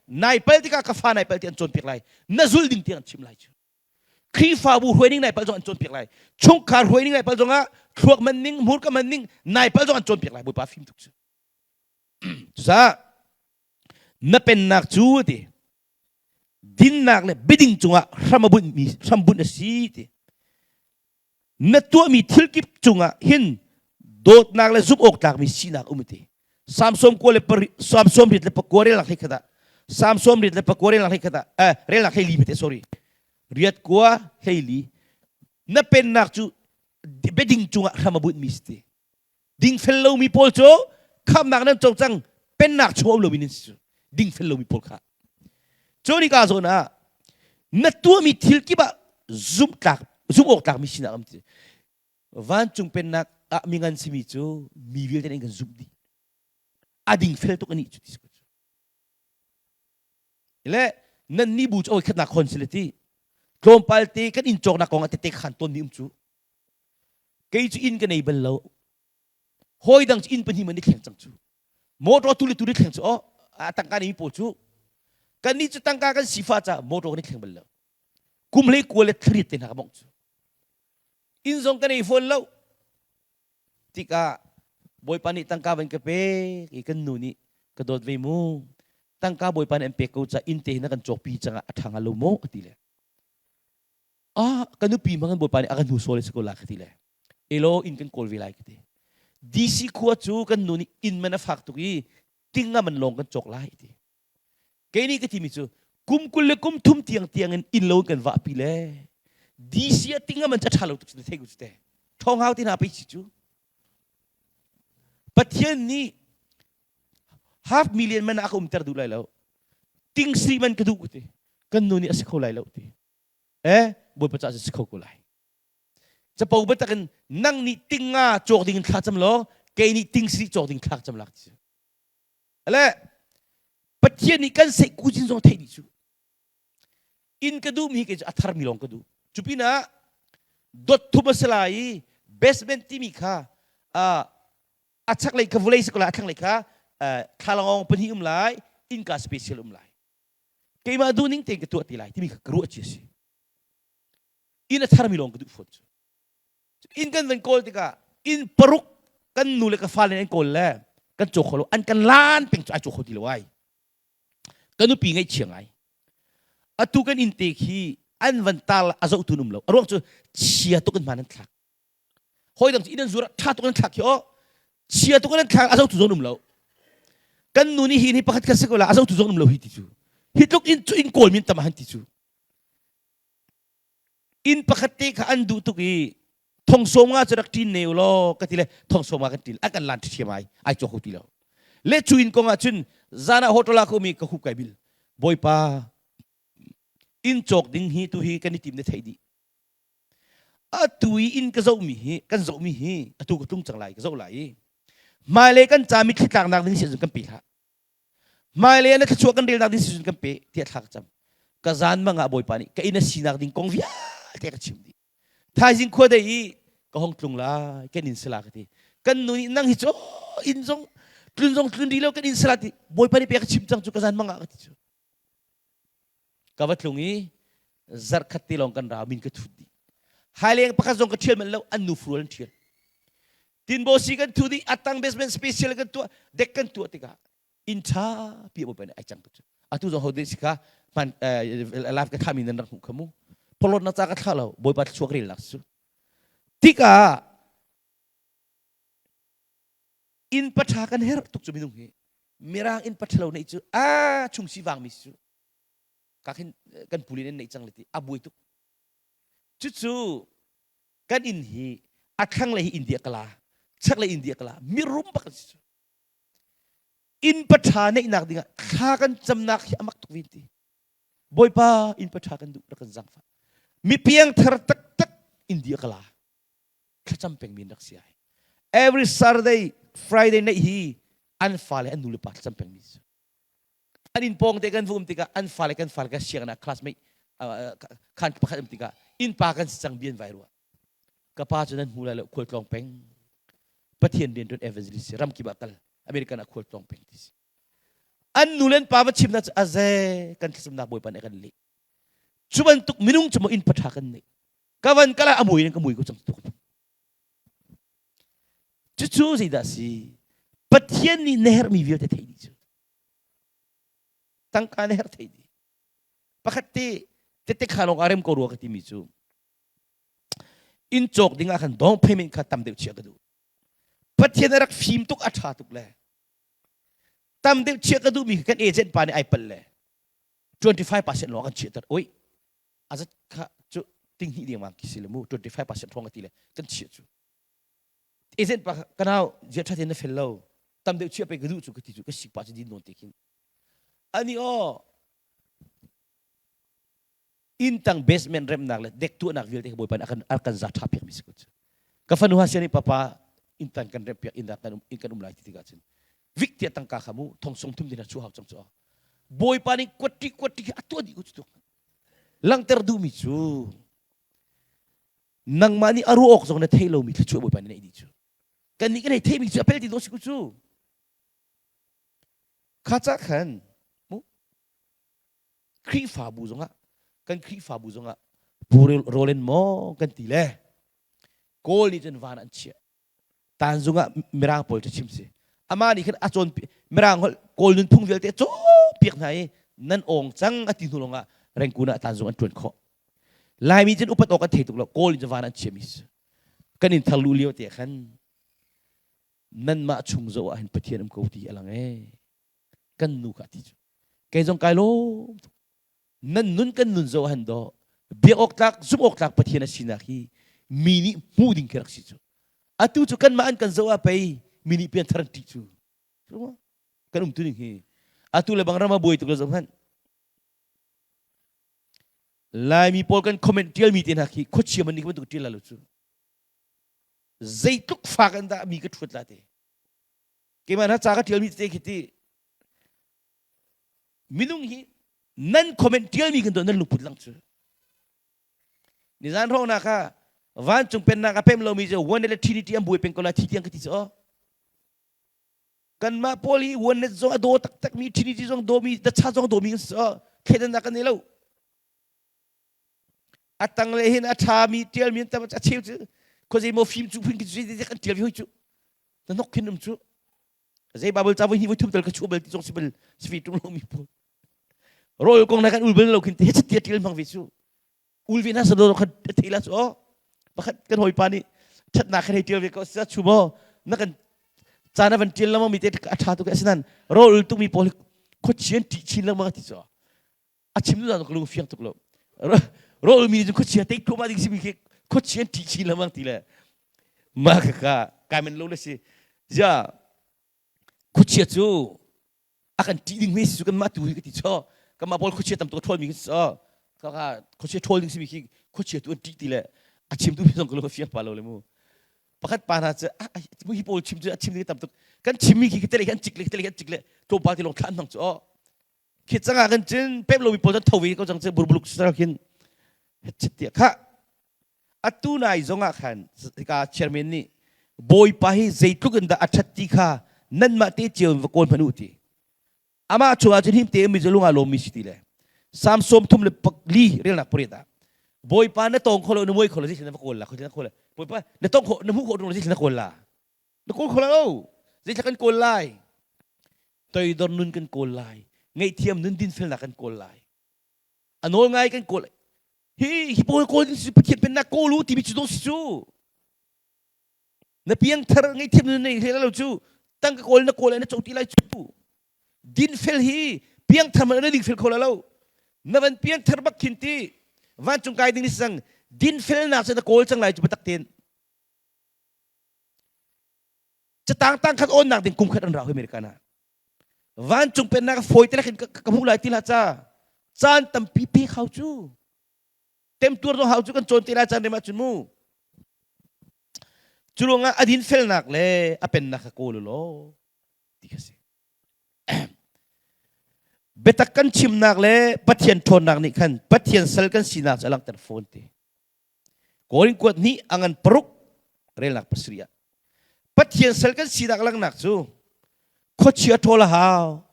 S1: nai pal tikah ka fa nai pal ti an cawnpiak lai na zul ding tiang an chim lai cu Khrihfabu hruaining nai pal zong an cawnpiak lai. Chungkhar hruaining nai pal zongah thluak man ning, hmurka man ning nai pal zong an cawnpiak lai. Bawipa fim tuk cu. Cucaah na pennak cu ti dinnak le biading cungah hram a bunhmi hram bunh a si ti. Na tuahmi thil kip cungah hin dawtnak le zumh awk tlakmi sinak um ti. Samsom kua le pari Samsom rit le pakua rel nak hlei khat ah Samsom rit le pakua rel nak hlei khat ah eh rel nak hlei li mete sorry riat kua hlei li na pennak cu biading cungah hram a bunhmi si ti. Dingfel lomi pawl cu khamnak nan co cang pennak chung um lomi nan si cu dingfel lomi pawl kha cu ni ka zawn ah na tuahmi thil kip ah zumhtlak zumh awk tlakmi sinak am ti vancung pennak ah mi ngan simi cu mi vialte nih kan zumh dih a dingfel tuk ani cu ti le nan ni bu cu oi khatnak khon si le ti tlawmpal te kan inn cawknak kong ah tete khan ton mi um cu Kei cu inn ka nei bal lo. Hawi dang cu inn pahnih man i thleng cang cu. Motor tu le tu ni thleng cu oh a tangka nei pawl cu. Kannih cu tangka kan sifa caah motor kan i thleng bal lo. Kum hlei kua le thlariat te hna ka bongh cu. Inn zong ka nei fawn lo. Tikah Bawipa nih tangka van ka pek i kan nu nih ka dawt ve mu. Tangka Bawipa nih an pek ko caah inn te hi na kan cawkpi cangah a ṭha hnga lo maw a ti le. Ah ka nupi hmang in Bawipa nih a kan hnu sawl si ko la ka ti le elo inn kan kawl ve lai ka ti. DC khua cu kan nu nih inn man a fak tuk i ting a man lawng kan cawk lai ti. Kei nih ka timi cu kum 20 le kum thum tiang tiang in inn lo kan vahpi le DC a ting a man cu a ṭha lo tuk na thei ko cu te. Ṭhawng hau ti hna pei si cu. Pathian nih half million man a ka umter duh lai lo. Ting sri man ka duh ti. Kan nu nih a si kho lai lo ti. Eh Bawipa caah si kho ko lai. Capo biatak in nang nih ting nga cawk ding in thla cam law kei nih ting sri cawk ding thla cam lak ti. Ale Pathian nih kan seih kujin zong theih dih cu. Inn ka duh mi hi kei cu a thar mi lawng ka duh. Cu pinah dot thum a si lai i basement timi kha a chaklei kha vulei si ko lai a thlanglei kha thlalangawng pahnih um lai innka special um lai. Keimah duh ning tein ka tuah ti lai timi kha ka ruah cia si. Inn a tharmi lawng ka duh fawn cu. Inn kan van kawl tikah inn paruk kan nu le ka fale an kawl le kan caw kho lo an kan lan peng cu ai caw kho ti lo ai. Ka nupi ngaihchia ngai. Atu kan inn te khi an van tar a zohtu um lo. A ruang cu chia tuk in hman an thlak. Hawi dang cu inn an zur ah ṭha tuk in an thlak khi aw. Chia tuk in an thlak a zohtu zong um lo. Kan nu nih hi inn hi pakhat khat si ko la a zohtu zong um lo hi ti cu. Hi tluk inn cu inn kawl min tam han ti cu. Inn pakhat te kha an duh tuk i thong sawm nga cu rak ṭin ne u law ka ti le thong sawm nga kan ṭin a kan lan ṭhiam ai ai cawk kho ti lo. Le cu inn kong ah cun zan ah hotel ah ka um i ka hup kai bil. Bawipa inn cawk ding hi tu hi kan i tim na theih dih. Atu i inn ka zohmi hi kan zohmi hi atu ka tlung cang lai ka zoh lai i hmailei kan ca mitthli tlaknak ding si ahcun kan pe hlah. Hmailei ah na thluachuah kan relnak ding si ahcun kan pe tiah thla ka cam. Ka zan mang ah Bawipa nih ka inn a sinak ding kong vialte ka chim dih. Thaizing khua dei i ka hong tlung lai kan inn sala ka ti. Kan nu nih nang hi cu inn zong tlun zong tlun rih lo kan inn sala ti Bawipa nih pek ka chim cang cu ka zan mang ah ka ti cu. Ka va tlung i zarhkhat te lawng kan rau min ka thut dih. Haileng pakhat zong ka ṭhial manh lo an nu furual an ṭhial. Tinbaw si kan thu dih atang basement special kan tuah dek kan tuah tikah inn ṭha pi bawipa nih ai cang tuk cu. Atu zong ho deh si kha hman live ka thami nan rak hmuh kha mu. Porhlawtnak ca ka thlah lo, Bawipa thluachuah ka relnak cu. Tikah inn paṭha kan herh tuk cu minung hi. Mirang inn paṭha lo neih cu a chung si vangmi si cu. Ka khin kan pulin in neih cang le ti a buai tuk. Cucu kan inn hi a thlanglei hi India kala, chaklei India kala, mirum bak an si cu. Inn paṭha neihnak dingah thla kan camnak hi a mak tuk vin ti. Bawipa inn paṭha kan duh rak kan zangfah. Mi piangthar taktak India kala thlacam pengmi an rak si ai. Every Saturday, Friday night hi an fale an nu le pa thlacam pengmi si. An inn pawng te kan va um tikah an fale kan fale kan sianginn ah classmate khan pakhat um tikah innpa kan si cang bian vai rua. Ka pa cu nan hmu lai lo khualtlawng peng. Pathian rianṭuan evangelist si ramkip ah kal American ah khualtlawng peng ti si. An nu le an pa va chimnak cu aze kan thlacamnak Bawipa nih a kan leh. Cu bantuk minung cu maw inn paṭha kan neih. Ka van kal ah a mui in ka mui ko cang tuk. Cucu zeidah si? Pathian nih na herhmi vialte theih dih cu. Tangka na herh theih dih. Pakhat te tete kha lawng ah rem ko rua ka timi cu inn cawk ding ah khan down payment kha tam deuh chiah ka duh. Pathian a rak fim tuk a ṭha tuk le tam deuh chiah ka duhmi kan agent pa nih ai palh le 25% lawng kan chiahter. Oi, azat kha cu ting hnih ding ki si le mu 25% hrawng ka ti le kan chiah cu. Agent pa kanau zia ṭha tein na fel lo. Tam deuh chiah pe ka duh cu ka ti cu ka sik pa cu din nawn te khin. Ani aw inn tang basement remnak le dek tuahnak vialte kha Bawipa nih a kan a kan za ṭha piakmi si ko cu. Ka fanu ha sian i papa inn tang kan remh piak inn ah kan um inn kan um lai ti tikah cun vik tiah tangka kha mu thong sung thum din ah chu hau cang cu. Bawipa nih kuatti kuatti khi a tuah dih ko cu tu. Langhter duhmi cu nangmah nih a ruah awk zong na thei lomi thluachuah Bawipa nih neih dih cu. Kannih kan hei theimi cu a pel ti dawh si ko cu. Kha ca khan mu Khrihfabu zongah kan Khrihfabu zongah Pu Roland maw kan ti le Kawl nih cun van an chiah. Tanzung ah Mirang pawl cu chim si. Amah nih khan a cawn Mirang holh Kawl nunphung vialte a cawnpiak hna i nan awng cang a ti hnu lawngah Rengkun ah Tanzung an ṭuan khawh. Laimi cun upat awk an thei tuk lo. Kawl in cun van an chiahmi si. Kan in thar lu lio te khan nanmah chung zoh ah hin Pathian um ko ti a lang ee. Kan nu kha ti cu. Kei zong kai lawm tuk. Nan nun kan nun zoh han daw biak awk tlak zumh awk tlak Pathian a sinak hi mi nih hmuh ding khi rak si cu. Atu cu kanmah an kan zoh ah pei mi nih pianthar an ṭih cu. Kan um tu ning hi. Atu le bang ram a buai tuk le zoh hmanh. Laimi pawl kan comment ṭialmi te hna khi khuachia man nih bantuk ṭial la lo cu. Zeitluk fak an dah mi ka ṭhuat la te. Keimah hna ca ka ṭialmi tete khi ti minung hi nan comment ṭialmi kan tuah nan lungput lang cu. Nizan hrawng na kha vancung pennak a pem lomi cu one le trinity an buai peng ko la thi tiang ka ti cu aw. Kanmah pawl hi one zong a daw taktak mi trinity zong dawmi dacha zong dawmi kan si aw. Thleidannak kan nei lo. A tang le hin a ṭhami ṭialmi an tam a cheu cu khuazei maw fim cu phun khi kan ṭial ve hoi cu. Na nok khin um cu. Zei Bible ca voi hnih voi thum tal ka chuah bal ti zong si bal si ṭung lomi pawl. Rawl kong na kan ul bal lo khin te he ṭial hmang ve cu. Ul ve na sa do khan thei la cu aw. Pakhat kan hawipa nih ṭhatnak khan hei ṭial ve ko sa chu maw na kan caan a van ṭial lengmang mi te a ṭha tuk asinan rawl ul tukmi pawl khuachian ṭih chin lengmang a ti cu a chim tu ka lung fiang tuk lo rawl mi cu khuachia tei thluahmah ding simi khi khuachia an ṭih chin lengmang ti le mah ka ka kai men lo le si zia khuachia cu a kan ṭih ding mi si cu kanmah tu hi ka ti chaw kanmah pawl khuachia tam tuk a ṭhawl mi kan si chaw ka ka khuachia ṭhawl ding simi khi khuachia tu an ṭih ti le a chim tu mi zong ka lung a fiang pa lo le mu pakhat pa hna cu hi pawl chim cu a chim ding tam tuk kan chim mi khi ka tele kan cik le ka tele kan cik le tlawmpal ti lawng thlan hmang cu aw khi cang ah kan cin pep lomi pawl tho ve ko cang cu burbuluk sar khin chit tiah kha atu nai zong ah khan hika chairman nih bawipa hi zeitluk in dah a ṭhat ti kha nanmah te cio in va kawl hmanh u ti amah chungah cun him te mi cu lung aa lawmmi si ti le Psalm 34 relnak pariat ah Bawipa na tong kho lo na muai kho lo zeitluk na va kawl la kho na kawl la Bawipa na tong kho na hmuh khawh lo zeitluk na kawl la na kawl kho lo zeitluk kan kawl lai toidor nun kan kawl lai ngaihthiam nun dinfelnak kan kawl lai a nawl ngai kan kawl. Hi hi pawl kawl si Pathian pennak kawl u timi cu dawh si cu. Na piangthar ngaihthiam na nei hlei lo cu tangka kawl na kawl na co ti lai cu. Dinfel hi piangthar man na dingfel kho lo. Na van piangthar bak khin ti vancung kai ding ni sang dinfelnak cu na kawl cang lai cu biatak tein. Catang tang khat awnnak ding kum khat an rau American ah. Vancung pennak fawi te lakin ka hmuh lai ti hlah ca. Caan tampi pek hau cu. Temtuar zong hau cu kan cawn te lai caan rem ahcun mu. Cu ruangah a dinfelnak le a pennak kha kawl u law ti kha si. Biatak kan chimnak le Pathian ṭhawnnak nih khan Pathian sal kan sinak cu a langhter fawn ti. Korin kuat hnih a ngan paruk relnak pasarih ah Pathian sal kan sinak langhnak cu khuachia ṭhawl a hau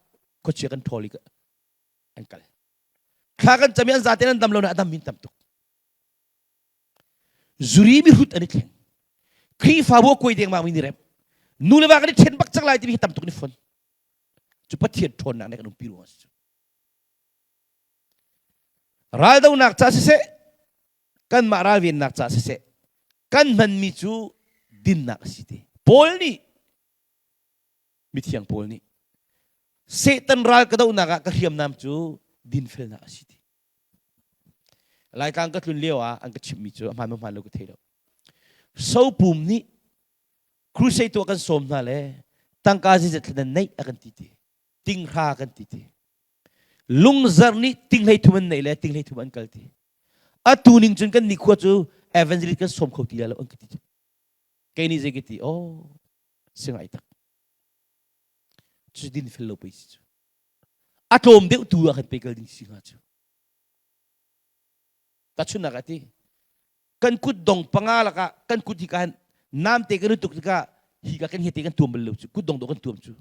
S1: khuachia kan ṭhawl i an kal thla kan cam i an zaten an dam lo na a dam min tam tuk zuri mihrut an i thleng Khrihfabu a kuai dengmang mi ni rem nu le va kan i ṭhen bak cang lai timi hi tam tuk ni fon cu Pathian ṭhawnnak nih kan umpi ruang a si cu Raldonak ca siseh, kanmah ralvennak ca siseh, kan hmanmi cu dinnak a si ti. Paul nih, mithiang Paul nih, Satan ral ka dohnak ah ka hriamnam cu dinfelnak a si ti. Laitlang ka tlun lio ah an ka chimhmi cu a hmaan maw hmaan lo ka thei lo. Sopum nih crusade tuah kan sawm hna le tangka zeizat thlan nan neih a kan ti ti. Tinghra kan ti ti. Lungzarh nih tinghlei thum an neih le tinghlei thum an kal ti. Atu ning cun kan nikhua cu evangelist kan sawm kho ti lai lo an ka ti. Kei nih zei ka ti? Oh, singai tak. Cu din fel lo pei si cu. A tlawm deuh tu ah kan pe kal ding si hnga cu. Tahchunhnak ah ti, kan kut dong panga lakah kan kut hi kan namte kan tuk tikah hi ka kan hete kan tuam bal lo cu kut dong do kan tuam cu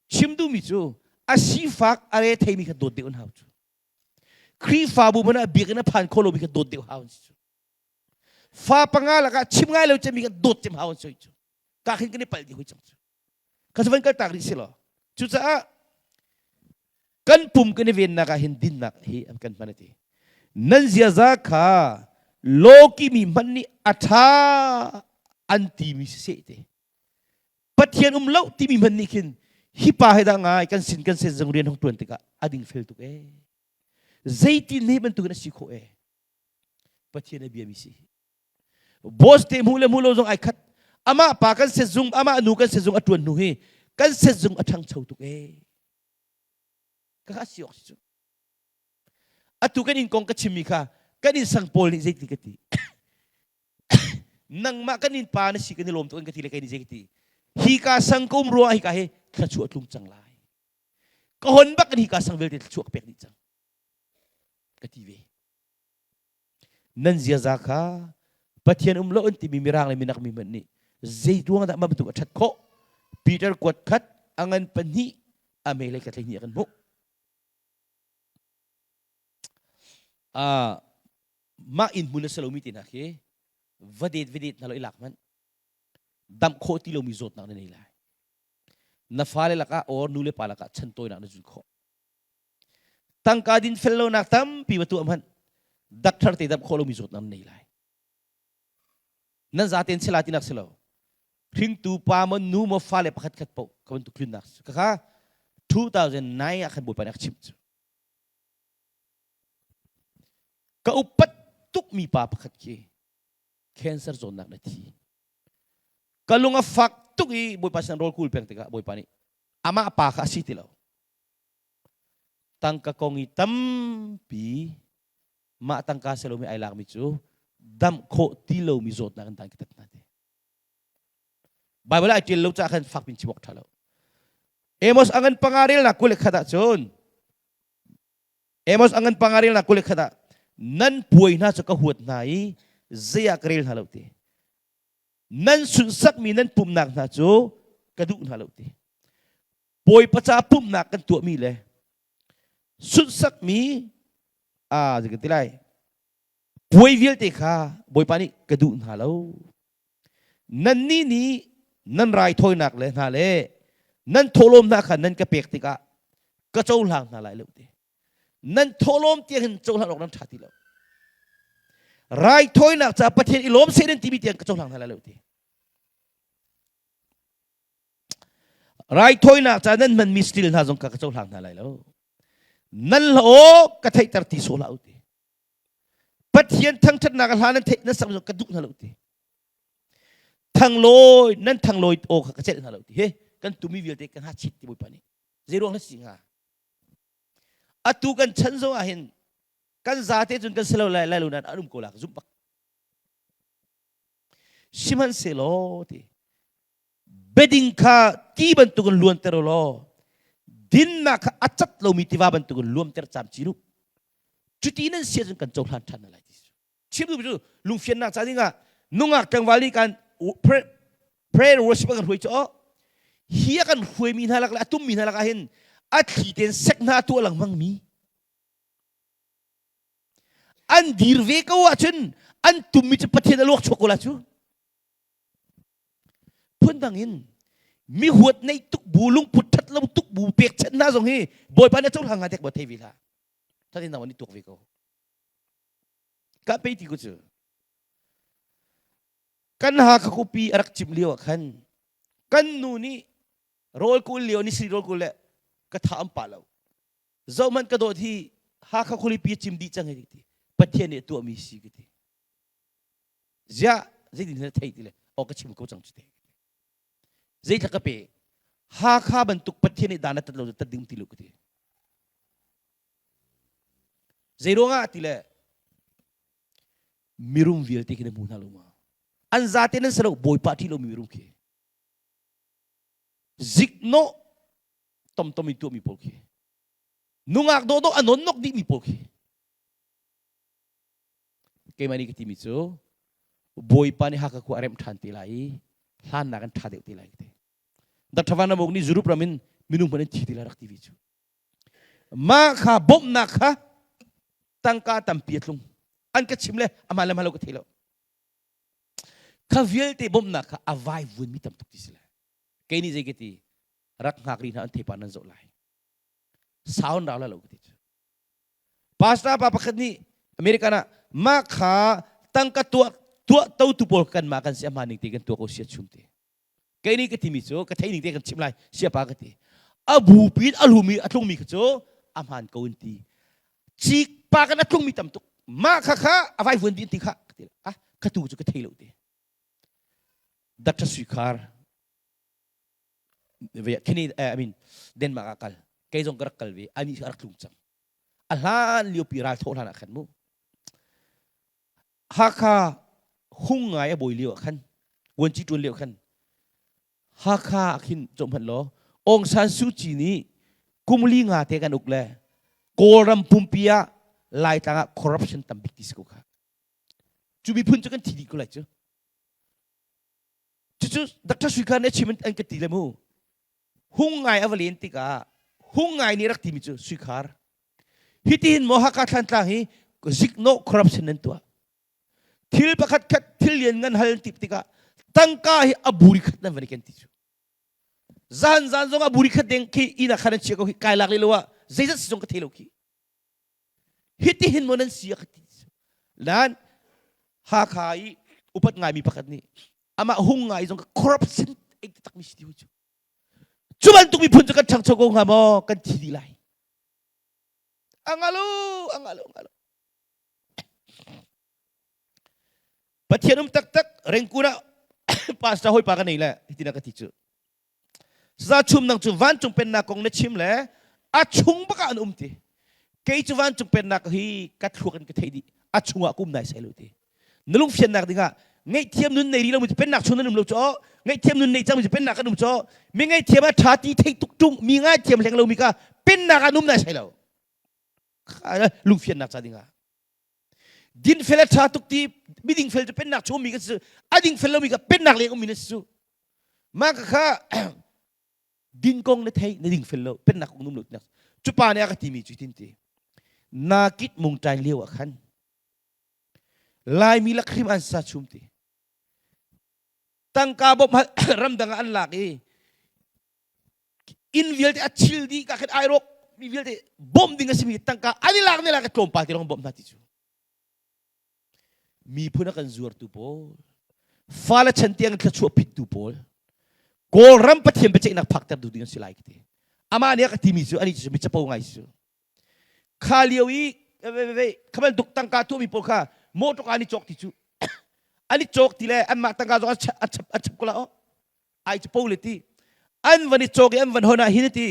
S1: Chim duhmi cu a sifak a re theimi kha dawt deuh an hau cu. Khrihfabu hmanh ah biakinn a phan kho lomi kha dawt deuh hau an si cu. Fa panga lakah chim ngai lo cemmi kha dawt cem hau an si cu. Ka khin kan i palh dih hoi cang cu. Kha cu van kal tak rih si law. Cucaah kan pum kan i vennak ah hin dinnak hi an kan hman a ti. Nan ziaza kha lawki mi hmanh nih a ṭha an timi siseh te. Pathian um lo timi hmanh nih khin hi pa he dah ngai kan sin kan sen zong rian hong tuan tikah a ding fel tuk ee. Zeitin he bantukin a si khawh ee. Pathian a biami si. Boss te hmu le hmu lo zong ai khat. Amah pa kan set zung, amah nu kan set zung a tuan hnu hi kan set zung a ṭhangcho tuk ee. Ka kha si awk si cu. Atu kan inn kong ka chimmi kha kan inn sang pawl nih zeiti ka ti. Nangmah kan in pa na si kan i lawm tuk in ka ti le kei nih zei ka ti hi ka sang ka um ruangah hi ka hi thluachuah tlung cang lai ka hon bak in hi ka sang vialte thluachuah ka pek dih cang ka ti ve nan ziaza kha Pathian um lo an timi mirang le minak mi hmanh nih zei ruang dah mah bantuk a ṭhat khawh Peter kuat khat a ngan pahnih a mei le ka tlei hnih a kan hmuh mah inn hmun a si lomi te hna khi va det va det hna lo i lak hmanh damh khawh ti lomi zawtnak na nei lai na fale lakah or nu le pa lakah chantawinak na zul khawh tangka din fel lonak tampi va tuah hmanh doctor te damh khawh lomi zawtnak na nei lai nan zaten sila tinak si lo hringtu pa maw nu maw fale pakhat khat paoh ka bantuk tlunnak ka kha 2009 ah khan bawipa nih a ka chimh cu Ka upat tukmi pa pakhat khi cancer zawtnak na thi. Ka lung a fak tuk i Bawipa sin rawl kul peng tikah Bawipa nih amah pa kha a si ti lo. Tangka kong i tampi mah tangka si lomi ai lakmi cu damh khawh ti lomi zawtnak in dan ka tat hna ti. Bible ai ṭial lo caah khan fak pin chim awk ṭha lo. Amos a ngan panga relnak 21 ah cun Amos a ngan panga relnak 21 ah nan puai hna cu ka huat hna i zei ah ka rel hna lo ti. Nan sunhsakmi nan pumnak hna cu ka duh hna lo ti. Bawipa ca pumhnak kan tuahmi le sunhsakmi ah zei kan ti lai puai vialte kha Bawipa nih ka duh hna lo. Nannih nih nan raithawinak le hna le nan thawhlawm hna kha nan ka pek tikah ka cohlang hna lai lo ti. Nan thawhlawm tiang hin cohlan awk nan ṭha ti lo. Raithawinak ca Pathian i lawm seh nan timi tiang ka cohlang hna lai lo ti. Raithawinak ca nan hmanmi stil hna zong kha ka cohlang hna lai lo. Nan hla aw ka theihter ti sawh hlah u ti. Pathian thangṭhatnak hla nan theih nan sak zong ka duh hna lo ti. Thanglawi nan thanglawi aw kha ka celh hna lo ti. He kan tumi vialte kan ha chit ti Bawipa nih. Zei ruang na si hnga? Atu kan chan zong ah hin kan zate cun kan si lo lai lai lo nain an um ko la ka zumh bak. Sihmanhsehlaw ti beding kha ti bantukin luanter u law dinnak kha a cat lomi tiva bantukin luamter camcin u. Cuti nan si ahcun kan cohlan ṭhan hna lai ti chim duhmi cu lungfiannak ca dingah nungak tlangval nih kan prayer worship a kan hruai cu hi a kan hruaimi hna lak le a tummi hna lakah hin a thli tein sek hna tuah lengmang mi an dir ve ko ahcun an tummi cu Pathian a luak chuak ko la cu phundang in mi huat nei tuk bu lungput that lo tuk bu pekchanh hna zong hi Bawipa nih a cohlang hnga dek ba thei ve hlah thatin nang ni tuak ve ko ka pe ti ko cu kan Hakha khuapi a rak cim lio ah khan kan nu nih rawl kul lio ni sri rawl kul le ka tha am pa lo zohmanh ka dawt hi Hakha khualipi a cim dih cang hei ti Pathian nih a tuahmi si ka ti ziah zeitin na thei ti le aw ka chim ko cang cu te zeithla ka pe Hakha bantuk Pathian nih dan a tat lo tat ding ti lo ka ti zei ruangah ti le mirum vialte khi na hmu hna lo ma an zate nan si lo bawipa ṭih lomi mirum khi ziknawh tomtom in tuahmi pawl khi nungak dawhdawh a nonnok dihmi pawl khi keimah nih ka timi cu bawipa nih Hakha khua a remh ṭhan te lai i hlannak an ṭha deuh te lai ka ti Dr. Van Amok nih Europe ram in minung hmanh an thi ti lai rak ti ve cu mah kha bawmhnak kha tangka tampi a tlung an ka chim le amah le lo ka thei lo kha vialte bawmhnak kha a vai vunmi tam tuk ti si le kei nih zei ka ti rak hngak rih hna an theipa nan zoh lai saun rau la lo ka ti cu pastor pa pakhat nih American ah mah kha tangka tuah tuah to tu pawl kan mah kan si ama ning te kan tuah ko sia chum te kei nih ka timi cu ka thei ning te kan chim lai siapa ka ti a bupi a hlumi a tlungmi kha cu a hmaan ko in ti cik pa kan a tlungmi tam tuk mah kha kha a vai vuan dih ti kha ka ti ah ka tu cu ka thei lo ti Dr. Suikhar Canada I mean Denmark ah kal kei zong ka rak kal ve ani a rak tlung cang a hlan lio pi ral thawh hlan ah khan mu Hakha hung ngai a bawi lio ah khan vuanci ṭuan lio khan Hakha ah khin cawh hmanh law Aung San Suu Kyi nih kum li nga te kan uk le Kawlram pumpi ah Laitlang ah corruption tam bik ti si ko kha cu miphun cu kan thi dih ko lai cu cucu Dr. Sui Khan nih a chim an ka ti le mu hung ngai a va len tikah hung ngai nih rak timi cu Sui Khar Hitihin maw Hakha Thlantlang hi ziknawh corruption nan tuah. Thil pakhat khat thil lian ngan hal tip tikah tangka hi a buri khat nan van i ken ti cu. Zan zan zong a buri khat deng khi inn ah khan an chia ko hi kai lak lo ah zeizat si zong ka thei lo khi. Hitihin maw nan si a ka ti. Nan Hakha i upat ngaimi pakhat nih amah hung ngai zong corruption ek tak mi si ti cu. Cu bantuk miphun cu kan ṭhangcho ko hnga maw kan thi dih lai. Angalo, angalo, angalo. Pathian um taktak rengkun ah pastor hawipa ka nei le hitin a ka ti cu. Za chum nang cu vancung pennak kong na chim le a chung bak ah an um ti. Kei cu vancung pennak hi ka thluak in ka thei dih. A chungah kum nai sai lo ti. Na lungfiannak dingah ngaihthiam nun nei rih lo mi cu pennak chung nan um lo cu ngaihthiam nun nei cang mi cu pennak kan um cu mi ngaihthiam a ṭha ti thei tuk ṭung mi ngaithiam hleng lo mi ka pennak ah num nai sai lo lungfiannak ca dingah dinfel a ṭha tuk ti mi dingfel cu pennak chung mi ka si a dingfel lo mi ka pennak leng ummi na si cu mah ka kha din kong na thei na dingfel lo pennak kong num lo cu pa nih a ka timi cu tin ti na kit mung ṭai lio ah khan Laimi lakhrim an sa chum ti. Tangka bawmh ramdang ah an lak i inn vialte a thil dih ka khin ai rawk mi vialte bawmh ding a simi tangka an i lak ne lak tlawmpal ti lawng bawmh hna ti cu. Miphun a kan zuartu pawl, fale chan tiang thluachuah phittu pawl, Kawlram Pathian biaceihnak phakter duh ding an si lai ka ti. Amah nih a ka timi cu anih cu mi capo ngai si cu. Kha lio i kha bantuk tangka tuahmi pawl kha motor an i cawk ti cu an i cawk ti le anmah tangka zong an chap an chap ko la ai capo le ti an van i cawk i an van hon ah hin ti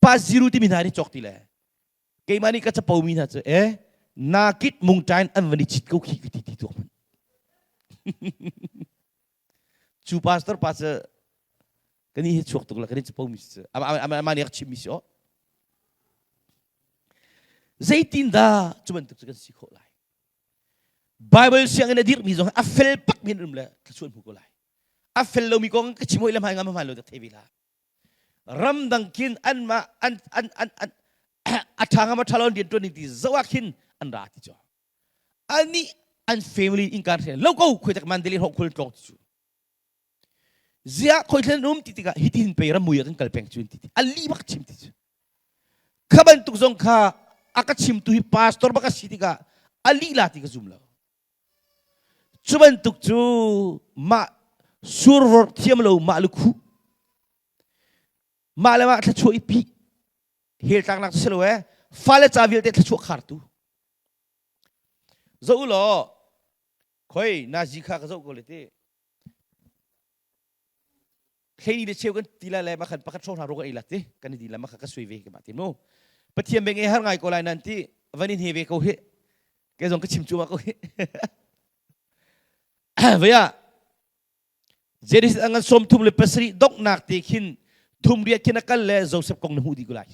S1: pa ziru timi hna an i cawk ti le keimah nih ka capo mi hna cu e nakit mungtain an van i chit ko khi ka ti ti tuak hmanh cu pastor pa cu kan i hi chuak tuk la kan i capo mi si ama nih a chim mi si o zeitin dah cu bantuk cu kan si khawh lai Bible sianginn a dirhmi zong a fel pak mi an um le thluachuah hmu ko lai a fel lomi kong ka chim hoi le hmai ngam hmai lo dak thei ve la ramdang khin anmah an an an an a ṭha ngam a ṭha lo rian ṭuan ding ti zoh ah khin an ra ti cu ani an family in kan hre lo ko khoi tak mandali hong khul tlong ti cu zia khoi thlen um ti tikah hitin pe ramui kan kal peng cu ti ti ali bak chim ti cu kha bantuk zong kha a ka chimtu hi pastor bak a si tikah ali la ti ka zum lo Cu bantuk cu mah survor thiam lo mah lukhuh mah le mah thluachuah i pih hel tlaknak si lo ee fale ca vialte thluachuah khartu zoh u law khoi nazi kha ka zoh ko le ti Hleini le cheu kan ti la le makhan pakhat hrawng hna ro kan ei la ti kan i di la makha ka sui ve ka ma ti mu pathian beng e har ngai ko lai nan ti van in he ve ko hi ke zong ka chim chu ma ko hi vaya Genesis angan som thum le pasarih donghnak te khin thum riat khin a kal le Joseph kong na hmuh dih ko lai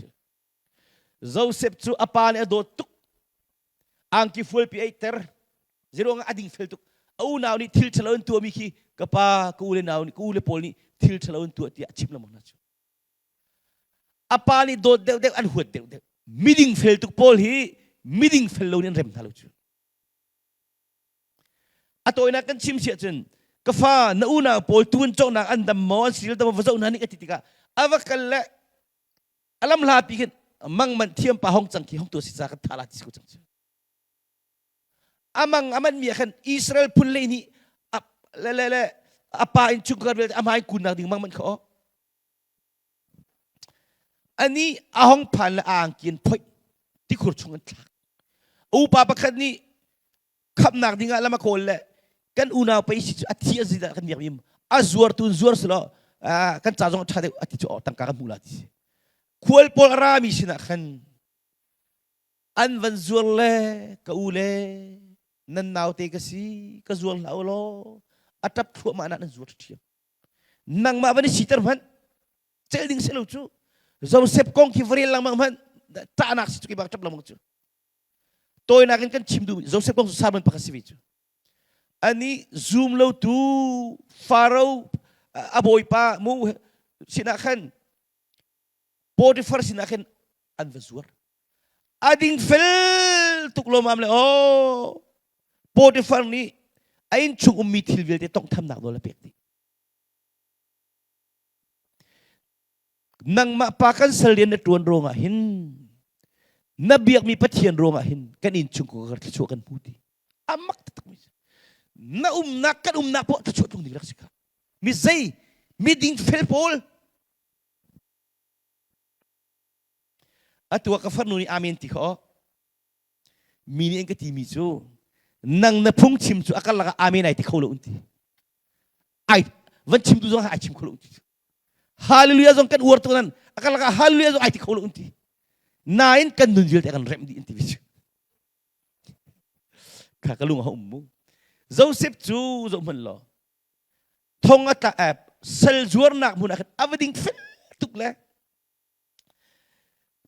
S1: Joseph cu a pa nih a dawt tuk. Angki fualpi a ter. Zeiruang ah a ding fel tuk. A unau nih thil ṭhalo an tuahmi khi ka pa, ka u le nau nih, ka u le pawl nih thil ṭhalo an tuah tiah a chim lengmang hna cu. A pa nih dawt deuhdeuh an huat deuhdeuh. Miding fel tuk pawl hi miding fel lo nih an rem hna lo cu. A tawinak kan chim siah cun ka fa na unau pawl tuun cawknak an dam maw an sil dam maw va zoh hna nih ka ti tikah a va kal le a lam hla pi khin mang man thiam pa hong cang khi hong tu si ca kan tha la ti ko cang cu amang aman mi khan Israel phun le nih le le le apa in chungkhar vialte amai kun nak ding mang man kho ani ahong phan le ang kian phoi tikhur chung an thlak upa pakhat nih khamnak ding ah lama kawl le kan unau pei si cu a thi a zi kan miak mi a zuar tu zuar si lo kan ca zong a ṭha deuh a ti cu tangka kan hmu la ti khual pawl a rami sinah khan an van zuar le ka u le nan naute ka si ka zuar hlah u law a ṭap thluahmah na nan zuar ṭhiam nangmah van i siter hmanh cel ding si lo cu Joseph kong khi va rel lengmang hmanh ṭahnak si cu ki bak ṭap lengmang cu Tawinak in kan chim duhmi Joseph kong cu sermon pakhat si ve cu. Ani zum lo tu Pharaoh a bawipa mu sinah khan Potiphar sinah khan an va zuar. A ding fel tuk lawmam le oh Potiphar nih a inn chung ummi thil vialte tonghthamnak nawl a pek dih. Nangmah pa kan sal rian na ṭuan ruangah hin na biakmi Pathian ruangah hin kan innchungkhar thluachuah kan hmu ti. A mak taktak mi na umnak kan umnak poah thluachuah tlung ding rak si kha. Mi zei mi ding fel pawl atu ah ka farnu nih amen ti kha aw mi nih an ka timi cu nang na phungchim cu a karlak ah amen ai ti kho lo un ti ai van chim tu zong ai chim kho lo un ti Hallelujah zong kan uar tuk nan a karlak ah hallelujah zong ai ti kho lo un ti. Nain kan nun vialte kan remh dih an ti ve Kha ka lung a um mu. Joseph cu zoh hmanh law thong a tla sal zuarnak hmun ah khan a va ding fel tuk le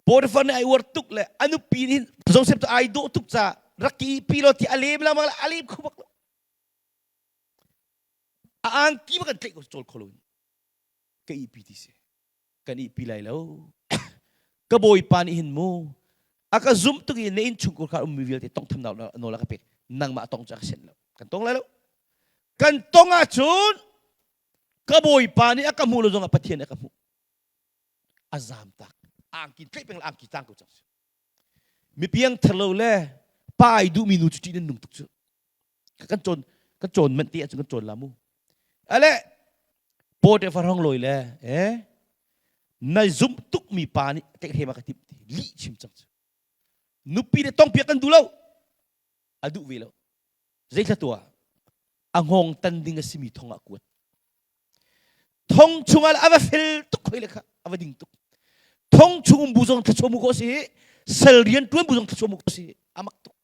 S1: Potiphar nih ai uar tuk le a nupi nih Joseph cu ai dawh tuk ca rak ki pi lo ti a lem lengmang le a lem kho bak lo. A angki bak kan tlaih ko cawl kho lo in ka ihpi ti si kan ihpi lai lo ka bawipa nih hin mu a ka zum tuk i na inn chungkhar kha ummi vialte tongthamnak nawl a ka pek nangmah tong cu a ka senh lo kan tong lai lo kan tong ahcun ka bawipa nih a ka hmuh lo zongah Pathian nih a ka hmuh a zam tak angki tlaih peng angki tang ko cang mi piang thar lo le pa ai duhmi nu cu ṭih nan nung tuk cu. Kan cawn kan cawn manh ti ahcun kan cawn la mu. Ale Potiphar hong lawi le eh na zumh tukmi pa nih tlaihhrem a ka timh ti lih chim cang cu. Nupi le tongpiak kan duh lo. A duh ve lo. Zeithla tuah a hngawng tan ding a simi thong ah kuat. Thong chungah a va fel tuk hoi le kha a va ding tuk. Thong chung um bu zong thluachuah mu ko si sal rian tuan bu zong thluachuah mu ko si amak tuk.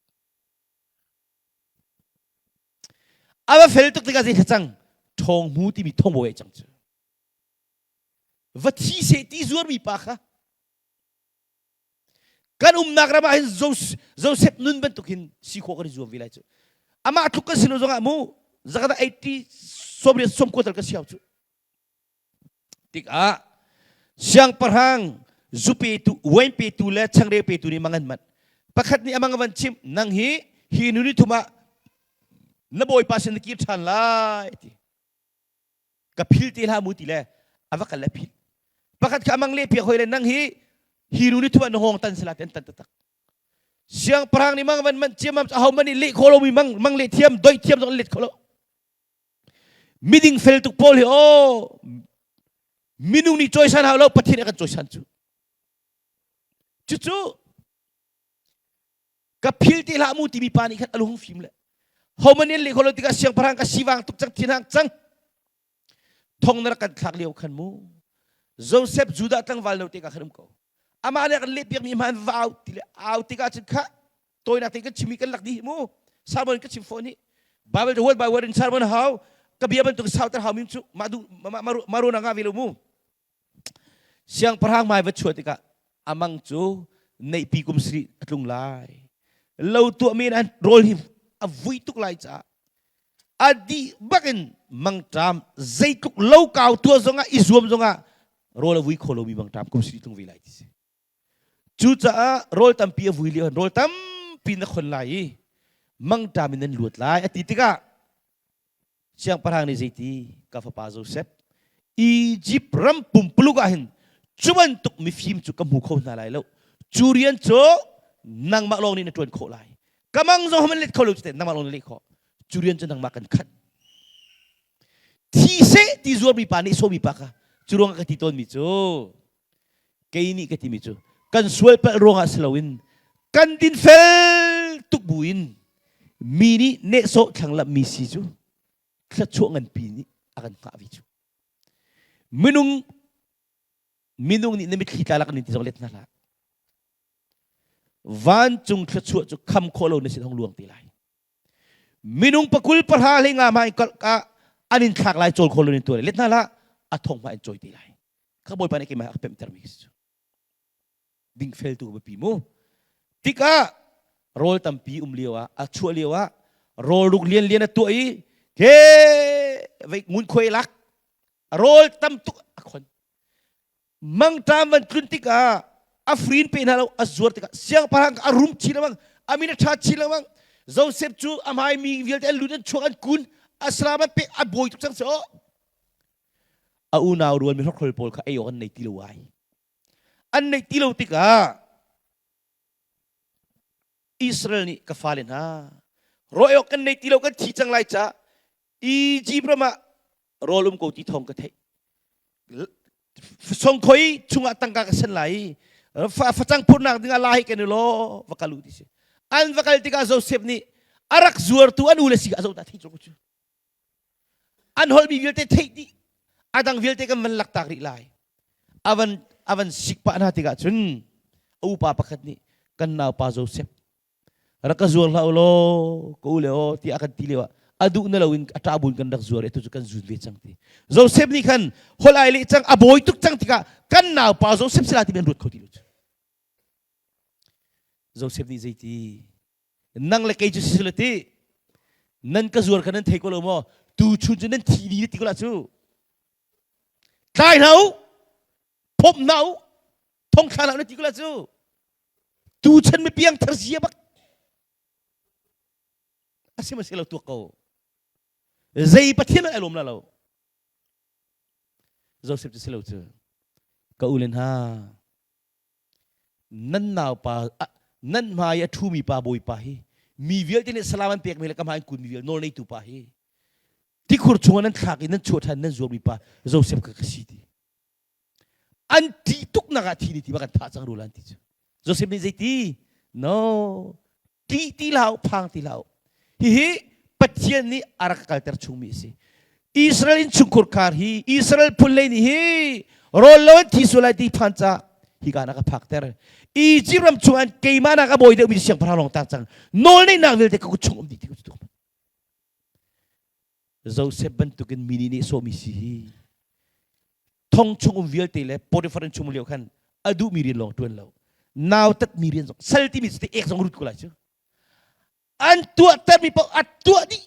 S1: A va fel tuk tikah zei cang ṭhawng hmu timi thong bawi cang cu. Va thi seh ti zuarmi pa kha kan umnak ram ah hin Joseph nun bantuk hin si khawh kan i zuam ve lai cu. Amah tluk kan si lo zongah mu zakata 80 sawmriat sawmkua tal kan si hau cu. Tikah siangpahrang zu petu, wine petu le changreu petu nih mang an manh. Pakhat nih amang a van chimh, nang hi hi nu ni thum ah na bawipa sin na kir ṭhan lai ti. Ka phil te hlah mu ti le a va kal le phil. Pakhat kha amang leh piak hoi le nang hi hi nu ni thum ah na hawng tan sala ti an tan taktak. Siangpahrang nih mang van manh ciammam aho man nih leh kho lomi mang mang leh thiam doih thiam zong an let kho lo. Miding fel tuk pawl hi aw minung nih cawisan hau lo Pathian a kan cawisan cu. Cucu ka phil te hlah mu timi pa nih khan a lung fim le homan in leh kholo tikah siangpahrang ka sivang tuk cang thinhang cang thong na rak kan thlak lio khan mu Joseph Judah tlangval no te ka khan um ko amah nih a kan lehpiak mi hman va au ti le au tikah cun kha tawinak te kan chimi kan lak dih mu sermon ka chim fawn hi Bible the word by word in sermon hau ka bia bantuk sauter hau mi cu mah du ma ro na nga ve lo mu siangpahrang mai va chuah tikah amang cu neihpi kum sri a tlung lai lo tuah men an rawl hi a vui tuk lai caah a dih bakin mangṭam zeitluk lo kau tuah zongah i zuam zongah rawl a vui kho lomi mangṭam kum sri tlung ve lai ti si Cucaah rawl tampi a vui lio rawl tampi na khon lai i mangṭam in nan luat lai a ti tikah siangpahrang nih zeiti ka fapa Joseph Egypt ram pumpuluk ah hin cu bantuk mifim cu ka hmu kho hna lai lo cu rian cu nangmah lawng nih na ṭuan khawh lai ka mang zong man let kho lo cu nangmah lawng na leh khawh cu rian cu nangmah kan khat thi seh ti zuarmi pa nih sawmi pa kha cu ruangah ka ti tawnmi cu Kei nih ka timi cu kan sual palh ruangah si loin kan dinfel tuk buin mi nih nehsawh thlanglamh mi si cu thluachuah nganpi nih a kan hngah ve cu. Minung minung nih na mitthli tla lak nin ti zong let hna hlah. Vancung thluachuah cu kham khawh lo na sin hong luang te lai. Minung pakul pahra hlei nga hmai ka an in thlak lai cawl kho lo in tuar let hna hlah a thong hma in cawi te lai. Kha Bawipa nih keimah a pemhter mi cu. Dingfel tu biapi mu. Tikah rawl tampi um lio ah a chuah lio ah rawl ruk lian lian a tuah i ke vei ngunkhuai lak rawl tam tuk a khon mangṭam van tlun tikah a frin pe hna lo a zuar tikah siangpahrang a rum chin lengmang a min a ṭha chin lengmang Joseph cu a hmai mi vialte an lut an chuak an kun a salam an pe a bawi tuk cang si a unau rual mi hrokhrol pawl kha ei awk an nei ti lo ai an neih ti lo tikah Israel nih ka fale hna rawi awk kan nei ti lo kan thi cang lai ca Egypt ram ah rawl um ko ti thawng ka theih songkhoi chungah tangka ka sen lai i facang phurnak dingah la hi kan i law va kal u ti si an va kal tikah Joseph nih a rak zuartu an u le si a zoh ta thei cu an holhmi vialte theih dih a dang vialte kan van laktak rih lai avan avan sik pah hna tikah cun a upa pakhat nih kan naupa Joseph rak ka zuar hlah u law ka u le aw tiah a kan ti lio ah a duh na loin a ṭah buin kan rak zuar i atu cu kan zun ve cang ti Joseph nih khan holh ai leh cang a bawi tuk cang tikah kan naupa Joseph sila ti an ruat kho ti lo cu Joseph nih zeiti nang le kei cu si ti nan ka zuar kha nan thei ko lo maw tu chun cu nan thi dih ti ko la cu tlai hna u phomh hna u thong thla hna u na ti ko la cu tu chan mi piang thar zia bak a si ma si lo tuak ko zei pathian ai lawm la lo Joseph cu si lo cu ka u le hna nan naupa nan hmai a ṭhumi pa bawipa hi. Mi vialte nih salam an pekmi le ka hmai in kun mi vialte nawl neitu pa hi tikhur chungah nan thlak i nan chuah ṭhan nan zuarmi pa Joseph ka ka si ti. An ṭih tuknak ah thi ni ti ba kan thah cang rul an ti cu. Joseph nih zeiti? No, ṭih ti hlah u, phang ti hlah u. Hihi Pathian nih a rak kalter chungmi a si. Israel innchungkhur khar hi Israel phun lei nih hi rawl lo an thi sual lai ti phan ca hi ka na ka phakter. Egypt ram chung an keimah nak a bawi deuhmi siangpahrang lawng tang cang. Nawl neihnak vialte ka kut chung um dih ti ku Joseph bantukin mi nih nih sawmi si hi thong chung um vialte le Potiphar in chung lio khan a duhmi rian lawng ṭuan lo nautat mi rian zong sal timi cu ek zong rut ko lai cu an tuahtermi paoh a tuah dih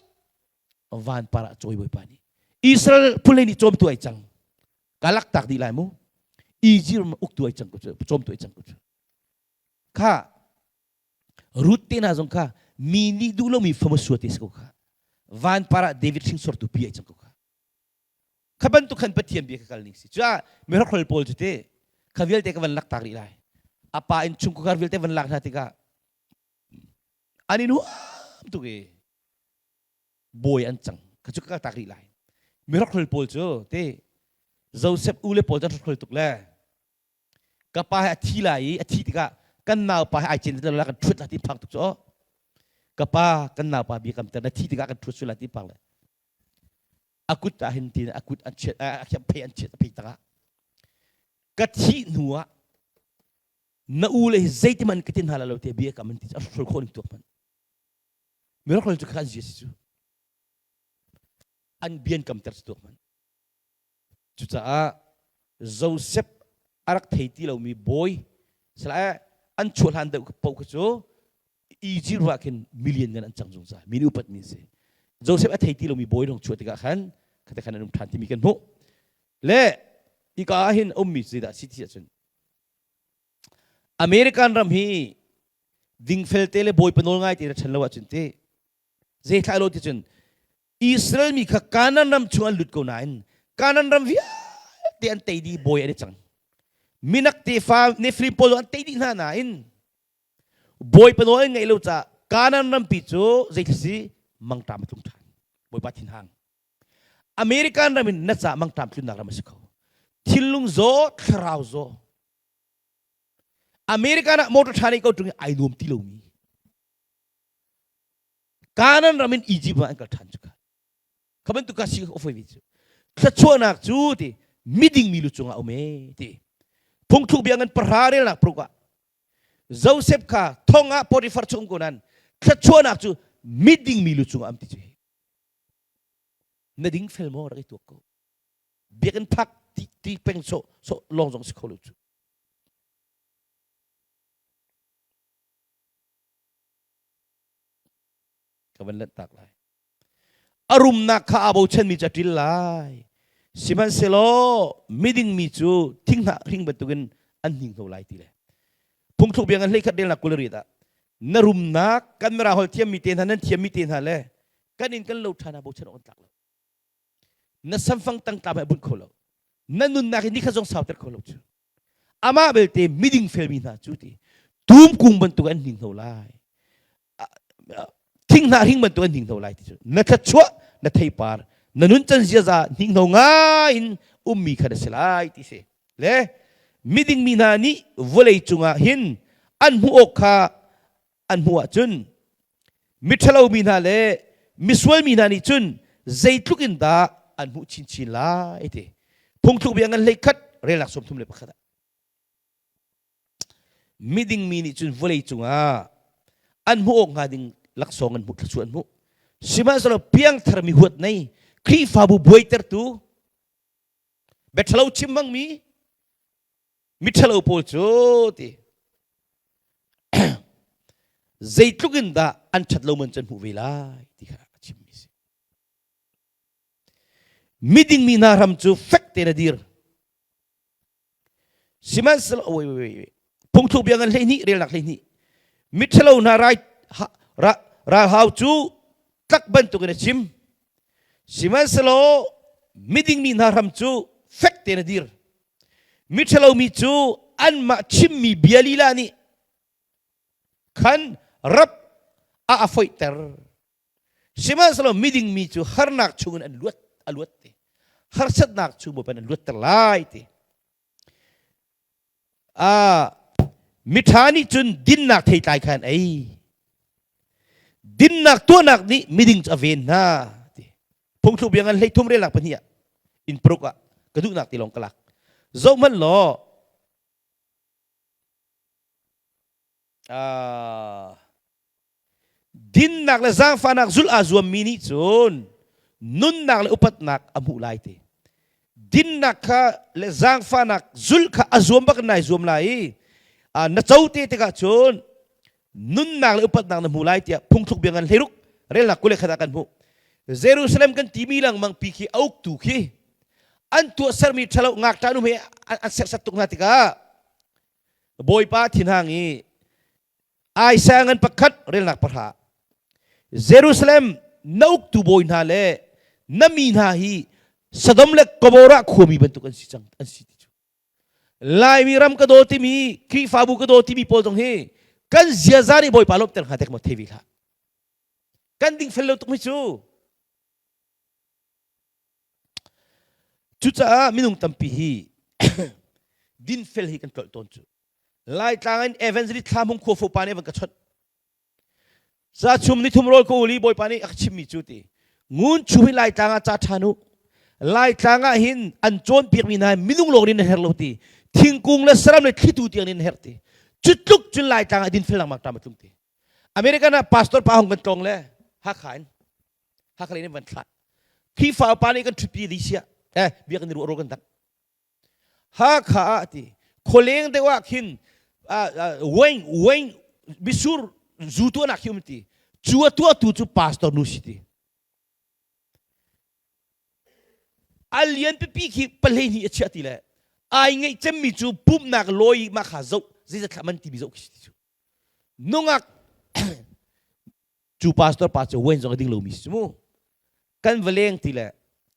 S1: van par ah cawi bawipa nih Israel phulei nih cawmtu ai cang ka lak tak dih lai mu Egypt ram uktu ai cang ko cu cawmtu ai cang ko cu kha Ruth te hna zong kha mi nih duh lomi famasua te si ko kha van par ah David hringsortu pi ai cang ko kha kha bantuk khan Pathian bia ka kal ning si cuah mihrokhrol pawl cu te kha vialte ka van lak tak rih lai a pa in chungkhar vialte van lak hna tikah an i nuam tuk i bawi an cang kha cu ka kal tak rih lai mihrokhrol pawl cu te Joseph u le pawl cu an hrokhrol tuk le ka pa he a thi lai i a thi tikah kan naupa he ai cin la kan ṭhut la ti phang tuk cu ka pa kan naupa bia kam ter na thi tikah kan ṭhut su la ti phang le a kut ah hin tin a kut an chiat a khiam phei an chiat a phei takah ka thih hnu ah na u le hi zeitiman ka tin hna la lo te bia kam an ti a hrol khawh ning tuak man miracle cu kha an zia si cu an bian kam ter tuak man Cucaah Joseph a rak thei ti lomi bawi sala an chuah hlan deuh paoh kha cu Egypt ruah khin million ngan an cang zungzal mi nih upatmi si. Joseph a thei ti lomi bawi lawng chuah tikah khan khate khan an um ṭhan timi kan hmuh. Le hika ah hin ummi zeidah si ti ahcun American ram hi dingfel te le bawipa nawl ngai te na ṭhan lo ahcun te zei thlah lo ti cun Israel mi kha Kanaan ram chung an lut ko nain Kanaan ram vialte an tei dih bawi an i cang. Minak tefa Nephilim pawl an tei dih hna nain bawipa nawl an ngaih lo caah Kanaan rampi cu zeithil si mangṭam a tlung ṭhan. Bawipa thinhang. American ram in na ca mangṭam tlunnak ram a si kho. Thinlung zaw, thlarau zaw. American ah motor ṭha nei ko ṭung i ai nuam ti lomi. Kanaan ram in Egypt ah an kal ṭhan cu kha. Kha bantuk ka si a foi ve cu. Thluachuahnak cu ti miding mi lu cungah um e ti. Phungthluk bia ngan pahra relnak pruk ah Joseph kha thong ah Potiphar chung ko nan thluachuahnak cu miding mi lu cungah am ti cu. Na ding fel maw rak i tuak ko. Biakinn phak ti, ti peng so so lawng zong si kho lo cu. Ka van lanhtak lai. A rumnak kha aa bochanmi cu a ṭil lai. Sihmanhsehlaw miding mi cu thinghnah hring bantukin an hninghno lai ti le. Phungthluk bia ngan hleikhat relnak 20 riat ah na rumnak kan mirang holh thiammi te hna nan thiammi te hna le kan in kan lo ṭhan ah bochan awk an tlak lo. Na samfang tangtlam he a bunh kho lo. Na nunnak hi nikhat zong sauter kho lo cu. Amah belte miding felmi hna cu ti tum kung bantuk an hninghno lai. Thinghnah hring bantuk an hninghno lai ti cu. Na thluachuah, na theipar, na nuncan ziaza hninghno ngai in ummi kha na si lai ti si. Le miding mi hna nih vawlei cungah hin an hmuh awk kha an hmuh ahcun miṭhalo mi hna le misual mi hna nih cun zeitluk in dah an hmuh chinchin lai ti phungthluk bia ngan hleikhat relnak 31 ah miding mi nih cun vawlei cungah an hmuh awk hnga ding laksawng an hmuh thluachuah an hmuh sihmanhsehlaw piangthar mi huat nei Khrihfabu buaitertu biaṭhalo chim hmangmi miṭhalo pawl cu ti zeitluk in dah an ṭhat lo man cu an hmuh ve lai ti kha a chimmi si. Miding mi hna ram cu fek tein a dir. Sihmanhsehlaw wait wait wait phungthluk bia ngan 12 relnak 12 miṭhalo hna rai ralhau cu tlak bantukin a chim. Sihmanhsehlaw miding mi hna ram cu fek tein a dir. Miṭhalo mi cu anmah chimmi bia lila nih khan rap. A a foihter. Sihmanhsehlaw miding mi cu harnak chungin an luat a luat te. Harsatnak chung Bawipa an luatter lai ti. Ah, miṭha nih cun dinnak theitlai kha an ei. Dinnak tuahnak nih miding cu a ven hna ti. Phungthluk bia ngan 13 relnak pahnih ah in paruk ah ka duhnak ti lawng ka lak. Zoh hmanh law ah Dinnak le zaangfahnak zulh aa zuammi nih cun nunnak le upatnak a hmuh lai ti. Dinnak kha le zaangfahnak zulh kha a zuam bak in nai zuam lai i na co te tikah cun nunnak le upatnak na hmu lai tiah phungthluk bia ngan hleiruk relnak 21 ah kan hmuh. Jerusalem kan timi lengmang pi khi a uktu khi an tuahsermi ṭhalo ngakṭah nu he an serhsat tuk hna tikah Bawipa thinhang i Isaiah ngan pakhat relnak pahra Jerusalem na uktu bawi hna le na mi hna hi Sodom le Gomorrah khuami bantuk an si cang an si ti cu Laimi ram ka daw timi Khrihfabu ka daw timi pawl zong hi kan ziaza nih Bawipa lawmhter hnga tek maw thei ve hlah kan dingfel lo tuk mi cu Cucaah minung tampi hi dinfel hi kan tlolh tawn cu. Laitlang in evangelist Thla Hmung Khuafo pa nih a van ka chawnh. Ca chum ni thum rawl ka ul i Bawipa nih a ka chimmi cu ti. Ngun chu hi Laitlang ah ca ṭhan u. Laitlang ah hin an cawnpiakmi hna minung lawng nih nan herh lo ti. Thingkung le saram le thlitu tiang nih nan herh ti. Cu tluk cun Laitlang ah dinfel lengmang ṭam a tlung ti. American ah pastor pa hong kan tlawng le Hakha in Hakha lei in van thlah. Khrihfa upa nih kan ṭhutpi dih siah eh biakinn ruah rawl kan dangh. Hakha ah ti khualeng deuh ah khin wine wine misur zu tuahnak khi um ti cu a tuahtu cu pastor nu si ti a lian pipi khi pahlei hnih a chiah ti le ai ngeih cemmi cu pumhnak lawi mah kha zoh zeizat thlah man timi zoh khi si ti cu nungak cu pastor pa cu wine zong a ding lomi si mu kan va leng ti le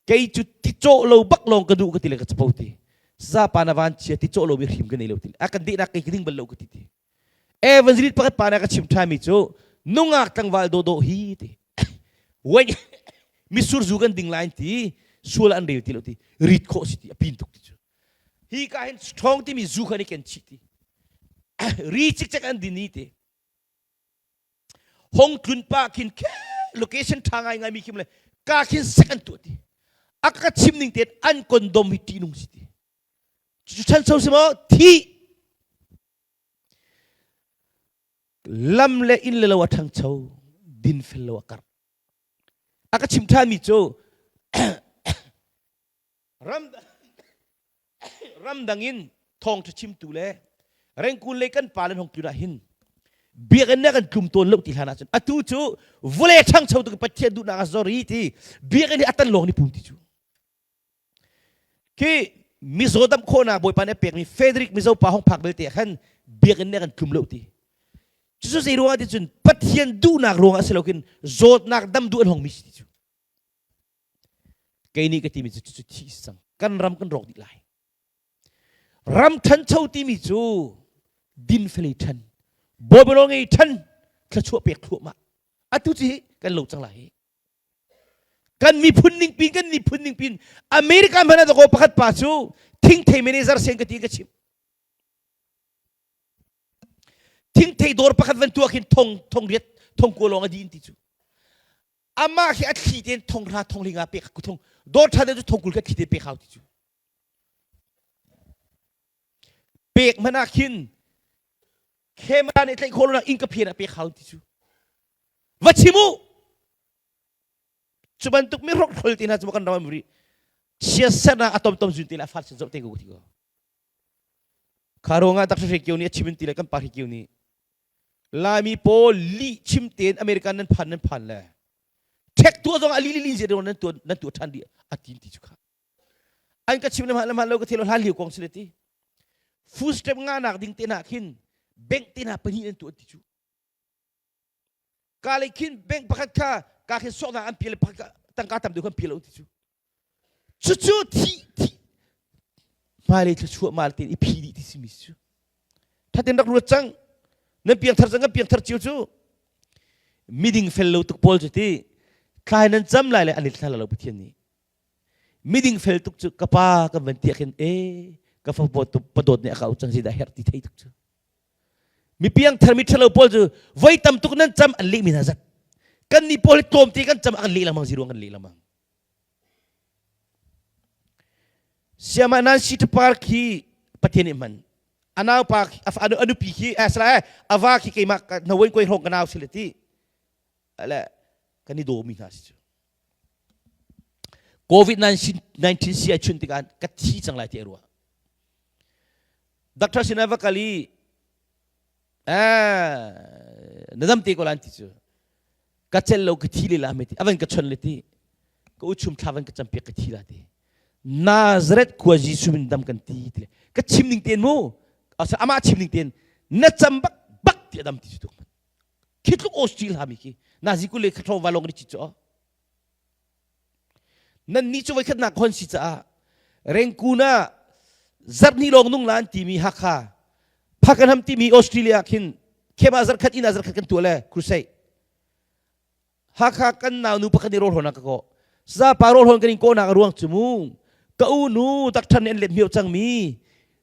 S1: kei cu ti cawh lo bak lawng ka duh ka ti le ka capo ti za pa na van chia ti cawh lo mi hrim ka nei lo ti a kan dehnak kei ka ding bal lo ka ti ti evangelist pakhat pa na ka chim ṭhami cu nungak tlangval dawdawh hi ti wine misur zu kan ding lai ti sual an rel ti lo ti rit khawh si ti a pin tuk ti cu hi ka hin strong timi zu kha ni ken chih ti ri cikcek an din i ti Hong tlun pa khin khe location tha ngai ngai mi khim le ka khin sek an tuah ti a ka chim ning tein an condom hi ṭihnung si ti cu chan so si maw thi lam le inn le lo a ṭhangcho din fel lo a karh a ka chim ṭhan mi cu ram ramdang in thawngṭha chimtu le rengkun lei kan pa le hong tlun ah hin biakinn ah kan tlum tawn lo ti hlan ahcun atu cu vawlei ṭhangcho tuk Pathian duhnak ah zor i ti biakinn hi a tan lawng ni pum ti cu khi mizaw dam khawhnak Bawipa nih a pekmi Frederick Mizo pa hong phak belte ah khan biakinn nih kan tlum lo ti cucu zei ruangah ti cun Pathian duhnak ruangah si lo khin zawtnak dam duh an hong mi si ti cu Kei nih ka timi cu cucu thi si cang. Kan ram kan rawk dih lai. Ram ṭhancho timi cu dinfel i ṭhan, Bawipa ngei ṭhan, thluachuah pek thluahmah. Atu cu hi kan lo cang lai hi. Kan miphun ning pin kan miphun ning pin America hmanh ah pakhat pa cu thingthei manager sen ka ti ka chim. Thingthei dawr pakhat van tuah khin thong thong riat thong kua lawng a din ti cu. Amah khi a thli tein thong hra thong linga pek ku thong dawr ṭha deuh cu thong 20 kha thli tein pek hau ti cu. Pek hmanh ah khin camera nih tlaih khawh lonak inn ka phen ah pek hau ti cu. Va chim u! Cu bantuk mi hrokhrol te hna cu kan ram am rih. Chiatsernak a tomtom zun te le a far sin zoh te ko ti ko. Kha ruangah Dr. Hre Kio nih a chim in ti le kan pa Hre Kio nih Laimi pawl lih chim tein American nan phan nan phan le ṭhek tuah zong a li li li nan tuah nan tuah ṭhan dih a tin ti cu kha an ka chim le hman le hman lo ka thelo hlan lio kong si le ti food step nga nak ding te na khin bank te na pahnih nan tuah ti cu ka lei khin bank pakhat kha ka khin sawknak an pial pakhat tangka tam deuh kan pial lo ti cu cucu thi thi hmailei thluachuah mal tein i phi dih ti simi cu thatin rak ruat cang nan piangthar cang kan piangthar cio cu. Miding fel lo tuk pawl cu ti thlai nan cam lai le an i thla lo Pathian nih. Miding fel tuk cu ka pa kan van tiah khin e ka fa padawt nih a ka auh cang zeidah herh ti thei tuk cu. Mi piangthar mi ṭhalo pawl cu voi tam tuk nan cam an leh mi hna zat. Kan nih pawl hi tlawmte kan cam a kan leh lengmang ziruang kan leh lengmang. Siamah Nancy Tapar khi Pathian nih hman. A naupa a nupi khi eh sala eh a va khi keimah na wen koi hrong ka nau sile ti. Ale kan i daw mi hna si cu. COVID-19 si ai chun tikah ka thi cang lai ti a ruah. Doctor sinah va kal i eh na dam te ko lan ti cu. Ka cel lo ka thi le la me ti. Avan ka chon le ti. Ka uchum thla van ka campiak ka thi la ti. Nazareth khua Jesuh min dam kan ti ti le. Ka chim ning ten mu. Asa ama chim ning ten na cam bak bak ti adam ti cu tuk. Khi tluk Australia hami khi. Nazi kule khatro valong ri chi chu. Nan nih cu voikhatnak hon si caah Rengkun ah zarhnih lawng nung la an timi Hakha Phakanham timi Australia khin khem ah zarkhat inn ah zarkhat kan tuah le crusade Hakha kan nau nu pakhat nih rawl hawn ka kawh zapa rawl hawn kan in kawhnak a ruang cu mu ka u nu doctor nih an let mio cangmi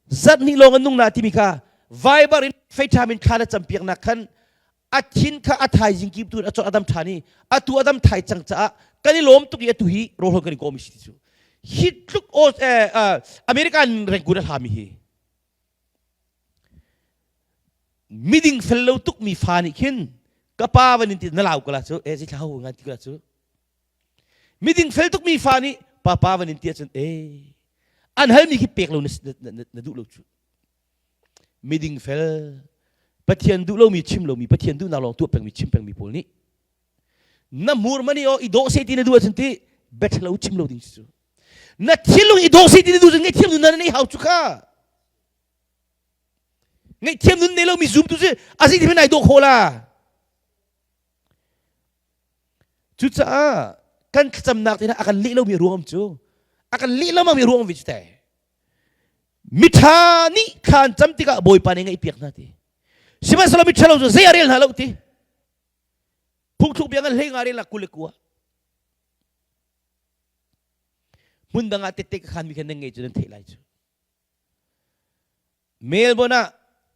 S1: zarhnih lawng an nung na timi kha Viber in FaceTime in thla na campiaknak khan a thin kha a thaizing kim tu in a chawt adam ṭhan i atu adam thai cang caah kan i lawm tuk i atu hi rawlhol kan i kawm si ti cu hi tluk American rengkun a hlami hi miding fel lo tuk mi fa nih khin ka pa van in ti na lau kala cu e si thla ho ngan ti kala cu miding fel tuk mi fa nih papa van in ti ahcun e an hal mi khi pek lo na duh lo cu miding fel Pathian duh lomi chim lomi Pathian duhnak lawng tuah pengmi chim pengmi pawl nih na hmur mani aw i dawh se ti na duh ahcun ti bethlo chim lo ding cu na thinlung i dawh se ti na duh cun ngaihthiam nun na nei hau cu kha ngaihthiam nun nei lomi zum tu cu a zei ti nai dawh kho la cucaah kan thlacamnak te a kan leh lomi ruang cu a kan leh lo mi ruang ve cu te Miṭha nih thla an cam tikah Bawipa nih ngaihpiak hna ti. Sihmanhsehlaw miṭhalo cu zei a rel hna lo ti. Phungthluk bia ngan hlei nga rel 21. Hmun dang ah tette ka khan mi khan nan ngei cu nan theih lai cu. Melbourne ah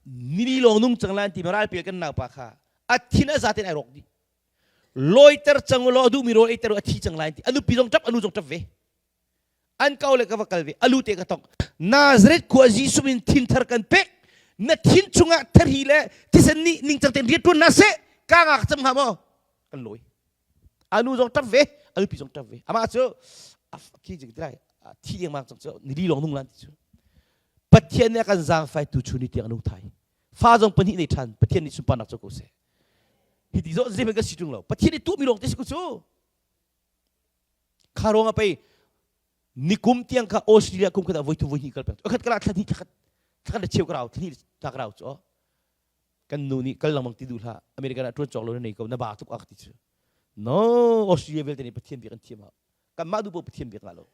S1: nili lawng nung cang lan ti ralpel kan naupa kha a thin a zaten ai rawk dih. Lawiter cang law a duhmi rawl eiter a thi cang lai ti. A nupi zong ṭap a nu zong ṭap ve. An ko le ka va kal ve alu te ka tong Nazareth khua Jesuh min thin thar kan pek na thin chungah thari le thisen nih ningcang tein rian tuan na seh ka nga ka cam hnga maw kan lawi anu zong ṭap ve anu pi zong ṭap ve amah cu khi jing tilai thi ding mang cu nili lawng nung lan ti cu Pathian nih a kan zaangfai tu chu ni tiang nung thai fa zong pahnih nei ṭhan Pathian nih sunparnak cu ko seh hi ti zo zei ka si ṭung lo Pathian nih tuahmi lawng te si ko cu Kha ruang ah pei nikum tiang kha Australia kum khat ah voi thum voi hnih kal peng. Khat kala thla hnih thla khat thla khat le cheu ka rau thla hnih thla ka rau cu. Kan nu nih kal lengmang ti duh hlah. American ah ṭuan cawk lo na nei ko na ba tuk ak ti cu. No Australia vialte nih Pathian biak an thiam ah. Kanmah duh paoh Pathian biak ngah lo.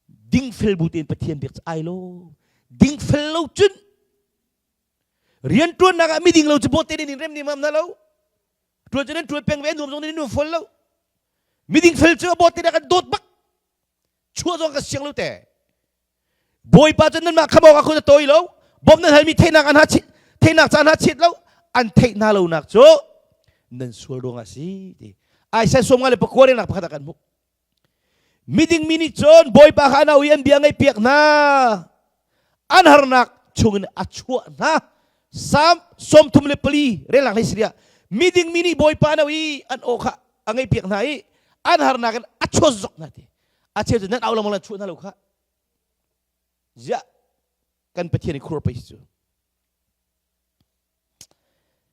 S1: Dingfel bu tein Pathian biak cu ai lo. Dingfel lo cun rianṭuannak ah miding lo cu bawte nih rem nih mam na lo. Ṭuan cu nan ṭuan peng ve nuam zong nan nuam fawn lo. Miding fel cu a bawt te kan dawt bak. Chuah zong ka siang lo te. Bawipa cu nanmah khamh awk ah khun a tawi lo. Bawm nan halmi theihnak an ha theihnak caan ha chiat lo. An theih hna lonak cu nan sual ruangah si ti. Isaiah 54 relnak pakhat ah kan hmuh. Miding mi nih cun Bawipa kha an auh i an bia ngaihpiak hna. An harnak chungin a chuah hna. Salm 34 relak hlei siria. Miding mi nih Bawipa an auh i an aw kha a ngaihpiak hna i an harnak in a chuah zok hna ti. A cheu cu nan au lengmang lan chuah hna lo kha. Ziah kan Pathian i khur pei cu.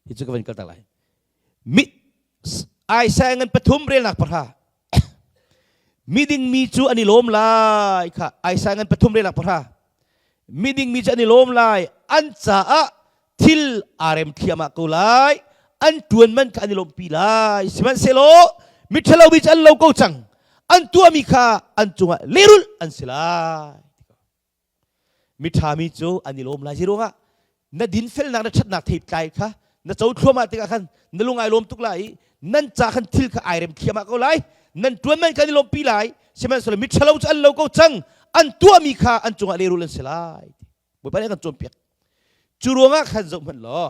S1: Hi cu ka van kal tak lai. Mi Isaiah ngan pathum relnak pahra. Miding mi cu an i lawm lai kha Isaiah ngan pathum relnak pahra. Miding mi cu an i lawm lai an caah thil aa rem thliahmah ko lai an ṭuan man kha an i lawmhpi lai sihmanhsehlaw miṭhalo mi cu an lo ko cang an tuahmi kha an cungah lehrulh an si lai Miṭhami cu an i lawm lai. Zeiruangah na dinfelnak na ṭhatnak theitlai kha na co thluahmah tikah khan na lung ai lawm tuk lai i Nan ca khan thil kha ai rem thliahmah ko lai. Nan ṭuan man kan i lawmhpi lai. Sihmanhsehlaw miṭhalo cu an lo ko cang. An tuahmi kha an cungah lehrul an si lai. Bawipa nih a kan cawnpiak. Cu ruangah khan zoh hmanh law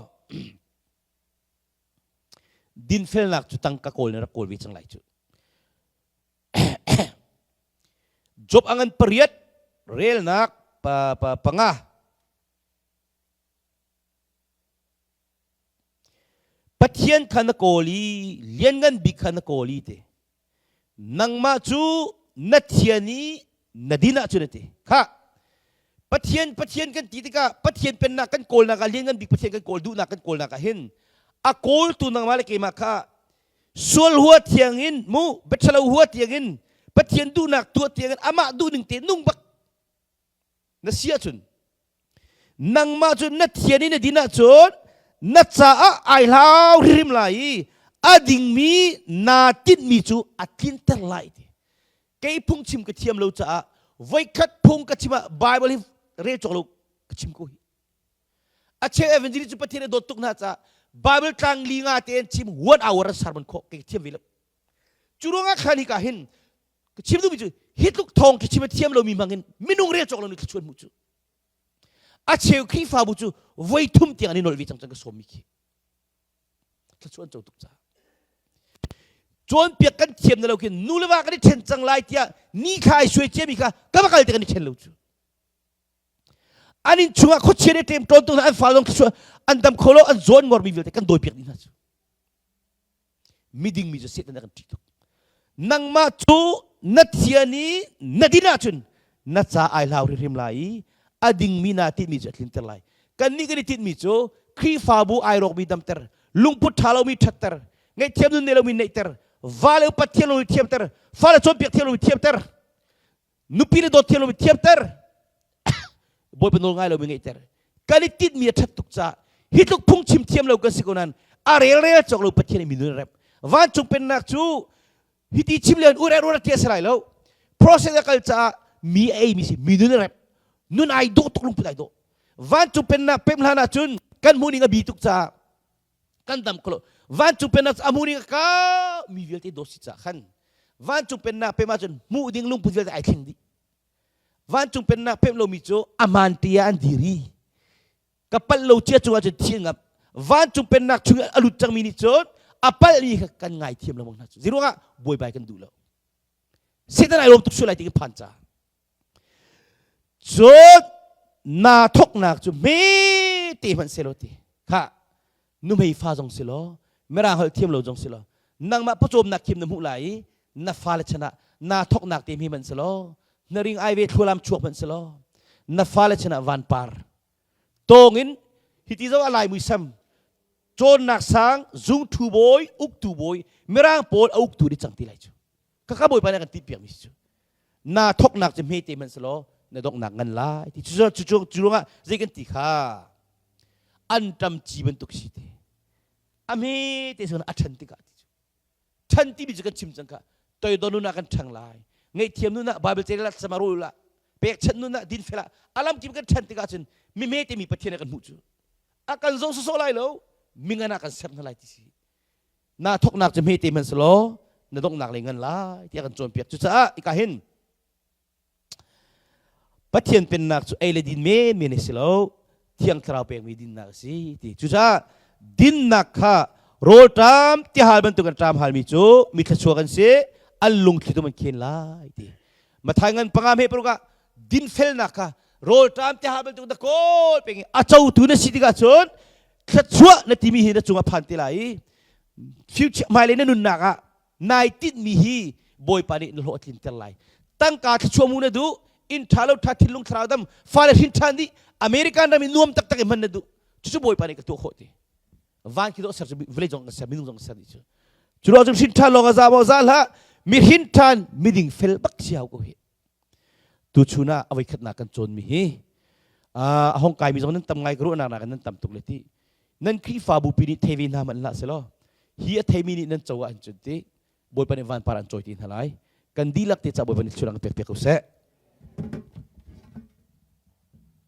S1: dinfelnak cu tangka kawl na rak kawl ve cang lai cu. Job a ngan pariat relnak pa, pa, panga Pathian kha na kawl i lianngan bik kha na kawl i ti. Nangmah cu na thian i na din ahcun a ti. Kha Pathian Pathian kan ti tikah Pathian pennak kan kawlnak ah lianngan bik Pathian kan kawl duhnak kan kawlnak ah hin a kawltu nangmah le keimah kha sual hua thiang in mu biathalo hua tiang in Pathian duhnak tuah tiang in amah duhning te nung bak na si ahcun nangmah cu na thian i na din ahcun na caah ai hlau hrimhrim lai i a dingmi naa tinhmi cu a tlinter lai ti kei phungchim ka thiam lo caah voikhat phung ka chim ah Bible hi rel cawk lo ka chim ko hi a cheu evangelist cu Pathian a dawt tuk hna caah Bible tlang li nga te an chim one hour an sermon khawh kei thiam ve lo cu ruangah khan hika hin ka chim duhmi cu hi tluk thawng khi chim a thiam lomi hmang in minung rel cawk lomi thluachuah hmuh cu a cheu Khrihfabu cu voi thum tiang an i nolh ve cang cang ka sawmmi khi thluachuah an co tuk caah cawnpiak kan thiam na lo khin nu le va kan i ṭhen cang lai tiah ni kha ai suai ciami kha ka va kal te kan i ṭhen lo cu an inn chungah khuachia nih ṭem ṭawn tuk an fa zong thluachuah an dam kho lo an zawn ngormi vialte kan dawipiak dih hna cu miding mi cu Satan a kan ṭih tuk nangmah cu na thian i na din ahcun na ca ai hlau hrimhrim lai i a dingmi naa tinhmi cu a tlinter lai kannih kan i tinhmi cu Khrihfabu ai rawkmi damter lungput ṭha lomi ṭhatter ngaihthiam nun nei lomi neihter va le upat thiam lomi thiamter fale cawnpiak thiam lomi thiamter nupi le dawt thiam lomi thiamter Bawipa nawl ngai lomi ngeihter kan i tinhmi a ṭhat tuk caah hi tluk phungchim thiam lo kan si ko nain a relrel cawk lo Pathian i minun a rep vancung pennak cu hiti chim len ur er ur ti a si lai lo process a kal caah mi a eimi si minun a rep nun ai dawh tuk lungput ai dawh vancung pennak pem hlan ahcun kan hmuh ning a bi tuk caah kan dam kho lo vancung pennak a hmuh ning a kau mi vialte dawt si caah khan vancung pennak pem ahcun hmuh ding lungput vialte ai thleng dih Vancung pennak pemh lomi cu aman te ah an dir i ka palh lo cia cungah cun thi ngap vancung pennak chung a lut cangmi nih cun a palhmi kha kan ngaithiam lengmang hna cu zeiruangah buaibai kan duh lo Satan ai lawm tuk sual lai ti kan phan ca cun naa thoknak cu hme te hmanh selaw ti kha nuhmei fa zong si law mirang holh thiam lo zong si law nangmah pawcawmnak thiam na hmuh lai i na fale chan ah naa thoknak te hme hmanh si law na ring ai ve thlualam chuak hmanh si law na fale chan ah vanpar tawng in hiti zo a lai muisam cawnnak sang zungthu bawi uktu bawi mirang pawl a uktu ni cang ti lai cu kaka bawipa nih a kan timhpiak mi cu na thoknak cu hmete hmanh si law na donghnak ngan lai ti cu cu cu ruangah zei kan ti kha an ṭam ci bantuk si te a hmete sun a ṭhan tikah ti cu ṭhan timi cu kan chim cang kha toidor nun ah kan ṭhang lai ngaihthiam nun ah Bible cel sama rul ah pekchanh nun ah dinfel ah alam kim kan ṭhan tikah cun mi hmete mi Pathian a kan hmuh cu a kan zo sawsawh lai lo mingan ah kan ser hna lai ti si na thoknak cu hmete hmanh selaw na donghnak le ngan lai tiah kan cawnpiak cucaah ika hin Pathian pennak cu ei le din menmen a si lo thiang thlarau pekmi dinnak a si ti cucaah dinnak kha rawlṭam tihal bantuk an ṭam halmi cu mi thluachuak an si an lungthli tum an khen lai ti Mathai ngan panga hme paruk ah dinfelnak kha rawlṭam tihal bantuk na kawl peng i a cotu na si tikah cun thluachuah na timi hi na cungah phan te lai i future hmailei na nunnak ah nai tinhmi hi Bawipa nih na hlawh a tlinter lai tangka thluachuah mu na duh inn ṭha lo ṭha thinlung thlarau dam fale hrin ṭhan dih American ram i nuam taktak i hman na duh cucu Bawipa nih ka tuah khawh ti van khi dawh ser cu vawlei zong kan ser minung zong kan ser dih cu cu ruang cun hrin ṭhan lawng a za maw za hlah mi hrin ṭhan miding fel bak si hau ko hi Tuchun ah a voikhatnak kan cawnmi hi a hong kaimi zong nan tam ngai ka ruahnak nakin nan tam tuk le ti nan Khrihfabu pi nih thei ve hna hmanh hlah selaw hi a theimi nih nan co ah an cun ti Bawipa nih vanpar an cawi ti hna lai kan dihlak te ca Bawipa nih thluachuah pek piak ko seh.